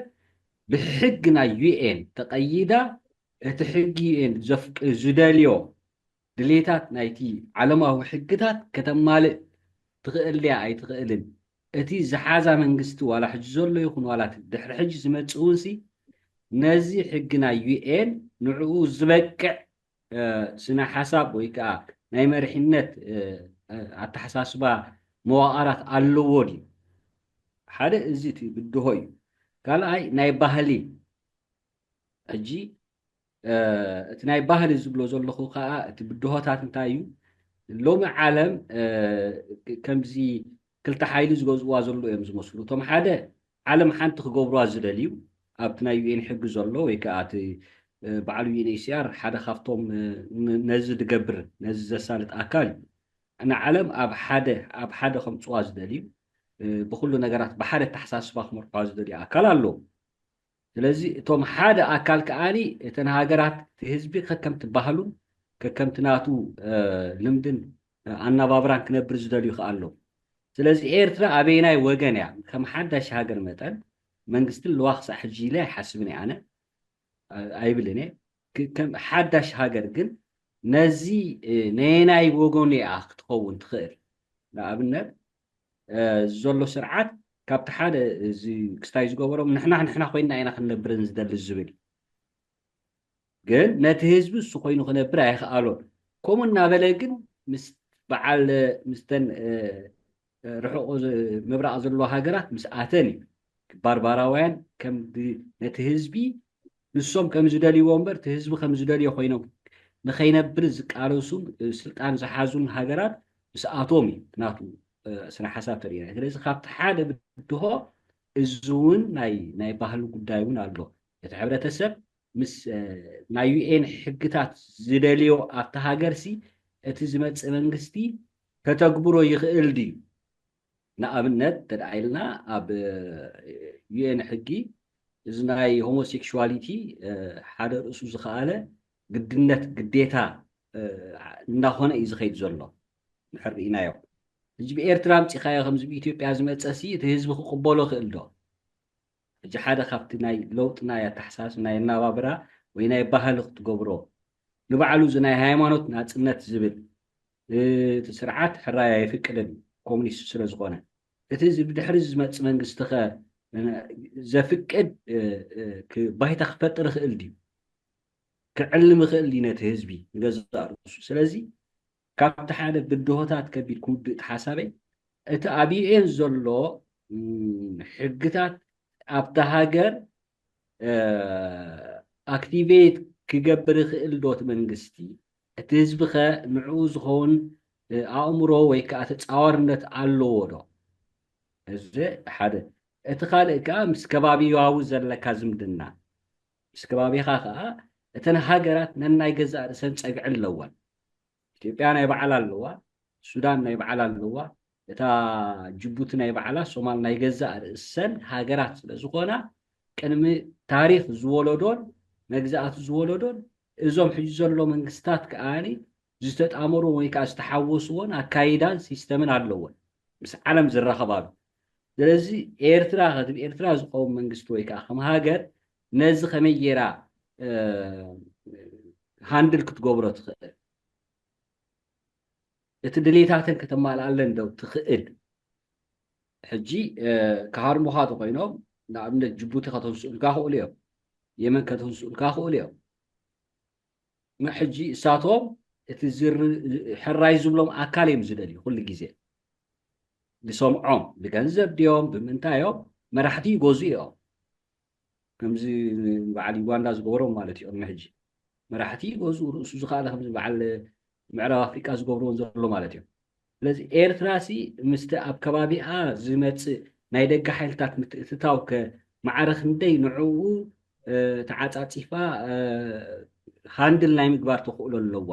ብሕጊ ናይ ዩ ኤን ተቐይዳ፣ እቲ ሕጊ ዩ ኤን ዘፍቅ-፣ ዝደልዮ ድሌታት ናይቲ ዓለማዊ ሕግታት ከተማልእ ትኽእል ድያ ኣይትኽእልን? እቲ ዝሓዛ መንግስቲ ዋላ ሕጂ ዘሎ ይኹን ዋላ እቲ ድሕሪ ሕጂ ዝመጽእ እውን ሲ ነዚ ሕጊ ናይ ዩ ኤን ንዕኡ ዝበቅዕ፣ እ፣ ስነ ሓሳብ ወይ ከዓ ናይ መሪሕነት፣ እ፣ እ፣ ኣተሓሳስባ መዋቕራት ኣለዎ ድዩ? ሓደ እዚ እቲ ብድሆ እዩ። ካልኣይ ናይ ባህሊ ሕጂ እቲ ናይ ባህሊ ዝብሎ ዘለኹ ከዓ እቲ ብድሆታት እንታይ እዩ? ሎሚ ዓለም ከምዚ ክልተ ሓይሊ ዝገዝእዋ ዘሎ እዮም ዝመስሉ። እቶም ሓደ ዓለም ሓንቲ ክገብርዋ ዝደልዩ ኣብቲ ናይ ዩኤን ሕጊ ዘሎ ወይ ከዓ እቲ በዓል ዩኤንኤችሲኣር ሓደ ካብቶም ነዚ ዝገብር ነዚ ዘሳልጥ ኣካል እዩ። ንዓለም ኣብ ሓደ ኣብ ሓደ ከምፅዋ ዝደልዩ ብኩሉ ነገራት ብሓደ ኣተሓሳስባ ክመርሕዋ ዝደልዩ ኣካል ኣለዉ። ስለዚ እቶም ሓደ ኣካል ከዓኒ እተን ሃገራት እቲ ህዝቢ ከከምቲ ባህሉን ከከምቲ ናቱ ልምድን ኣናባብራን ክነብር ዝደልዩ ከኣ ኣለዉ። ስለዚ ኤርትራ ኣበየናይ ወገን እያ? ከም ሓዳሽ ሃገር መጠን መንግስቲ ኣለዋ ክሳዕ ሕጂ ኢለ ኣይሓስብን እየ ኣነ ኣይብልን እየ። ከም ሓዳሽ ሃገር ግን ነዚ ነየናይ ወገኑ እያ ክትኸውን ትኽእል? ንኣብነት ዘሎ ስርዓት ካብቲ ሓደ እዚ ክስታይ ዝገበሮም ንሕና ንሕና ኮይንና ኢና ክንነብርን ዝደሊ ዝብል ግን ነቲ ህዝቢ እሱ ኮይኑ ክነብር ኣይኽኣሎን። ከምኡ እናበለ ግን ምስ በዓል ምስተን ርሑቕ ምብራቕ ዘለዎ ሃገራት ምስ ኣተን እዩ ባርባራውያን ከም ነቲ ህዝቢ ንሶም ከም ዝደልይዎ እምበር እቲ ህዝቢ ከም ዝደልዮ ኮይኖም ንኸይነብር ዝቃለሱ ስልጣን ዝሓዙን ሃገራት ምስ ኣቶም እዩ ናቱ ስነ ሓሳብ ተርእና። ስለዚ ካብቲ ሓደ ብድሆ እዚ እውን ናይ ናይ ባህሊ ጉዳይ እውን ኣሎ። እቲ ሕብረተሰብ ምስ ናይ ዩኤን ሕግታት ዝደልዮ ኣብቲ ሃገርሲ እቲ ዝመፅእ መንግስቲ ከተግብሮ ይኽእል ድዩ? ንኣብነት ተደኣ ኢልና ኣብ ዩኤን ሕጊ እዚ ናይ ሆሞሴክሹዋሊቲ ሓደ ርእሱ ዝኸኣለ ግድነት ግዴታ እናኾነ እዩ ዝኸይድ ዘሎ። ንሕር ርኢናዮ ሕጂ ብኤርትራ ኣምፂኻዮ ከምዚ ብኢትዮጵያ ዝመፀ ሲ እቲ ህዝቢ ክቕበሎ ክእል ዶ? ሕጂ ሓደ ካብቲ ናይ ለውጢ ናይ ኣተሓሳስ ናይ ኣናባብራ ወይ ናይ ባህሊ ክትገብሮ ንባዕሉ እዚ ናይ ሃይማኖት ናፅነት ዝብል እቲ ስርዓት ሕራይ ኣይፍቅድን ኮሚኒስት ስለ ዝኾነ እቲ ብድሕሪ ዝመፅ መንግስቲ ኸ ዘፍቅድ ባይታ ክፈጥር ይኽእል ድዩ? ክዕልም ይኽእል ድዩ ነቲ ህዝቢ ንገዛእ ርእሱ? ስለዚ ካብቲ ሓደ ብድሆታት ከቢድ ክውድእ እቲ ሓሳበይ እቲ ኣብ ዩኤን ዘሎ ሕግታት ኣብቲ ሃገር ኣክቲቬት ክገብር ይኽእል ዶ እቲ መንግስቲ? እቲ ህዝቢ ኸ ንዕኡ ዝኸውን ኣእምሮ ወይ ከዓ ተፃዋርነት ኣለዎ ዶ? እዚ ሓደ። እቲ ካልእ ከዓ ምስ ከባቢያዊ ዘለካ ዝምድና ምስ ከባቢኻ ከዓ እተን ሃገራት ነናይ ገዛእ ርእሰን ፀግዒ ኣለወን። ኢትዮጵያ ናይ ባዕላ ኣለዋ፣ ሱዳን ናይ ባዕላ ኣለዋ፣ እታ ጅቡቲ ናይ ባዕላ፣ ሶማል ናይ ገዛእ ርእሰን ሃገራት ስለ ዝኾና ቅድሚ ታሪኽ ዝወለዶን መግዛእቲ ዝወለዶን እዞም ሕጂ ዘሎ መንግስታት ከዓኒ ዝተጣመሩ ወይ ከዓ ዝተሓወስዎን ኣካይዳን ሲስተምን ኣለዎን ምስ ዓለም ዝራኸባሉ። ስለዚ ኤርትራ ከትብ ኤርትራ ዝኸውን መንግስቲ ወይ ከዓ ከም ሃገር ነዚ ከመይ ጌራ ሃንድል ክትገብሮ ትኽእል? እቲ ድሌታተን ከተማልኣለን ዶ ትኽእል? ሕጂ ክሃርሙኻ ተኮይኖም ንኣብነት ጅቡቲ ከተንስኡልካ ክእሉ እዮም፣ የመን ከተንስኡልካ ክእሉ እዮም። ሕጂ እሳቶም እቲ ሕራይ ዝብሎም ኣካል እዮም ዝደልዩ ኩሉ ግዜ ዝሰምዖም ብገንዘብ ድዮም ብምንታዮም መራሕቲ ይገዙ እዮም። ከምዚ በዓል ዩጋንዳ ዝገበሮም ማለት እዩ። ቅድሚ ሕጂ መራሕቲ ይገዝኡ ርእሱ ዝኸኣለ ከምዚ በዓል ምዕራብ ኣፍሪቃ ዝገብርዎን ዘሎ ማለት እዩ። ስለዚ ኤርትራ ሲ ምስቲ ኣብ ከባቢኣ ዝመፅእ ናይ ደገ ሓይልታት ምትእትታው ከ ማዕረ ክንደይ ንዕኡ ተዓፃፂፋ ሃንድል ናይ ምግባር ተኽእሎ ኣለዋ?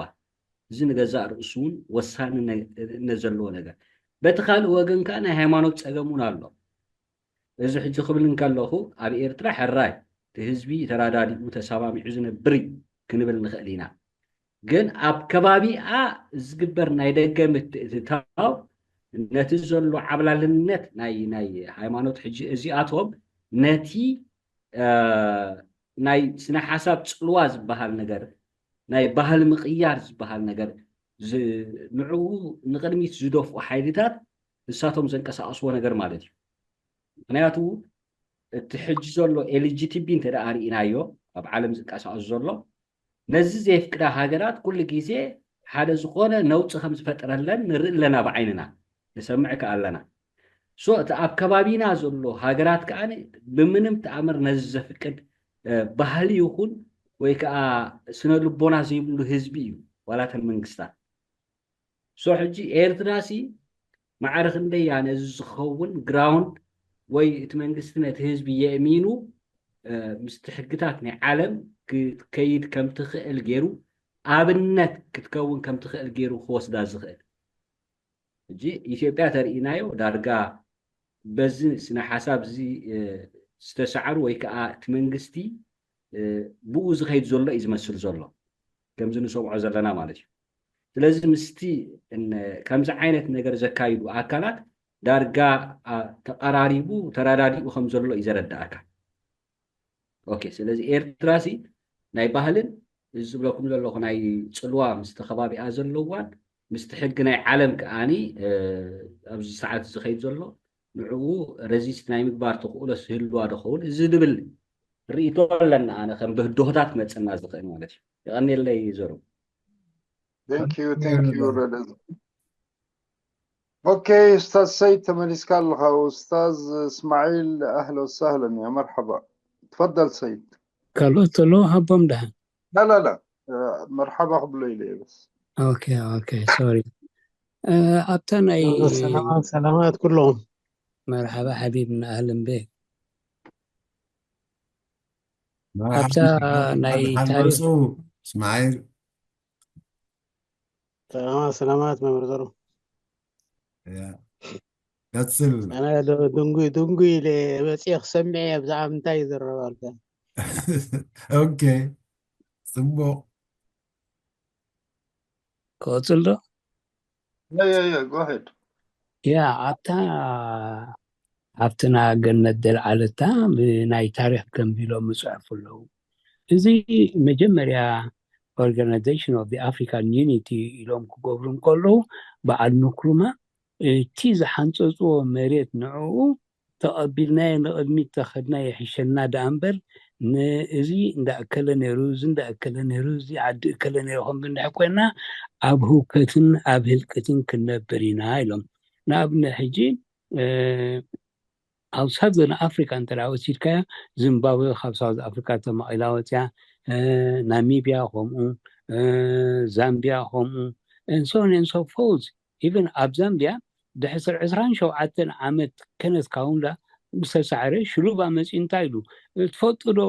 እዚ ንገዛእ ርእሱ እውን ወሳኒ ነ- ነ- ዘለዎ ነገር። በቲ ካልእ ወገን ከዓ ናይ ሃይማኖት ፀገም እውን ኣሎ። እዚ ሕጂ ክብል እንከለኹ ኣብ ኤርትራ ሕራይ እቲ ህዝቢ ተራዳዲኡ ተሰማሚዑ ዝነብር እዩ ክንብል ንኽእል ኢና። ግን ኣብ ከባቢኣ ዝግበር ናይ ደገ ምትእትታው ነቲ ዘሎ ዓብላልነት ናይ ናይ ሃይማኖት ሕጂ እዚኣቶም ነቲ ናይ ስነ ሓሳብ ፅልዋ ዝበሃል ነገር ናይ ባህሊ ምቕያር ዝበሃል ነገር ንዕኡ ንቕድሚት ዝደፍኡ ሓይልታት ንሳቶም ዘንቀሳቐስዎ ነገር ማለት እዩ። ምክንያቱ እቲ ሕጂ ዘሎ ኤልጂቲቢ እንተ ደኣ ርኢናዮ ኣብ ዓለም ዝንቀሳቐስ ዘሎ ነዚ ዘየፍቅዳ ሃገራት ኩሉ ግዜ ሓደ ዝኾነ ነውፂ ከም ዝፈጥረለን ንርኢ ኣለና ብዓይንና ንሰምዕ ከ ኣለና። ሶ እቲ ኣብ ከባቢና ዘሎ ሃገራት ከዓ ብምንም ተኣምር ነዚ ዘፍቅድ ባህሊ ይኹን ወይ ከዓ ስነ ልቦና ዘይብሉ ህዝቢ እዩ ዋላ እተን መንግስታት። ሶ ሕጂ ኤርትራ ሲ ማዕረ ክንደይ እያ ነዚ ዝኸውን ግራውንድ ወይ እቲ መንግስቲ ነቲ ህዝቢ የእሚኑ ምስቲ ሕግታት ናይ ዓለም ክትከይድ ከም ትኽእል ገይሩ ኣብነት ክትከውን ከም ትኽእል ገይሩ ክወስዳ ዝኽእል። ሕጂ ኢትዮጵያ ተርእናዮ ዳርጋ በዚ ስነ ሓሳብ እዚ ዝተሰዓሩ ወይ ከዓ እቲ መንግስቲ ብኡ ዝኸይድ ዘሎ እዩ ዝመስል ዘሎ ከምዚ ንሰምዖ ዘለና ማለት እዩ። ስለዚ ምስቲ ከምዚ ዓይነት ነገር ዘካይዱ ኣካላት ዳርጋ ተቐራሪቡ ተረዳዲኡ ከም ዘሎ እዩ ዘረዳእካ። ኦኬ፣ ስለዚ ኤርትራ ሲ ናይ ባህልን እዚ ዝብለኩም ዘለኹ ናይ ፅልዋ ምስቲ ከባቢኣ ዘለዋን ምስቲ ሕጊ ናይ ዓለም ከዓኒ ኣብዚ ሰዓት ዝኸይድ ዘሎ ንዕኡ ረዚስት ናይ ምግባር ተኽእሎ ዝህልዋ ዶ ኸውን እዚ ዝብል ርእይቶ ኣለና። ኣነ ከም ብህድሆታት ክመፅና ዝኽእል ማለት እዩ። የቐንየለይ ዘሩ። Thank you, thank you ረደዝ። ኦኬ ኡስታዝ ሰይድ ተመሊስካ ኣለኻ። ኡስታዝ እስማዒል ኣህለ ወሳህለን ያ መርሓባ። ትፈደል ሰይድ። ካልኦት ኣለዉ ሃቦም ደሓን። ላላላ መርሓባ ክብሎ ኢለ እየ በስ። ኦኬ ኦኬ ሶሪ። ኣብታ ናይ ሰላማት ሰላማት ኩሎም። መርሓባ ሓቢብና ኣህለን ቤክ። ኣብታ ናይ ታሪክ እስማዒል ሰላማት ሰላማት መምህር ዘሩ። ቀፅል። ኣነ ዶ- ድንጉይ ድንጉይ ኢለ መፅየ ክሰምዕ እየ። ብዛዕባ ምንታይ ይዘረብ ኣልካ? ኦኬ ፅቡቅ። ክቕፅል ዶ? Yeah, yeah, yeah, go ahead. ያ ኣብታ ኣብትና ገነት ደልዓለታ ብናይ ታሪክ ገንቢሎም ምፅሑፍ ኣለዉ። እዚ መጀመርያ Organization of the African Unity ኢሎም ክገብሩ እንከለዉ በዓል ንክሩማ እቲ ዝሓንፀፅዎ መሬት ንዕኡ ተቐቢልናዮ ንቕድሚት ተኸድና ይሕሸና ደኣ እምበር ንእዚ እንዳእከለ ነይሩ እዚ እንዳእከለ ነይሩ እዚ ዓዲ እከለ ነይሩ ከም ብንድሕ ኮይና ኣብ ህውከትን ኣብ ህልቅትን ክንነብር ኢና ኢሎም። ንኣብነት ሕጂ ኣብ ሳዘርን ኣፍሪካ እንተ ወሲድካዮ ዚምባብዌ ካብ ሳውዝ ኣፍሪካ ተመቒላ ወፅያ፣ ናሚብያ ከምኡ፣ ዛምቢያ ከምኡ and so on and so forth። ኢቨን ኣብ ዛምቢያ ድሕስር ዕስራን ሸውዓተን ዓመት ከነት ካውንዳ ዝተሳዕረ ሽሉባ መፂኡ እንታይ ኢሉ ትፈልጡ ዶ?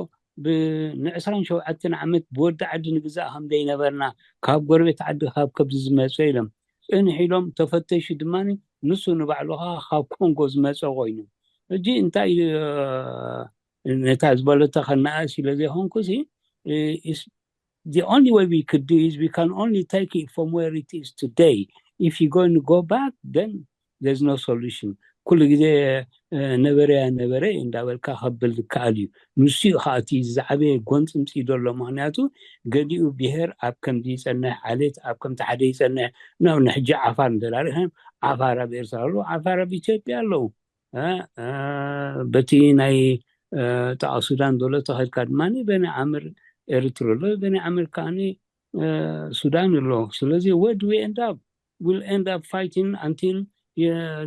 ንዕስራን ሸውዓተን ዓመት ብወዲ ዓዲ ንግዛእ ከም ዘይነበርና ካብ ጎረቤት ዓዲ ካብ ከብዚ ዝመፀ ኢሎም ፅንሕ ኢሎም ተፈተሹ ድማ ንሱ ንባዕሉ ከዓ ካብ ኮንጎ ዝመፀ ኮይኑ ሕጂ እንታይ ነታ ዝበለቶ ከነኣእስ ኢለ ዘይኮንኩ the only way we could do is we can only take it from where it is today. If you go and go back, then there's no solution. ኩሉ ግዜ ነበረ ያ ነበረ እንዳበልካ ከብል ዝከኣል እዩ። ንሱ እዩ ከዓ እቲ ዝዓበየ ጎንፂ ምፅኢ ዘሎ። ምክንያቱ ገሊኡ ብሄር ኣብ ከምዚ ይፀንሕ፣ ዓሌት ኣብ ከምቲ ሓደ ይፀንሕ። ንኣብነት ሕጂ ዓፋር እንተዳርኸ ዓፋር ኣብ ኤርትራ ኣለዉ፣ ዓፋር ኣብ ኢትዮጵያ ኣለዉ። በቲ ናይ ጠቓ ሱዳን ዘሎ ተኸድካ ድማ በኒ ዓምር ኤርትራ ኣሎ፣ በኒ ዓምር ከዓ ሱዳን ኣሎ። ስለዚ where do we end up? We'll end up fighting until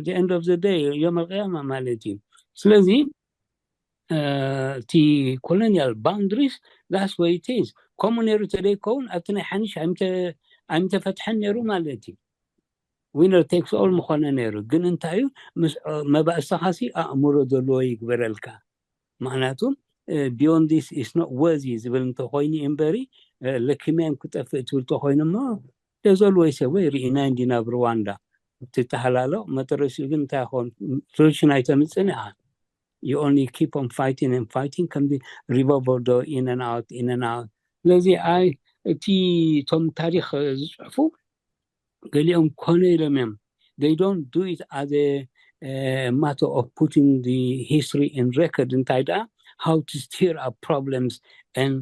the end of the day, ዮም ኣልቅያማ ማለት እዩ። ስለዚ እቲ colonial boundaries that's way it is። ከምኡ ነይሩ ተደይከውን ኣብቲ ናይ ሓኒሽ ኣይምተፈትሐን ነይሩ ማለት እዩ። Winner takes all ምኾነ ነይሩ። ግን እንታይ እዩ መባእስኻሲ ኣእምሮ ዘለዎ ይግበረልካ። ምክንያቱ beyond this is not worthy ዝብል እንተኮይኑ እምበሪ ለኪመዮም ክጠፍእ ትብል ተኮይኑ እሞ there's always a way። ርኢና እንዲና ኣብ ሩዋንዳ ትተሃላሎ መጠረሲኡ ግን እንታይ ይኸውን? ሶሉሽን ኣይተምፅን ኢኻ። You only keep on fighting and fighting ከምዚ revolver door in and out in and out። ስለዚ ኣይ እቲ እቶም ታሪክ ዝፅሕፉ ገሊኦም ኮነ ኢሎም እዮም። They don't do it as a matter of putting the history in record እንታይ ደኣ how to stir up problems and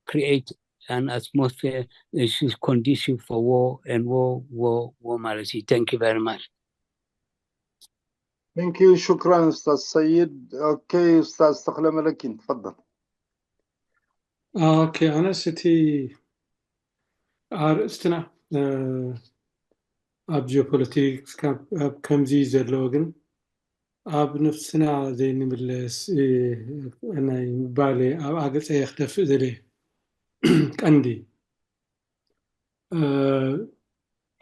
create an atmosphere which is conducive for war and war war war ማለት እዩ። Thank you very much. Thank you. شكرا أستاذ سيد. Okay أستاذ تخلى ملكين تفضل. Okay ኣነስ እቲ ኣርእስትና ኣብ ጂኦፖለቲክስ ኣብ ከምዚ ዘለዎ ግን ኣብ ነፍስና ዘይንምለስ ናይ ምባል ኣብ ኣገጸ ክደፍእ ዘለ ቀንዲ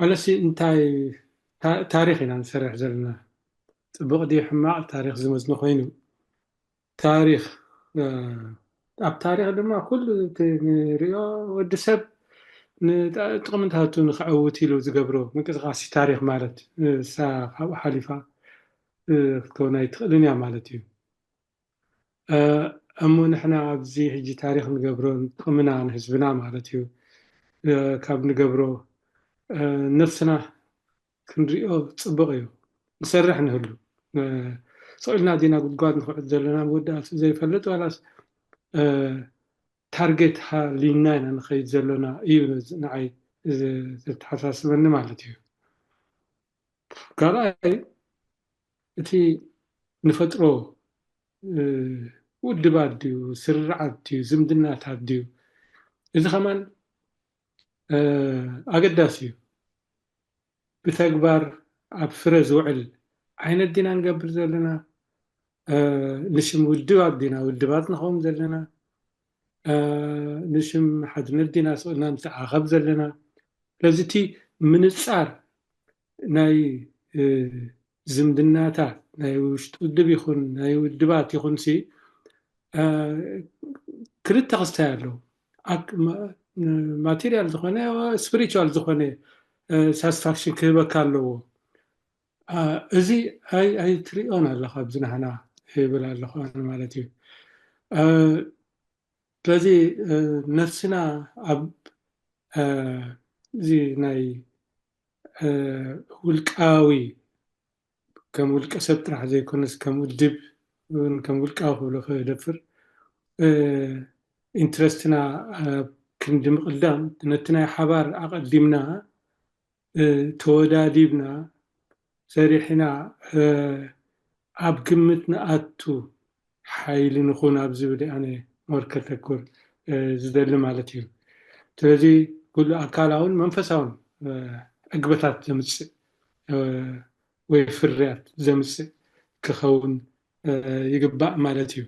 ኣለሲ እንታይ ታሪኽ ኢና ንሰርሕ ዘለና? ጽቡቕ ድዩ ሕማቕ ታሪኽ ዝመዝኖ ኮይኑ፣ ታሪኽ ኣብ ታሪኽ ድማ ኩሉ ንሪኦ ወዲ ሰብ ጥቕምታቱ ንክዕውት ኢሉ ዝገብሮ ምንቅስቃሲ ታሪኽ ማለት እሳ ካብኡ ሓሊፋ ክትከውን ኣይትኽእልን እያ ማለት እዩ። እሞ ንሕና ኣብዚ ሕጂ ታሪኽ ንገብሮ ንጥቕምና ንህዝብና ማለት እዩ ካብ ንገብሮ ነፍስና ክንሪኦ ጽቡቕ እዩ። ንሰርሕ ንህሉ ስቕ ኢልና ዲና ጉድጓድ ንክዕድ ዘለና መወዳእቱ ዘይፈልጥ ዋላስ ታርጌት ሃሊና ኢና ንኸይድ ዘለና እዩ ንዓይ ዘተሓሳስበኒ ማለት እዩ። ካልኣይ እቲ ንፈጥሮ ውድባት ድዩ ስርዓት ድዩ ዝምድናታት ድዩ እዚ ከማን ኣገዳሲ እዩ። ብተግባር ኣብ ፍረ ዝውዕል ዓይነት ዲና ንገብር ዘለና ንሽም ውድባት ዲና ውድባት ንኸውን ዘለና ንሽም ሓድነት ዲና ስቕልና ንተዓኸብ ዘለና ስለዚ እቲ ምንፃር ናይ ዝምድናታት ናይ ውሽጢ ውድብ ይኹን ናይ ውድባት ይኹን ሲ ክልተ ክስታይ ኣለዉ። ማቴሪያል ዝኾነ ስፒሪቹዋል ዝኾነ ሳትስፋክሽን ክህበካ ኣለዎ። እዚ ኣይትሪኦን ኣለኻ ኣብዚ ናህና ይብል ኣለኹ ማለት እዩ። ስለዚ ነፍስና ኣብ እዚ ናይ ውልቃዊ ከም ውልቀ ሰብ ጥራሕ ዘይኮነስ ከም ውድብ እውን ከም ውልቃዊ ክብሎ ክደፍር ኢንትረስትና ኣብ ክንዲ ምቕዳም ነቲ ናይ ሓባር ኣቐዲምና ተወዳዲብና ሰሪሕና ኣብ ግምት ንኣቱ ሓይሊ ንኹን ኣብ ዝብል ኣነ ሞር ከተኩር ዝደሊ ማለት እዩ። ስለዚ ኩሉ ኣካላውን መንፈሳውን ዕግበታት ዘምፅእ ወይ ፍርያት ዘምፅእ ክኸውን ይግባእ ማለት እዩ።